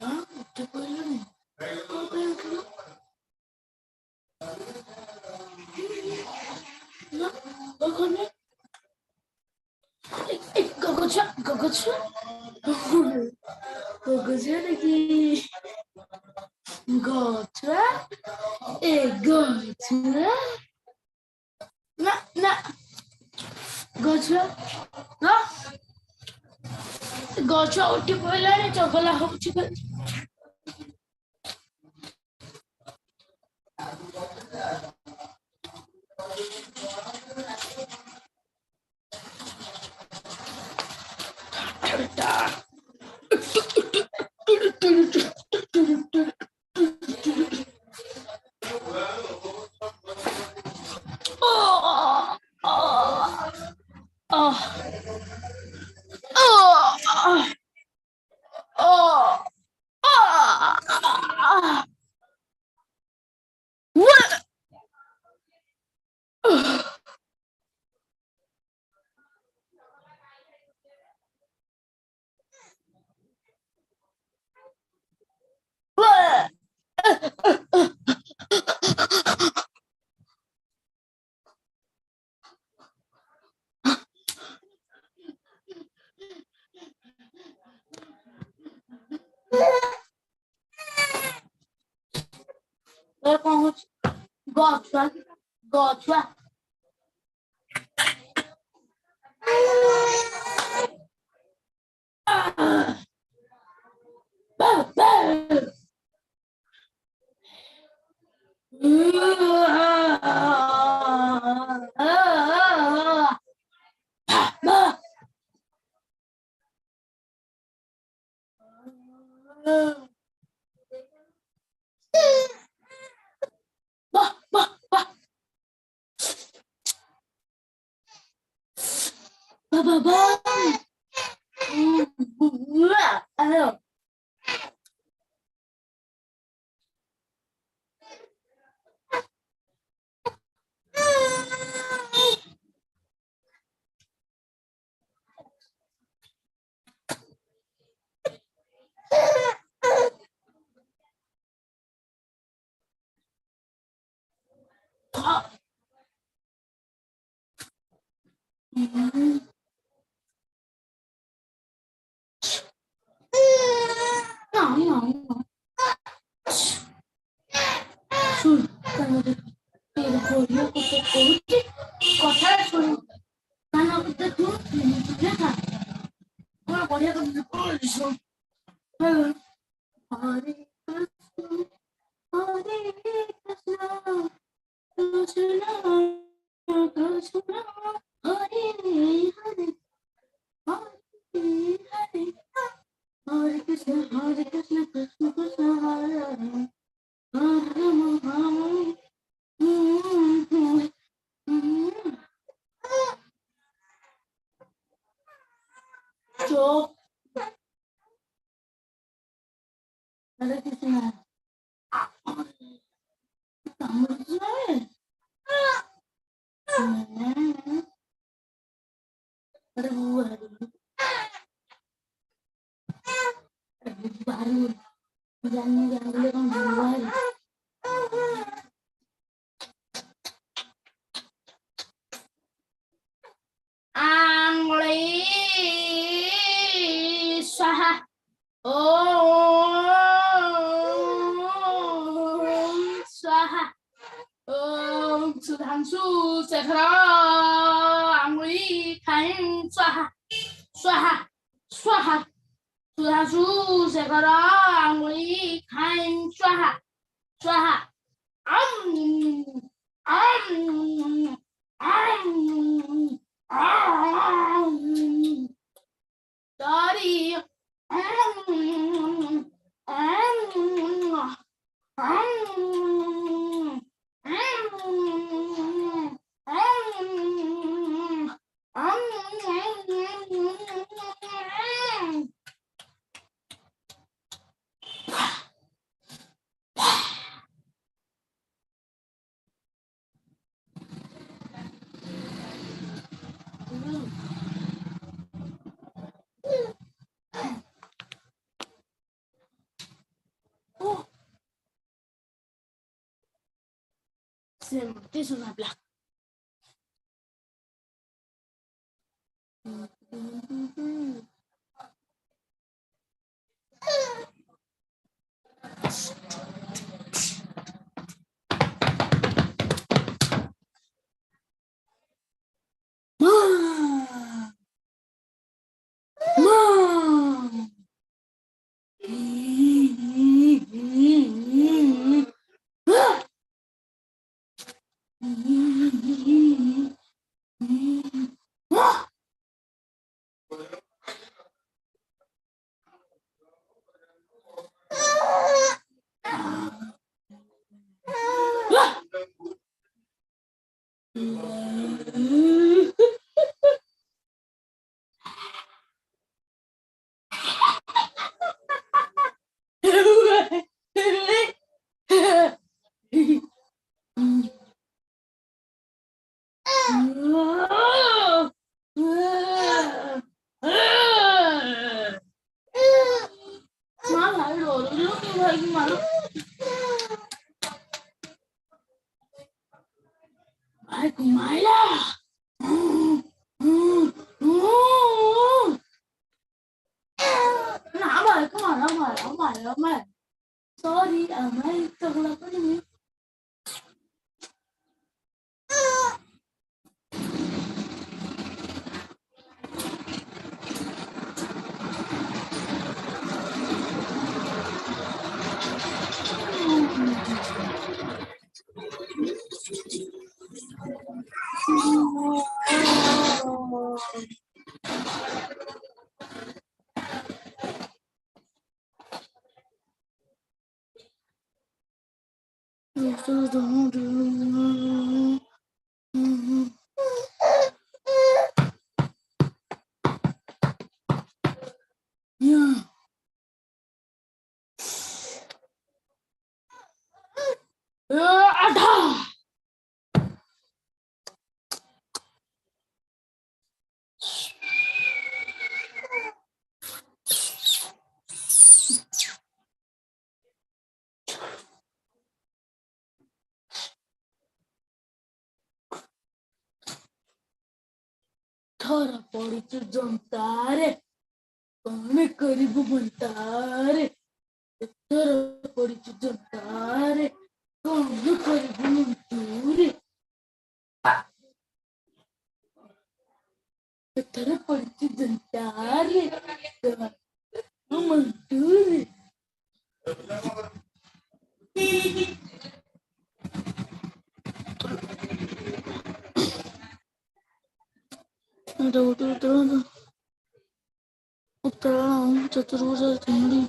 ନା ଉଠି ପଡ଼ିଲୁଣି? କଣ ପାଇଁ ଉଠିଲୁ? ନା କଣ? ଗଗ ଛୁଆ, ଗଗ ଛୁଆ, ଗଗ ଛୁଆ ଦେଖି, ଗଛୁଆ, ଏ ଗଛୁଆ। ନା ନା, ଗଛୁଆ ନା, ଗଛ ଉଠି ପଡ଼ିଲାଣି, ଚଗଲା ହଉଛି ଖାଲି। What? What? ତୋର କଣ ହଉଛି? ଗଛୁଆ, ଗଛୁଆ। ବାଃ ବାଃ ବାଃ ବାଃ ବାଃ। ବାଃ। ଶୁଣ, କହୁଛି କଥା ଶୁଣ। କାନ ତୁ କଣ ବଢିଆ କଥା। ହରେ କୃଷ୍ଣ ହରେ କୃଷ୍ଣ କୃଷ୍ଣ କୃଷ୍ଣ ହରେ ହରେ ହରେ ହରେ ହରେ କୃଷ୍ଣ ହରେ କୃଷ୍ଣ କୃଷ୍ଣ କୃଷ୍ଣ ହରେ ହରେ ହରେ ରାମ ରାମ। ଚୋପ। ହରେ କୃଷ୍ଣ। କାମୁଡୁଛି। ଆରେ ବାହାରି ଜାଣିନି, ଜାଣିଲେ କଣ ବାହାରି। ଆଙ୍ଗୁଳି ସ୍ୱାହା। ଓମ୍ ସ୍ୱାହା। ଓମ୍ ସୁଧାଂଶୁ ଶେଖର ଆଙ୍ଗୁଳି ଖାଇ ସ୍ୱାହା ସ୍ୱାହା ସ୍ୱାହା। ସୁଧାଂଶୁ ଶେଖର ଆଙ୍ଗୁଳି ଖାଇ ସ୍ୱାହା ସ୍ୱାହା। ଆମ୍ ଆମ୍ ଆମ୍ ଆମ୍। ସରି। ଆମ୍ ଆମ୍ ଆମ୍ ଆମ୍ ଆମ୍। C'est monté sur ma plaque. ମା। ମା, ଭାଇ ଡରୁଛୁ କି? ଭାଇକି ମାରୁ, ଭାଇକୁ ମାଇଲା। ନା, ଭାଇକୁ ମାର ମାର ମାର ମାର। ସରି, ଆମେ ଚଗଲା କରିନି। ଥର ପଡିଛୁ ଜନ୍ତାରେ, କଣ କରିବୁ ମନ୍ତାରେ? ଏଥର ପଡିଛୁ ଜନ୍ତାରେ, କଣ କରିବୁ ମନ୍ତୁରେ? ଏଥର ପଡିଛୁ ଜନ୍ତାରେ, ମନ୍ତୁରେ। ଉତ୍ତରାୟଣ, ଉତ୍ତରାୟଣ, ଚତୁର୍ଭୁଜ, ତିନୋଟି।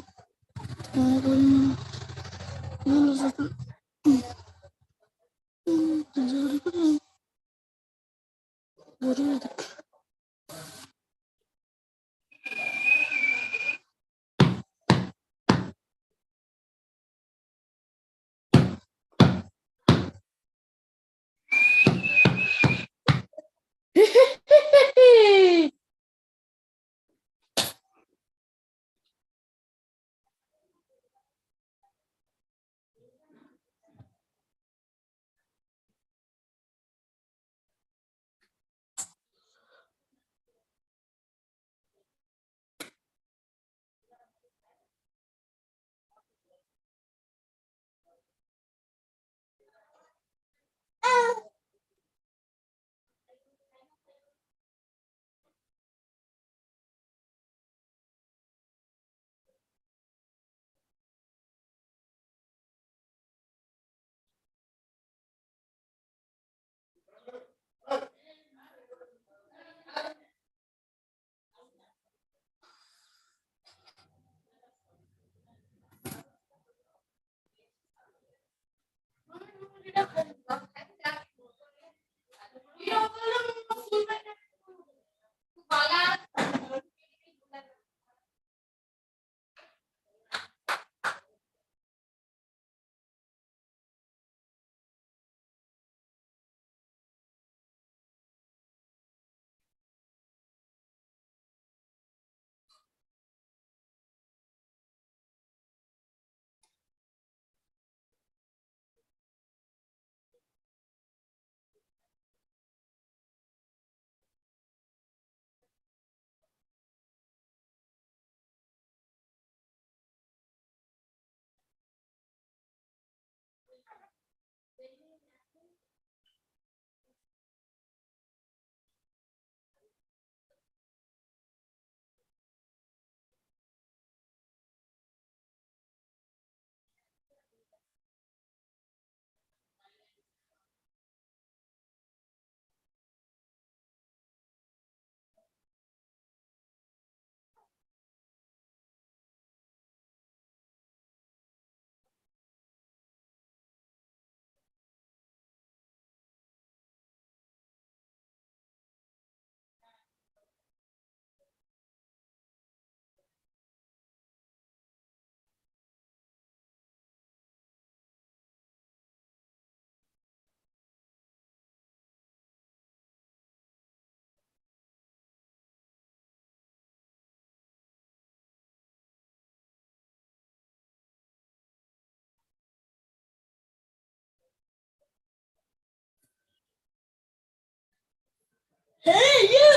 Hey, you!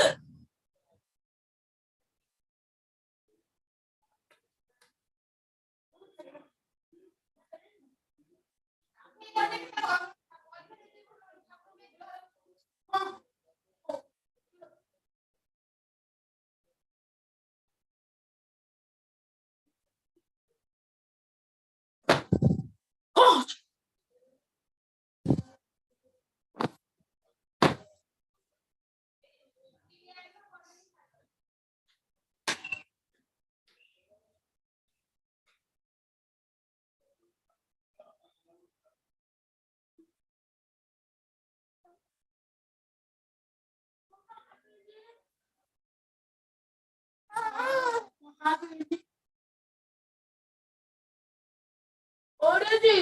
Oh! କୋଉଠି ଅଛି?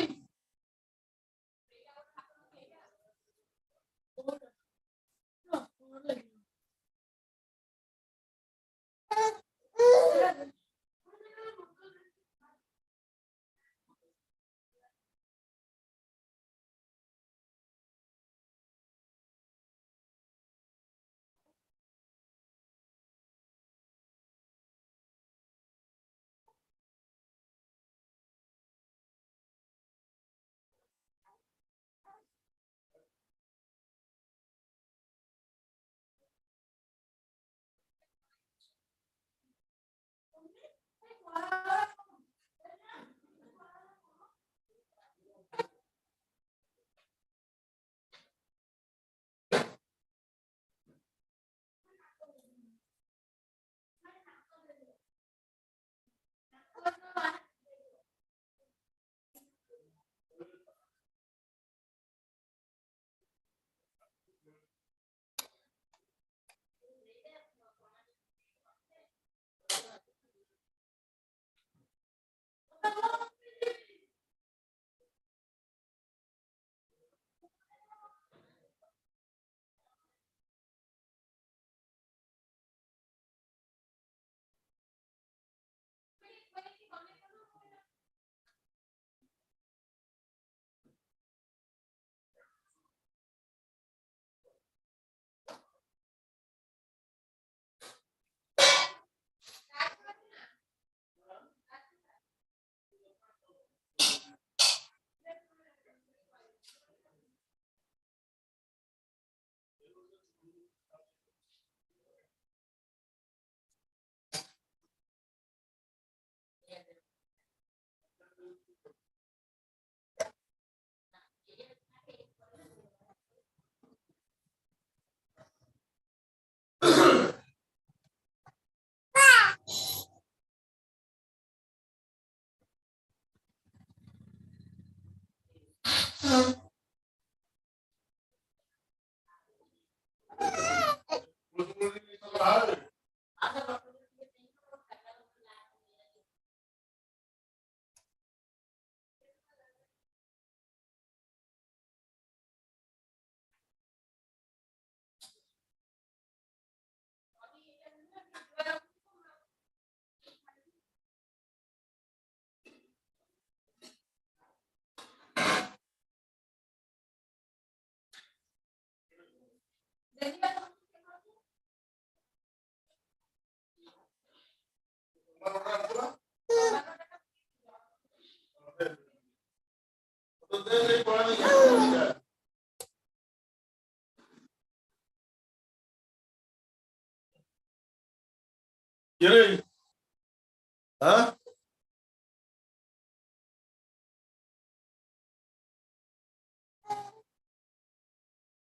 କିଏ ରେ? ଆଁ?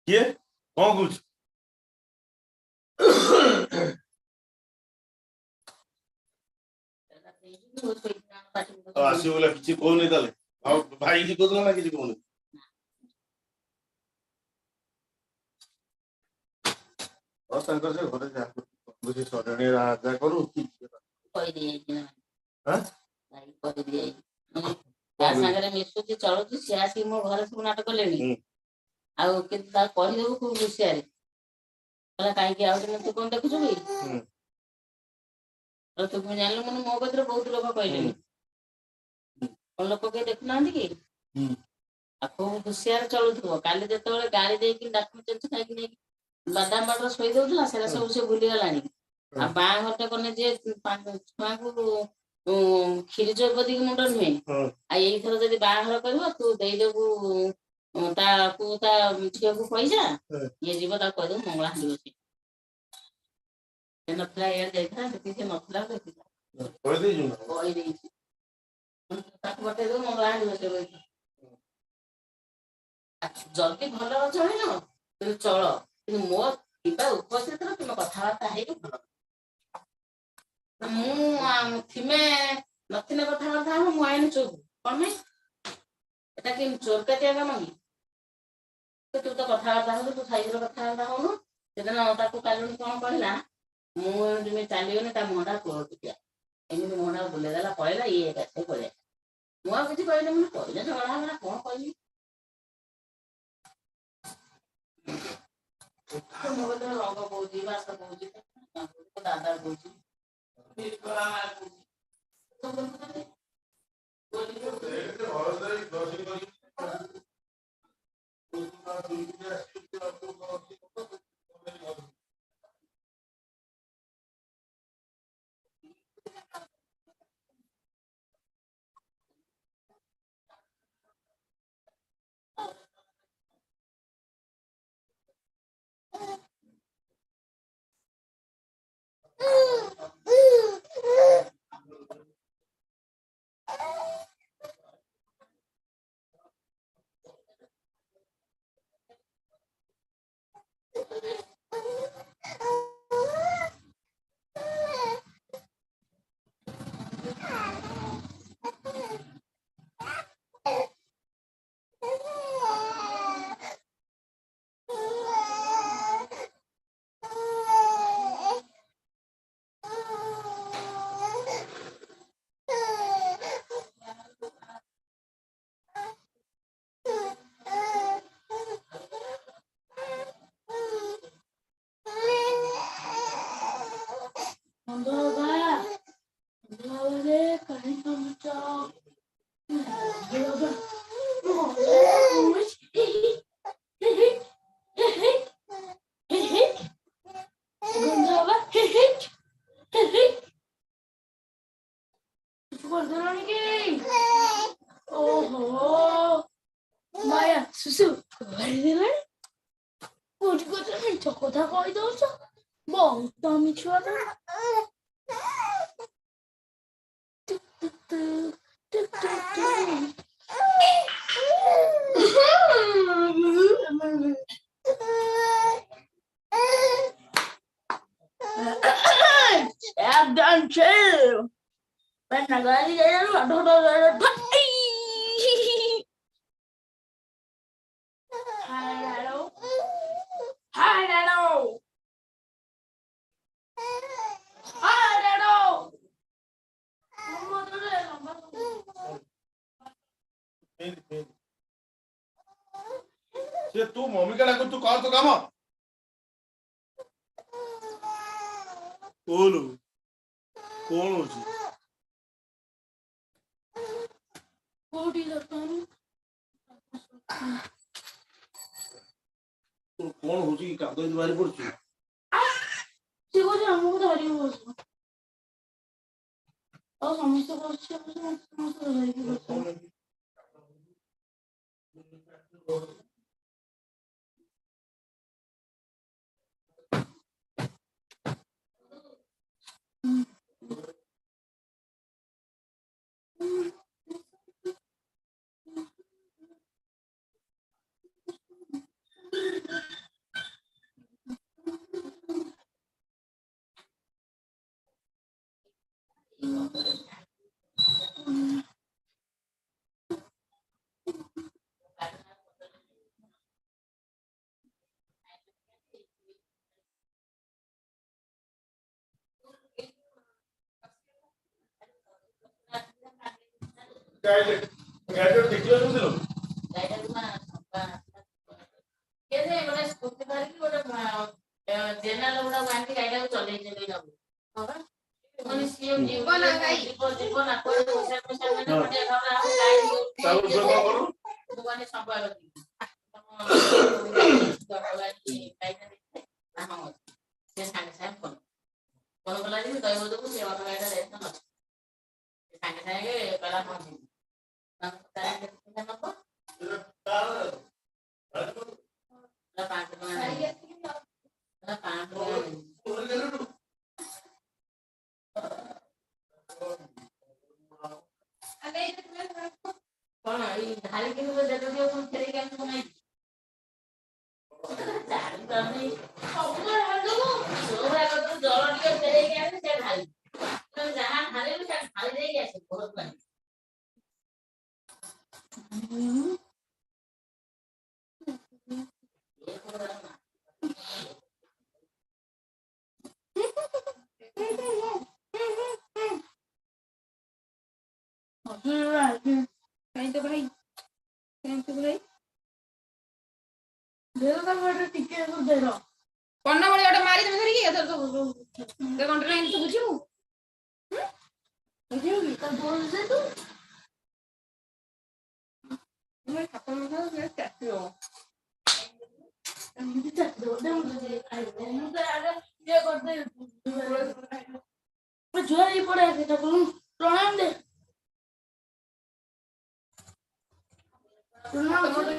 କିଏ କଣ କହୁଛୁ? ଆଉ ଆସିବ ବୋଲେ କିଛି କହୁନି ତାହେଲେ? ଆଉ ଭାଇ କିଛି କହୁଥିଲା ନା କିଛି କହୁନି? ହଁ, ତାଙ୍କର ସେ ଘରେ ଯାହା କରୁଛି, ସେ ସଜଣୀ ରାଜା କରୁ କି କହିଦେଇଯାଇଛି ନା? ଆଁ? ଭାଇ କହିଦେଇଯାଇଛି, ତା ସାଙ୍ଗରେ ମିଶୁଛି ଚଳୁଛି, ସିଏ ଆସିକି ମୋ ଘରେ ସବୁ ନାଟକ କଲେଣି। ଆଉ କିନ୍ତୁ ତାକୁ କହିଦେବୁ ଖୁବ ହୁସିଆରେ। କହିଲା କାହିଁକି ଆଉ ଦିନ ତୁ କଣ ଦେଖୁଛୁ କି? କହିଲା, ତୁ କଣ ଜାଣିଲୁ? ମାନେ ମୋ କତିରେ ବହୁତ ଲୋକ କହିଲେଣି, କଣ ଲୋକ କେହି ଦେଖୁନାହାନ୍ତି କି? ଆଉ ଖୁବ ହୁସିଆରେ ଚଳୁଥିବ। କାଲି ଯେତେବେଳେ ଗାଳି ଦେଇକି ଡାକୁ ଖାଇକି ନେଇକି ବାଦାମ ବାଟରେ ଶୋଇ ଦଉଥିଲା, ସେଟା ସବୁ ସେ ଭୁଲିଗଲାଣି। ଆଉ ବାହାଘରଟା କଲେ ଯେ ଛୁଆଙ୍କୁ କ୍ଷୀରି ଚୌପଦୀକି ମୁଣ୍ଡ ନୁହେଁ। ଆଉ ଏଇଥର ଯଦି ବାହାଘର କରିବ, ତୁ ଦେଇଦବୁ ତାକୁ ତା ଝିଅକୁ ପଇସା। ଇଏ ଯିବ, ତାକୁ କହିଦବୁ ମଙ୍ଗଳା ହାଣ୍ଡି ବସେଇ। ସେ ନଥିଲା, ଇଆଡେ ଯାଇଥିଲା ସେଠି, ସେ ନଥିଲା ଦେଖିଥିଲା। କହିଦେଇଛୁ ନା? କହିଦେଇଛି, ତାକୁ ପଠେଇଦବୁ ମଙ୍ଗଳା ହାଣ୍ଡି ବସେଇବ ଏଇଠି। ଯଦି ଭଲ ଚଳିଲ କିନ୍ତୁ ଚଳ, କିନ୍ତୁ ମୋ ଥିବା ଉପସ୍ଥିତିରେ ତୁମେ କଥାବାର୍ତ୍ତା ହେଇକି ଭଲ। ମୁଁ ଥିମେ ନଥିଲେ କଥାବାର୍ତ୍ତା ହବ, ମୁଁ ଆଇନି ଚୁପ୍। କଣ ପାଇଁ ଏଟା କି ଚୋରକାଟିଆ କାମ କି? ତୁ ତ କଥାବାର୍ତ୍ତା ହଉଛୁ, ତୁ ସାଇଜରେ କଥାବାର୍ତ୍ତା ହଉନୁ। ସେଦିନ ତାକୁ କାଲୁଣି କଣ କହିଲା, ମୁଁ ଯେମିତି ଚାଲିଗଲି, ତା ମୁହଁଟା କୋରଟିଆ। ଏମିତି ମୁହଁଟା ବୁଲେଇ ଦେଲା, ପଳେଇଲା। ଇଏ ଏକାଥରେ ପଳେଇଲା। ମୁଁ ଆଉ କିଛି କହିଲି, ମୁଁ କହିଲେ ଝଗଡ଼ା ହବ ନା, କଣ କହିବି? ମୋ କତିରେ ରଙ୍ଗ କହୁଛି, ବାସ କହୁଛି, ଦାଦା କହୁଛି, କହୁଛି। ନନ୍ଦ ବାବା, ନନ୍ଦ ବାବା ରେ, କାହିଁ କାନ୍ଦୁଛ? ନନ୍ଦ ବାବା, ନନ୍ଦ ବାବା, କିଛି କରିଦେଲଣି କି? ଓହୋ ମାୟା, ସୁସୁ କରିଦେଲାଣି। କୋଉଠି କୋଉଠି ମିଛ କଥା କହିଦଉଛ, ବହୁତ ମିଛୁଆ ତମେ। ଟୁକ୍ ଟୁକ୍ ଟୁକ୍ ଟୁକ୍ ଟୁକ୍ ଟୁକ୍। একদম chill. Hello. Hello. Hello. ସେ ତୁ ମମିକା ଡାକୁ, ତୁ କର ତୋ କାମ। କୋଲୁ କଣ ହଉଛି? କୋଉଠି ଦୋକାନ? ତୋର କଣ ହଉଛି କି କାନ୍ଦ ଏମିତି ବାହାରି ପଡୁଛି? ସେ କହୁଛି ଆମକୁ ଧରିକି ବସ। ଆଉ ସମସ୍ତେ ବସିଛି, ସମସ୍ତେ ଧରିକି ବସ। ଗାଈଟା ଦେଖିବାକୁ ଦେଲୁ। ଗାଈଟାକୁ ନା ଗୋଟେ ସ୍କୁଟି ଧରିକି ଗୋଟେ ଜେନେରାଲ ଗୁଡାକୁ ଆଣିକି ଗାଈଟାକୁ ଚଲେଇ ଚଲେଇ ନବୁ। ମାନେ ସିଏ ଯିବ ଯିବ ନା କୁଆଡେ, ପଇସା ପଇସା ଗାଈ। ମୁଁ କହିଲି ସବୁ ଆଗ ହଁ, ସେ ସାଙ୍ଗେ ସାଙ୍ଗେ ଫୋନ ଫୋନ କଲା ଯେ ଦହିବ ଦେବୁ, ସେ ଅଟୋ ଗାଡ଼ିଟା ଯାଇଥିଲା ନଷ୍ଟ। ସାଙ୍ଗେ ସାଙ୍ଗେ କହିଲା ହଁ ଯିବି। କେତେ ନବ? 5 ଟଙ୍କା, 5 ଟଙ୍କା। କଣ ଏଇ ଢାଳିକି ଦେଲ? ଦିଅ, ପୁଣି ଫେରେଇକି ଆଣିବୁ ନାଇଁ? ଜାଣି ପାରୁନି, ଜଳ ଟିକେ ଫେରେଇକି ଆଣିବି, ସେ ଢାଳି ଯାହା ଢାଳିବୁ ସେ ଢାଳି ଦେଇକି ଆସିବୁ, ବହୁତ ପାଣି। କାଇଁ ତ ଭାଇ, କାଇଁ ତ ଭାଇ। ଟିକେ ଦେର କର୍ଣ୍ଣ ଭଳି ଗୋଟେ ମାରି ତମେ ଧରିକି ଏଥର ତୋ କଣ୍ଟ୍ରୋଲ ଏମିତି ତୁ ବୁଝିବୁ, ବୁଝିବୁ କି? ତା ବୋଲ ଦେ ତୁ। ଚାଟିବ। ଏମିତି ଚାଟିଦେବ ଦେ, ମୁଁ ତତେ ଖାଇବି। ମୁଁ ତ ଆଗ ଇଏ କରିଦେ, ଜୁହାର ହେଇ ପଡେ ଆସେ ଠାକୁରଙ୍କୁ ପ୍ରଣାମ ଦେ, ପ୍ରଣାମ।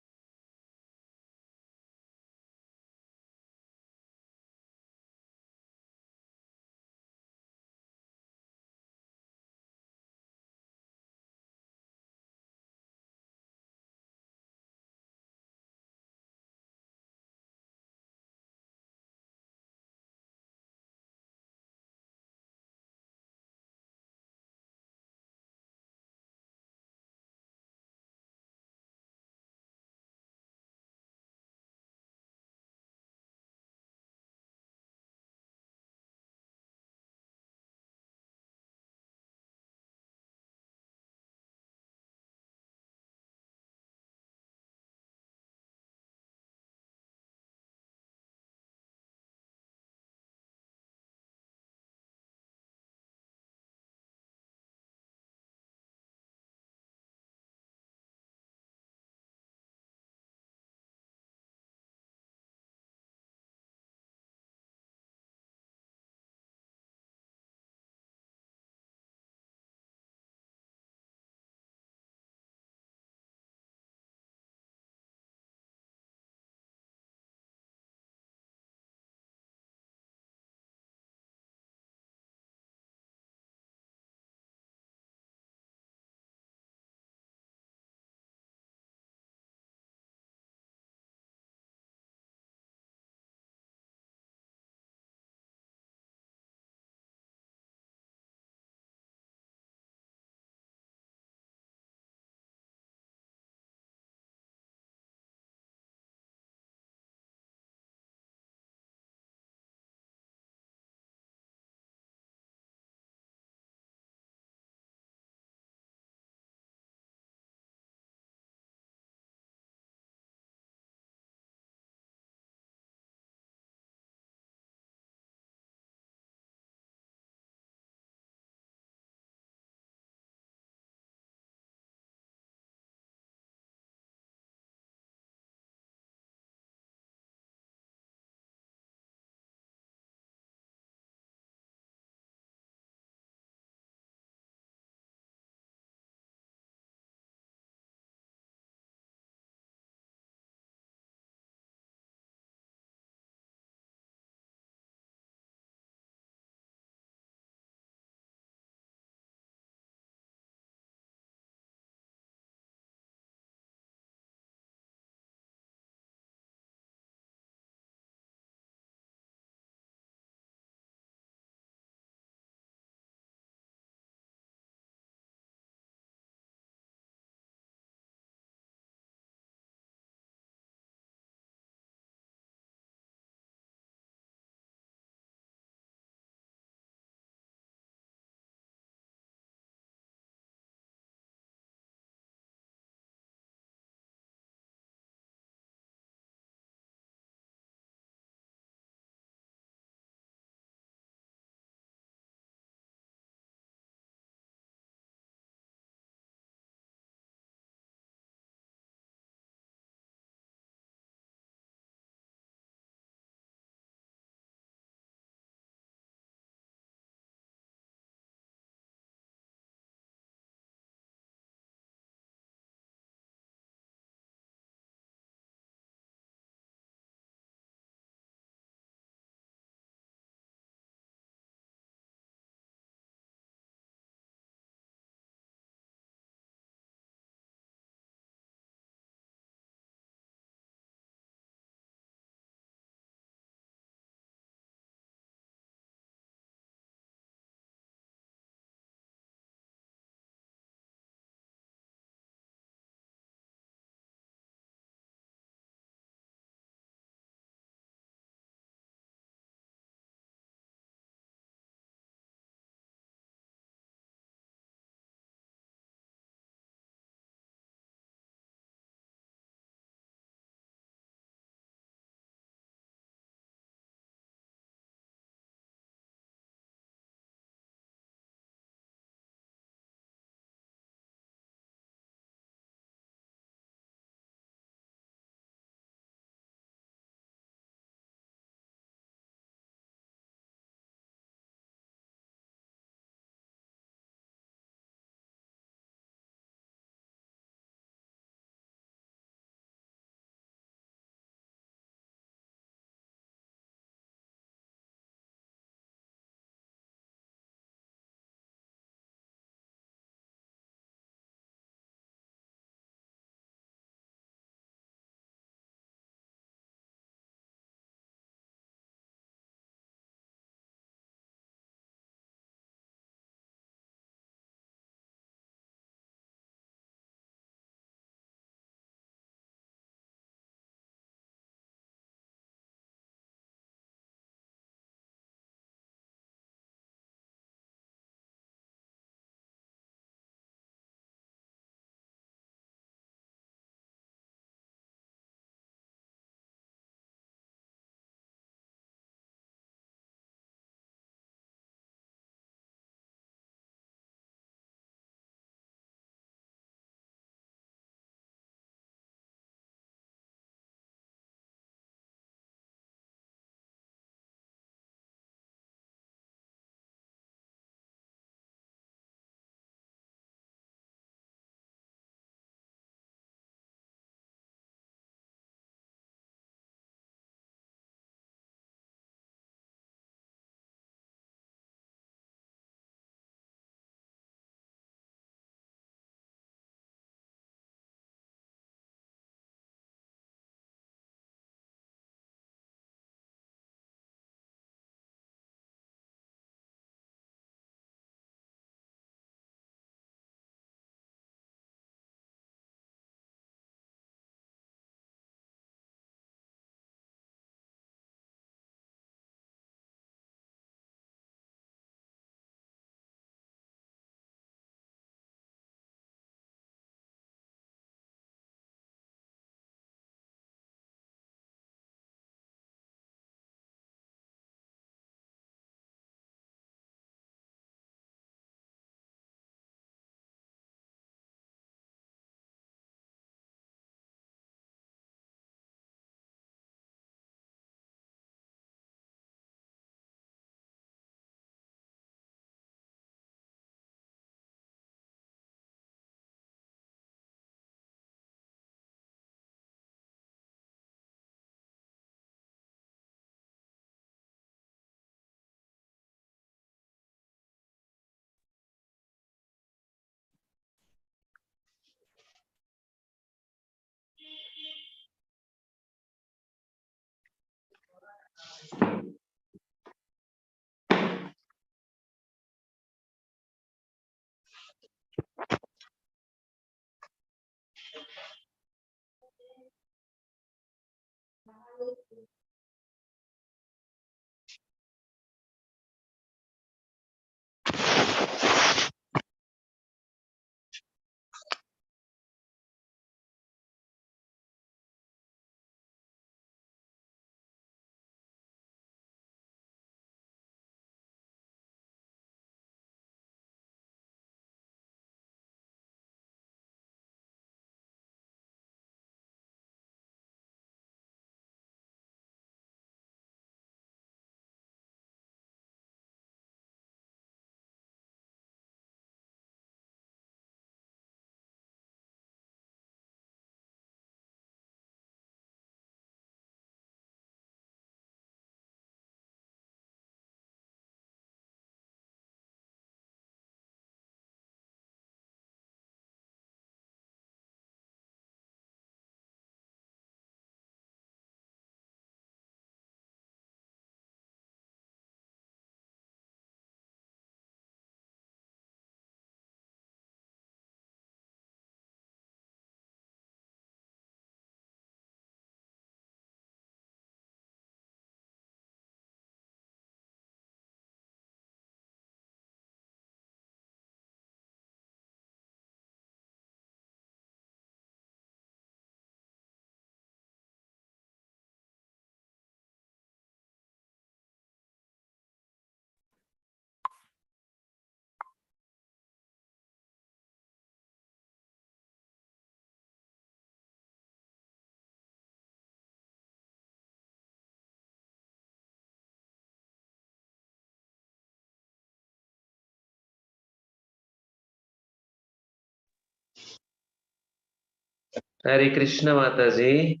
Hare Krishna Mataji.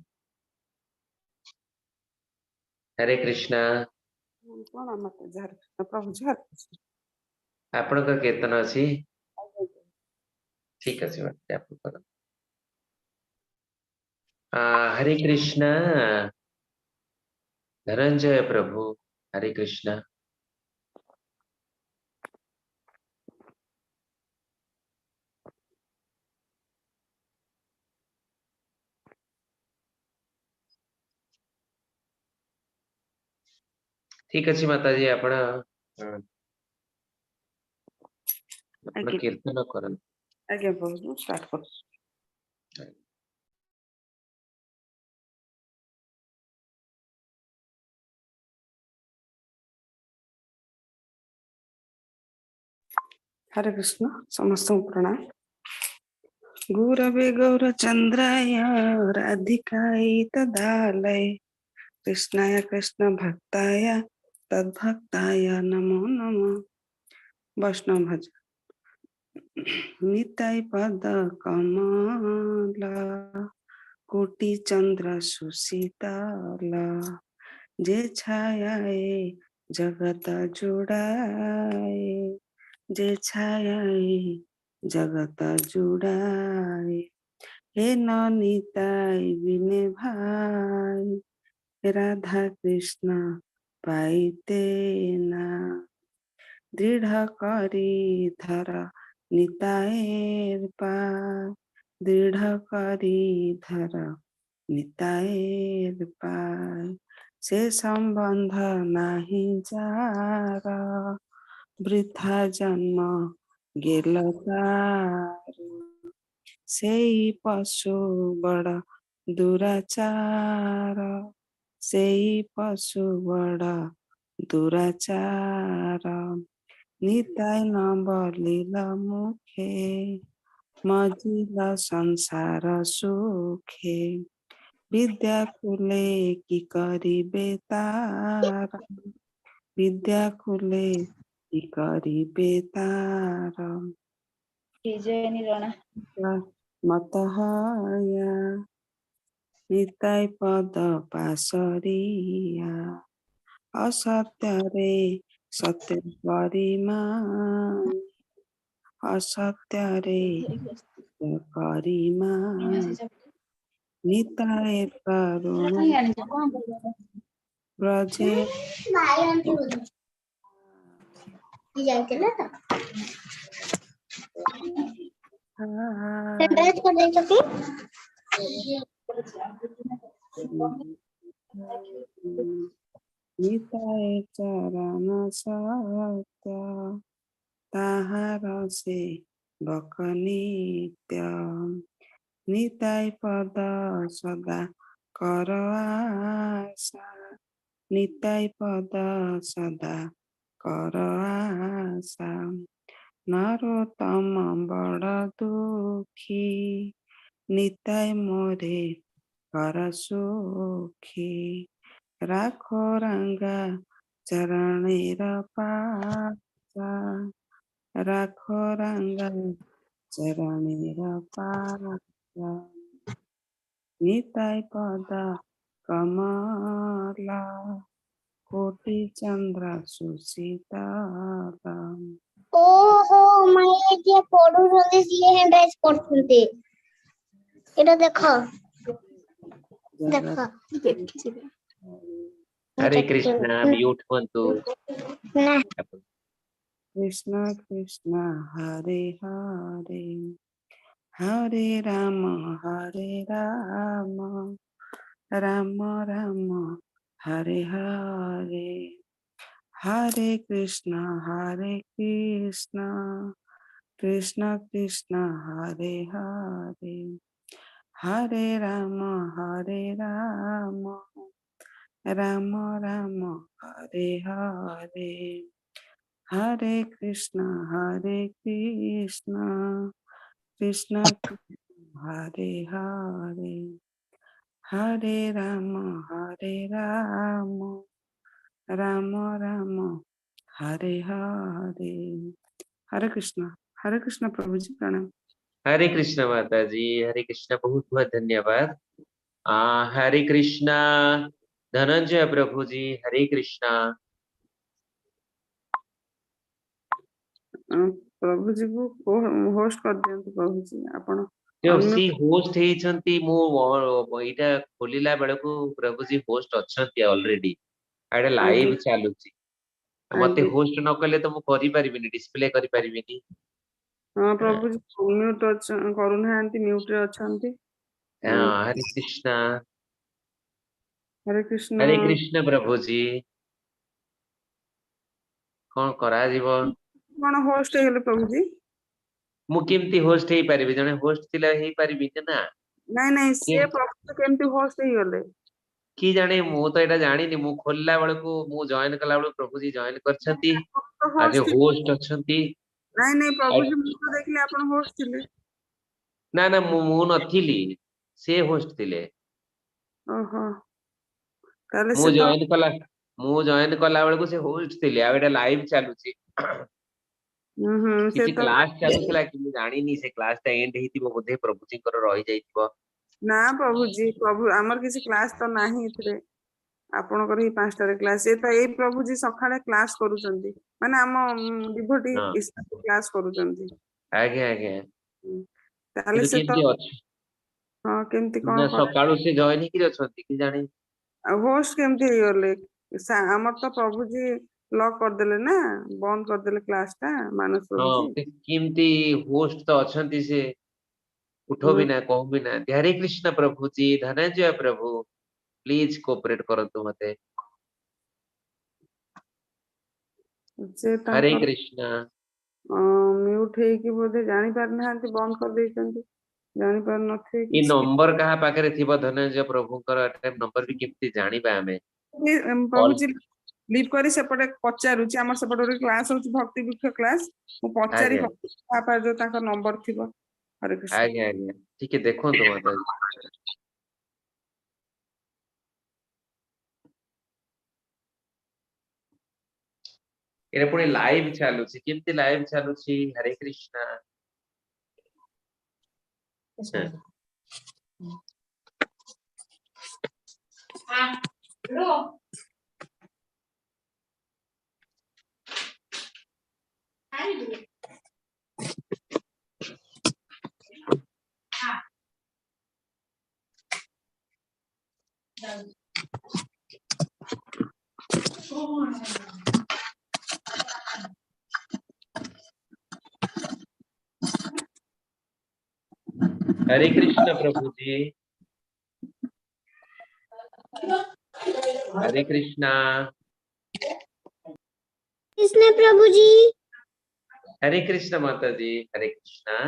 Hare Krishna. ପ୍ରଣାମ ମାତାଜୀ। ହରେ କୃଷ୍ଣ ପ୍ରଭୁଜୀ, ହରେ କୃଷ୍ଣ। ଆପଣଙ୍କର କୀର୍ତ୍ତନ ଅଛି? ଠିକ ଅଛି ମାତାଜୀ, ଆପଣ କରନ୍ତୁ। ହରେ କୃଷ୍ଣ ଧନଞ୍ଜୟ ପ୍ରଭୁ, ହରେ କୃଷ୍ଣ। ଠିକ ଅଛି ମାତାଜୀ, ଆପଣ ଆପଣ ଆଜ୍ଞା। କୀର୍ତ୍ତନ କରନ୍ତୁ। ଆଜ୍ଞା ପ୍ରଭୁଜୀ, ମୁଁ ଷ୍ଟାର୍ଟ କରୁଛି। ହରେ କୃଷ୍ଣ, ସମସ୍ତଙ୍କୁ ପ୍ରଣାମ। ଗୁରବେ ଗୌରଚନ୍ଦ୍ରାୟ ରାଧିକାୟ ତଦାଲୟ କୃଷ୍ଣାୟ କୃଷ୍ଣ ଭକ୍ତାୟ ତଦ୍ଭକ୍ତାୟ ନମୋ ନମଃ। ବୈଷ୍ଣବ ଭଜ। ନିତାଇ ପଦ କମଲ କୋଟି ଚନ୍ଦ୍ର ସୁଶୀତଲ, ଯେ ଛାୟାଏ ଜଗତ ଜୁଡ଼ାଏ, ଯେ ଛାୟାଏ ଜଗତ ଜୁଡ଼ାଏ। ହେ ନିତାଇ ବିନେ ଭାଇ ରାଧା କୃଷ୍ଣ ପାଇତେ ନା। ଦୃଢ଼ କରି ଧର ନିତାଏର ପାୟ, ଦୃଢ଼ କରି ଧର ନିତାଏର ପାୟ। ସେ ସମ୍ବନ୍ଧ ନାହିଁ ଯାର, ବୃଥା ଜନ୍ମ ଗେଲ ତାର। ସେଇ ପଶୁ ବଡ଼ ଦୁରାଚାର, ସେଇ ପଶୁ ବଡ଼ ଦୁରାଚାର। ନିତାଇ ନ ବଲିଲ ମୁଖେ ମଜିଲ ସଂସାର ସୁଖେ। ବିଦ୍ୟା କୁଲେ କି କରିବେ ତାର, ବିଦ୍ୟା କୁଲେ କି କରିବେ ତାର। ବିଜୟିନୀ ରଣା। ମତ ହୟା ନିତାଇ ପଦ ପାସରିଆ। ଅସତ୍ୟରେ ସତ୍ୟ ପରିମାଣ, ଅସତ୍ୟରେ ପରିମାଣ। ନିତାଏ କରୁଣ ବ୍ରଜେ ଭାଇ ଆଣ୍ଟି ବୋଧେ ଯାଇଥିଲେ ତ। ହରେ। ଡ୍ରେସ୍ କରିଦେଇଛନ୍ତି। ନିତାଇ ଚରଣ ସତ୍ୟ, ତାହାର ସେ ବକ ନିତ୍ୟ। ନିତାଇ ପଦ ସଦା କର ଆଶା, ନିତାଇ ପଦ ସଦା କର ଆଶା। ନରୋତ୍ତମ ବଡ଼ ଦୁଃଖୀ, ନିତାଇ ମୋରେ କର ସୁଖୀ। ରାଖୋ ରଙ୍ଗା ଚରଣେର ପାଶା, ରାଖୋ ରଙ୍ଗା ଚରଣେର ପାଶା। ନିତାଇ ପଦ କମଲ, କୋଟି ଚନ୍ଦ୍ର ସୁଶୀତଳ। ଓହୋ, ମାନେ ଯିଏ ପଢୁଛନ୍ତି ସିଏ ହ୍ୟାଣ୍ଡ ରାଇଜ କରୁଛନ୍ତି। ଏଇଟା ଦେଖ, ଦେଖ। ଜଗତ ହରେ କୃଷ୍ଣ, ମ୍ୟୁଟ ହୁଅନ୍ତୁ ନା। ଆପଣ। କୃଷ୍ଣ କୃଷ୍ଣ ହରେ ହରେ, ହରେ ରାମ ହରେ ରାମ, ରାମ ରାମ ହରେ ହରେ। ହରେ କୃଷ୍ଣ ହରେ କୃଷ୍ଣ, କୃଷ୍ଣ କୃଷ୍ଣ ହରେ ହରେ, ହରେ ରାମ ହରେ ରାମ, ରାମ ରାମ ହରେ ହରେ। ହରେ କୃଷ୍ଣ ହରେ କୃଷ୍ଣ, କୃଷ୍ଣ କୃଷ୍ଣ ହରେ ହରେ, ହରେ ରାମ ହରେ ରାମ, ରାମ ରାମ ହରେ ହରେ। ହରେ କୃଷ୍ଣ ହରେ କୃଷ୍ଣ ପ୍ରଭୁଜୀ, ପ୍ରଣାମ। हरे कृष्ण माता जी, हरे कृष्ण, बहुत बहुत धन्यवाद। हरे कृष्णा धनंजय प्रभु जी, हरे कृष्णा। ପ୍ରଭୁଜୀକୁ ହୋଷ୍ଟ କରିଦିଅନ୍ତୁ ପ୍ରଭୁଜୀ ଆପଣ। ଯୋଉ ଅନ୍ୟ ସି ହୋଷ୍ଟ ହେଇଛନ୍ତି। ମୁଁ ଏଇଟା ଖୋଲିଲା ବେଳକୁ ପ୍ରଭୁଜୀ ହୋଷ୍ଟ ଅଛନ୍ତି ଅଲରେଡି। ଏଇଟା ଲାଇଭ ଚାଲୁଛି। ମତେ ହୋଷ୍ଟ ନ କଲେ ତ ମୁଁ କରିପାରିବିନି, ଡିସପ୍ଲେ କରିପାରିବିନି। ହଁ ପ୍ରଭୁଜୀ ମ୍ୟୁଟ କରୁନାହାନ୍ତି, ମ୍ୟୁଟ ରେ ଅଛନ୍ତି। ହଁ, ହରେ କୃଷ୍ଣ। ହରେ କୃଷ୍ଣ। ହରେ କୃଷ୍ଣ ପ୍ରଭୁଜୀ, କଣ କରାଯିବ? କଣ ହୋଷ୍ଟ ହେଇଗଲେ ପ୍ରଭୁଜୀ? ମୁଁ କେମିତି ହୋଷ୍ଟ ହେଇପାରିବି? ଜଣେ ହୋଷ୍ଟ ଥିଲା, ହେଇପାରିବି କି ନା? ନାଇଁ ନାଇଁ, ସିଏ ପ୍ରଭୁଜୀ କେମିତି ହୋଷ୍ଟ ହେଇଗଲେ? କି ଜାଣେ, ମୁଁ ତ ଏଇଟା ଜାଣିନି। ମୁଁ ଖୋଲିଲା ବେଳକୁ, ମୁଁ ଜଏନ କଲା ବେଳକୁ ପ୍ରଭୁଜୀ ଜଏନ କରିଛନ୍ତି। ଆଜି ହୋଷ୍ଟ ହୋଷ୍ଟ ଅଛନ୍ତି। ନାଇଁ ନାଇଁ ପ୍ରଭୁଜୀ, ମୁଁ ତ ଦେଖିଲି ଆପଣ ହୋଷ୍ଟ ଥିଲେ। ନା ନା, ମୁଁ ନଥିଲି, ସେ ହୋଷ୍ଟ ଥିଲେ। ଓହୋ, ତାହେଲେ ମୁଁ ସେ ତ ଜଏନ କଲା, ମୁଁ ଜଏନ କଲା ବେଳକୁ ସେ ହୋଷ୍ଟ ଥିଲେ। ଆଉ ଏଇଟା ଲାଇଭ ଚାଲୁଛି। ହୁଁ ହୁଁ ସେ କିଛି ତ କ୍ଲାସ ଚାଲୁଥିଲା କି ମୁଁ ଜାଣିନି। ସେ କ୍ଲାସ ଟା ଏଣ୍ଡ ହେଇଥିବ ବୋଧେ, ପ୍ରଭୁଜୀଙ୍କର ରହିଯାଇଥିବ। ନା ପ୍ରଭୁଜୀ, ପ୍ରଭୁ ଆମର କିଛି କ୍ଲାସ ତ ନାହିଁ ଏଥିରେ। ଆପଣଙ୍କର ଏଇ 5ଟାରେ କ୍ଲାସ। ଏ ତ ଏଇ ପ୍ରଭୁଜୀ ସକାଳେ କ୍ଲାସ କରୁଛନ୍ତି, ମାନେ ଆମ ଡିଭୋଟି କ୍ଲାସ କରୁଛନ୍ତି। ଆଜ୍ଞା ଆଜ୍ଞା। ତାହେଲେ କିନ୍ତୁ ସେ ତ କେମିତି ଅଛି ହଁ, କେମିତି କଣ ନା ସକାଳୁ ସେ ଜଏନ ହେଇକିରି ଅଛନ୍ତି କି ଜାଣି। ଆଉ ହୋଷ୍ଟ କେମିତି ହେଇଗଲେ? ଆମର ତ ପ୍ରଭୁଜୀ ଲକ୍ କରିଦେଲେ ନା, ବନ୍ଦ କରିଦେଲେ କ୍ଲାସ ଟା ମାନସ ହଁ, ପ୍ରଭୁଜୀ। କେମିତି ହୋଷ୍ଟ ତ ଅଛନ୍ତି ସେ, ଉଠो ବି ନା, କହୁ ବି ନାହାନ୍ତି। ହରେ କୃଷ୍ଣ ପ୍ରଭୁଜୀ, ଧନଞ୍ଜୟ ପ୍ରଭୁ, ପ୍ଲିଜ କୋଅପରେଟ କରନ୍ତୁ ମତେ। ସେ ହରେ ତାଙ୍କର କୃଷ୍ଣ। ମ୍ୟୁଟ ହେଇକି ବୋଧେ ଜାଣି ପାରୁନାହାନ୍ତି, ବନ୍ଦ କରିଦେଇଛନ୍ତି, ଜାଣିପାରୁନଥିବେ ଏ କିଛି। ନମ୍ବର କାହା ପାଖରେ ଥିବ ଧନଞ୍ଜୟ ପ୍ରଭୁଙ୍କର? ନମ୍ବର ବି କେମିତି ଜାଣିବା ଆମେ? ପ୍ରଭୁଜୀ ଲିଭ୍ କରି ସେପଟେ ପଚାରୁଛି। ଆମର ସେପଟେ ଗୋଟେ କ୍ଲାସ ହଉଛି, ଭକ୍ତି ବୃକ୍ଷ କ୍ଲାସ। ମୁଁ ପଚାରି କାହା ପାଖରେ ଯୋଉ ତାଙ୍କ ନମ୍ବର ଥିବ। ହରେ କୃଷ୍ଣ। ଆଜ୍ଞା ଆଜ୍ଞା, ଟିକେ ଦେଖନ୍ତୁ ମତେ। ଏଇଟା ପୁଣି ଲାଇଭ ଚାଲୁଛି, କେମିତି ଲାଇଭ ଚାଲୁଛି? ହରେ କୃଷ୍ଣ। हरे कृष्ण प्रभु जी। हरे कृष्णा। कृष्ण प्रभु जी। हरे कृष्ण माता जी। हरे कृष्णा।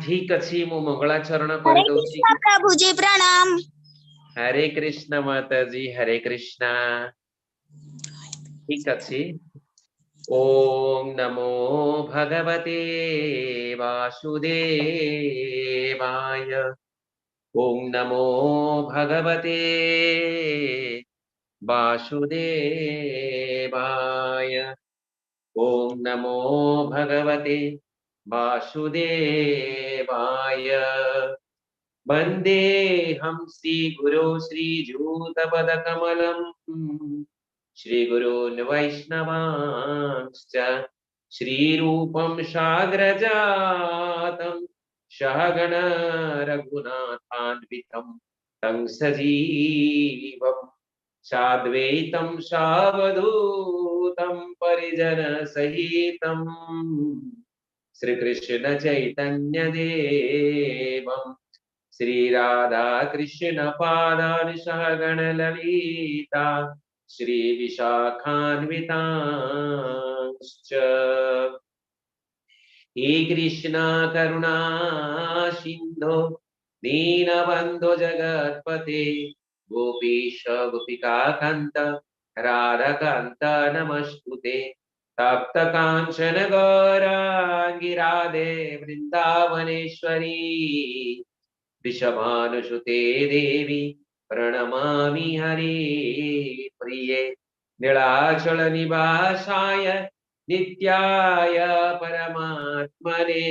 ଠିକ ଅଛି, ମୁଁ ମଙ୍ଗଳାଚରଣ ହରେ କରିଦଉଛି। କୃଷ୍ଣ ପ୍ରଭୁଜୀ, ପ୍ରଣାମ। ହରେ କୃଷ୍ଣ ମାତାଜୀ, ହରେ କୃଷ୍ଣ। ଠିକ ଅଛି। ଓಂ ନମୋ ଭଗବତେ ବାସୁଦେବାୟ। ଓಂ ନମୋ ଭଗବତେ ବାସୁଦେବାୟ। ଓಂ ନମୋ ଭଗବତେ वासुदेवाय। वन्देऽहं श्रीगुरो श्रीजूतपदकमलं श्रीगुरून् वैष्णवांश्च श्रीरूपं साग्रजातं सहगण रघुनाथान्वितं तं सजीवं साद्वैतं सावधूतं परिजनसहितम् श्री कृष्ण चैतन्य देवं श्री राधा कृष्ण पादान् सहगण ललिता श्री विशाखान्वितांश्च। हे कृष्णा करुणा सिन्धो दीनबन्धो जगत्पते गोपीश गोपिकान्त राधाकान्त नमस्तुते। तप्त कांचन गौरांगी राधे वृंदावनेश्वरी वृषभानुसुते देवी प्रणमामि हरे प्रिये। नीलाचल निवासाय नित्याय परमात्मने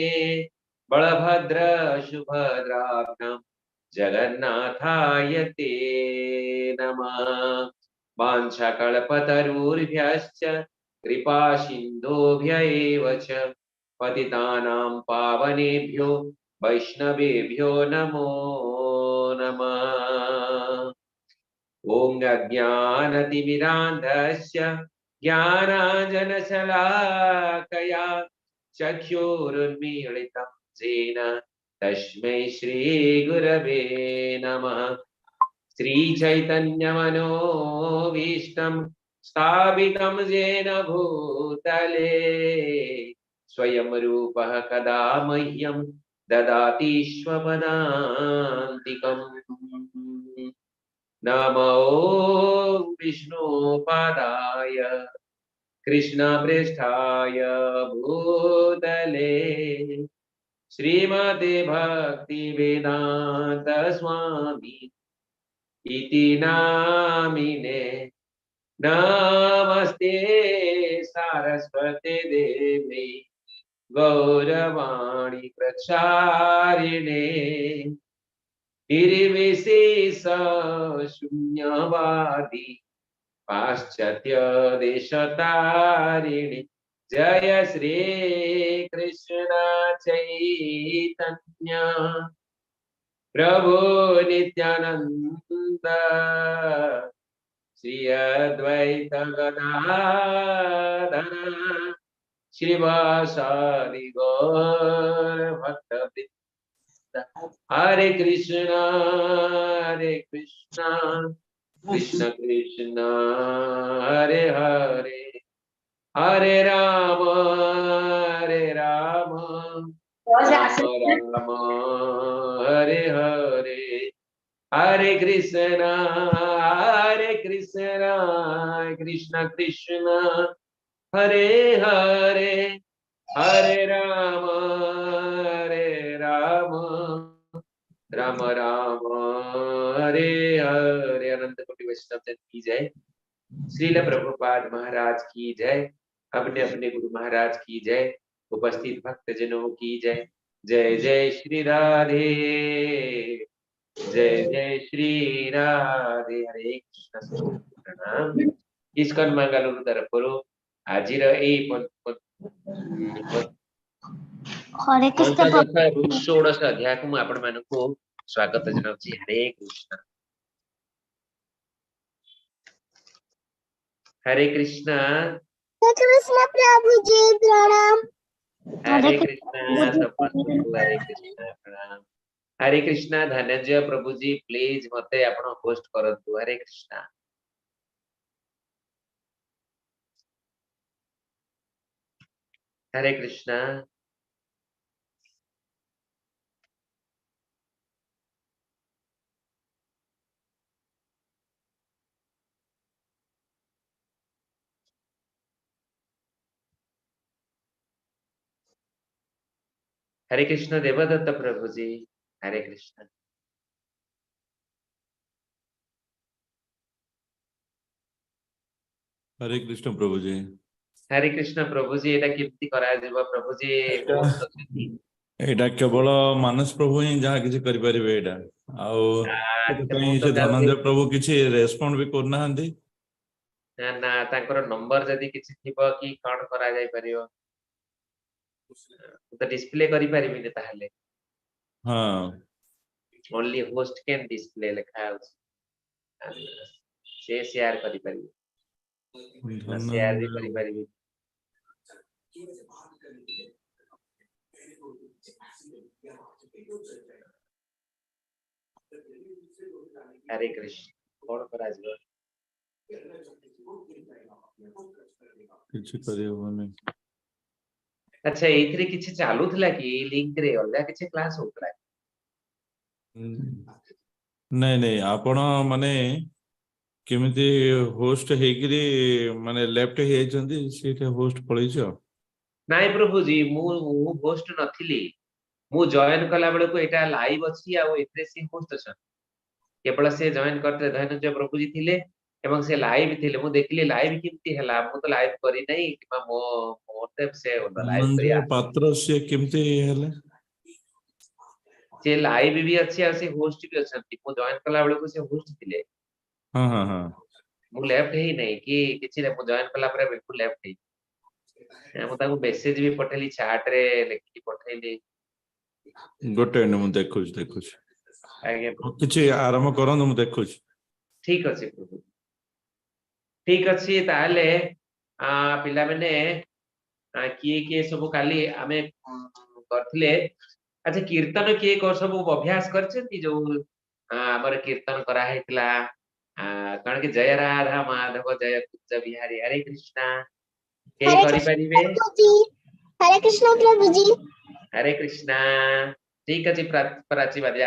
बलभद्र सुभद्राभ्यां जगन्नाथाय ते नमः। वाञ्छाकल्पतरुभ्यश्च कृपा सिन्धुभ्य एव च पतितानां पावनेभ्यो वैष्णवेभ्यो नमो नमः। ॐ अज्ञानतिमिरान्धस्य ज्ञानाञ्जनशलाकया चक्षुरुन्मीलितं येन तस्मै श्रीगुरवे नमः। श्रीचैतन्यमनोभीष्टं स्थापितं येन भूतले स्वयं रूपः कदा मह्यं ददाति स्वपदान्तिकम्। नमो विष्णुपादाय कृष्णप्रेष्ठाय भूतले श्रीमते भक्तिवेदान्त स्वामी इति नामिने। नमस्ते सारस्वते देवी गौरवाणी प्रचारिणे निर्विशेष शून्यवादी पाश्चात्य देशतारिणे। जय श्री कृष्ण चैतन्य प्रभु नित्यानंद श्री अद्वैत गदाधर श्रीवासादि गौर भक्तवृंद। हरे कृष्णा हरे कृष्णा कृष्ण कृष्ण हरे हरे हरे राम हरे राम राम राम हरे हरे हरे कृष्णा कृष्ण कृष्ण हरे हरे हरे राम राम राम हरे हरे। अनंत कोटि वैष्णव जन की जय। श्रील प्रभुपाद महाराज की जय। अपने अपने गुरु महाराज की जय। उपस्थित भक्तजनों की जय। जय जय श्री राधे, जय जय श्री राधे। हरे कृष्ण। प्रणाम। ଇସ୍କନ ମାଙ୍ଗାଲୁରୁ ତରଫରୁ ଆଜିର ଏଇ ହରେ କୃଷ୍ଣ। ପଞ୍ଚଦଶ ଏବଂ ଷୋଡ଼ଶ ଅଧ୍ୟାୟକୁ ମୁଁ ଆପଣ ମାନଙ୍କୁ ସ୍ୱାଗତ ଜଣାଉଛି। ହରେ କୃଷ୍ଣ ହରେ କୃଷ୍ଣ। କୃଷ୍ଣ ପ୍ରଭୁଜୀ, ପ୍ରଣାମ। ହରେ କୃଷ୍ଣ ସମସ୍ତଙ୍କୁ ହରେ କୃଷ୍ଣ, ପ୍ରଣାମ। ହରେ କୃଷ୍ଣ ଧନଞ୍ଜୟ ପ୍ରଭୁଜୀ, ପ୍ଲିଜ ମତେ ଆପଣ ହୋଷ୍ଟ କରନ୍ତୁ। ହରେ କୃଷ୍ଣ। ହରେ କୃଷ୍ଣ। ହରେ କୃଷ୍ଣ ଦେବଦତ୍ତ ପ୍ରଭୁଜୀ, ହରେ କୃଷ୍ଣ। ହରେ କୃଷ୍ଣ ପ୍ରଭୁଜୀ। ହରେ କୃଷ୍ଣ ପ୍ରଭୁଜୀ, ଏଇଟା କେମିତି କରାଯିବ ପ୍ରଭୁଜୀ? ଏଇଟା ହୋଷ୍ଟ ଅଛନ୍ତି। ଏଇଟା କେବଳ ମାନସ ପ୍ରଭୁ ହିଁ ଯାହା କିଛି କରିପାରିବେ ଏଇଟା, ଆଉ ଆଚ୍ଛା, ସେଥିପାଇଁ ମୁଁ ତ ସେ କାଲି ଧନଞ୍ଜୟ ପ୍ରଭୁ କିଛି ରେସ୍ପଣ୍ଡ ବି କରୁନାହାନ୍ତି। ନା ନା, ତାଙ୍କର ନମ୍ବର ଯଦି କିଛି ଥିବ କି କଣ କରାଯାଇ ପାରିବ? ମୁଁ ତ ଡିସପ୍ଲେ କରିପାରିବିନି ତାହେଲେ। ହଁ। ଓନ୍ଲି ହୋଷ୍ଟ can display ଲେଖା ହଉଛି, ସେ ସେୟାର କରିପାରିବେ ନା ସେୟାର ବି ଧନଞ୍ଜୟ କରିପାରିବି। ହରେ କୃଷ୍ଣ। କଣ କରାଯିବ? କିଛି କରିହବନି। ଆଚ୍ଛା, ଏଇଥିରେ କିଛି ଚାଲୁଥିଲା କି? ଏଇ ଲିଙ୍କ ରେ ଅଲଗା କିଛି କ୍ଲାସ ହଉଥିଲା? ନାଇଁ ନାଇଁ, ଆପଣ ମାନେ କେମିତି ହୋଷ୍ଟ ହେଇକିରି ମାନେ ଲେଫ୍ଟ ହେଇଯାଇଛନ୍ତି, ସେଇଟା ହୋଷ୍ଟ ପଳେଇଛି ଆଉ। ନାଇଁ ପ୍ରଭୁଜୀ, ମୁଁ ହୋଷ୍ଟ ନଥିଲି। ମୁଁ ଜଏନ କଲା ବେଳକୁ ଏଇଟା ଲାଇଭ ଅଛି ଆଉ ଏଥିରେ ସେ ହୋଷ୍ଟ ଅଛନ୍ତି। କେବଳ ସେ ଜଏନ କରିଥିଲେ, ଧନଞ୍ଜୟ ପ୍ରଭୁଜୀ ଥିଲେ ଏବଂ ସେ ଲାଇଭ ଥିଲେ। ମୁଁ ଦେଖିଲି ଲାଇଭ କେମିତି ହେଲା, ମୁଁ ତ ଲାଇଭ କରିନାହିଁ କିମ୍ବା ମୋ ମତେ ସେ ଲାଇଭ ଧନଞ୍ଜୟ କରିବା। ପାତ୍ର ସିଏ କେମିତି ହେଲେ? ସେ ଲାଇଭ ବି ଅଛି ଆଉ ସେ ହୋଷ୍ଟ ବି ଅଛନ୍ତି। ମୁଁ ଜଏନ କଲା ବେଳକୁ ସେ ହୋଷ୍ଟ ଥିଲେ। ହଁ ହଁ ହଁ। ମୁଁ ଲେଫ୍ଟ ହେଇନାହିଁ କି କିଛି ନାହିଁ, ମୁଁ ଜଏନ କଲା ପରେ ବିଲକୁଲ ଲେଫ୍ଟ ହେଇନି। ମୁଁ ତାଙ୍କୁ ମେସେଜ ବି ପଠେଇଲି, ଚାଟ ରେ ଲେଖିକି ପଠେଇଲି। ଗୋଟେ ମିନିଟ୍, ମୁଁ ଦେଖୁଛି ଦେଖୁଛି। ଆଜ୍ଞା ପ୍ରଭୁ। କିଛି ଆରମ୍ଭ କରନ୍ତୁ, ମୁଁ ଦେଖୁଛି। ଠିକ ଅଛି ପ୍ରଭୁ, ଠିକ ଅଛି। ତାହେଲେ ପିଲାମାନେ କିଏ କିଏ ସବୁ କାଲି ଆମେ କରିଥିଲେ? ଆଚ୍ଛା, କୀର୍ତ୍ତନ କିଏ ସବୁ ଅଭ୍ୟାସ କରିଛନ୍ତି? ଯୋଉ ଆମର କୀର୍ତ୍ତନ କରାହେଇଥିଲା କଣ କି ଜୟ ରାଧା ମାଧବ ଜୟ କୁଞ୍ଜ ବିହାରୀ ହରେ କୃଷ୍ଣ, କେହି ହରେ କୃଷ୍ଣ କରିପାରିବେ? ପ୍ରଭୁଜୀ। ହରେ କୃଷ୍ଣ ପ୍ରଭୁଜୀ। ହରେ କୃଷ୍ଣ। ଠିକ ଅଛି, ପ୍ରାଚୀ ବାଦି।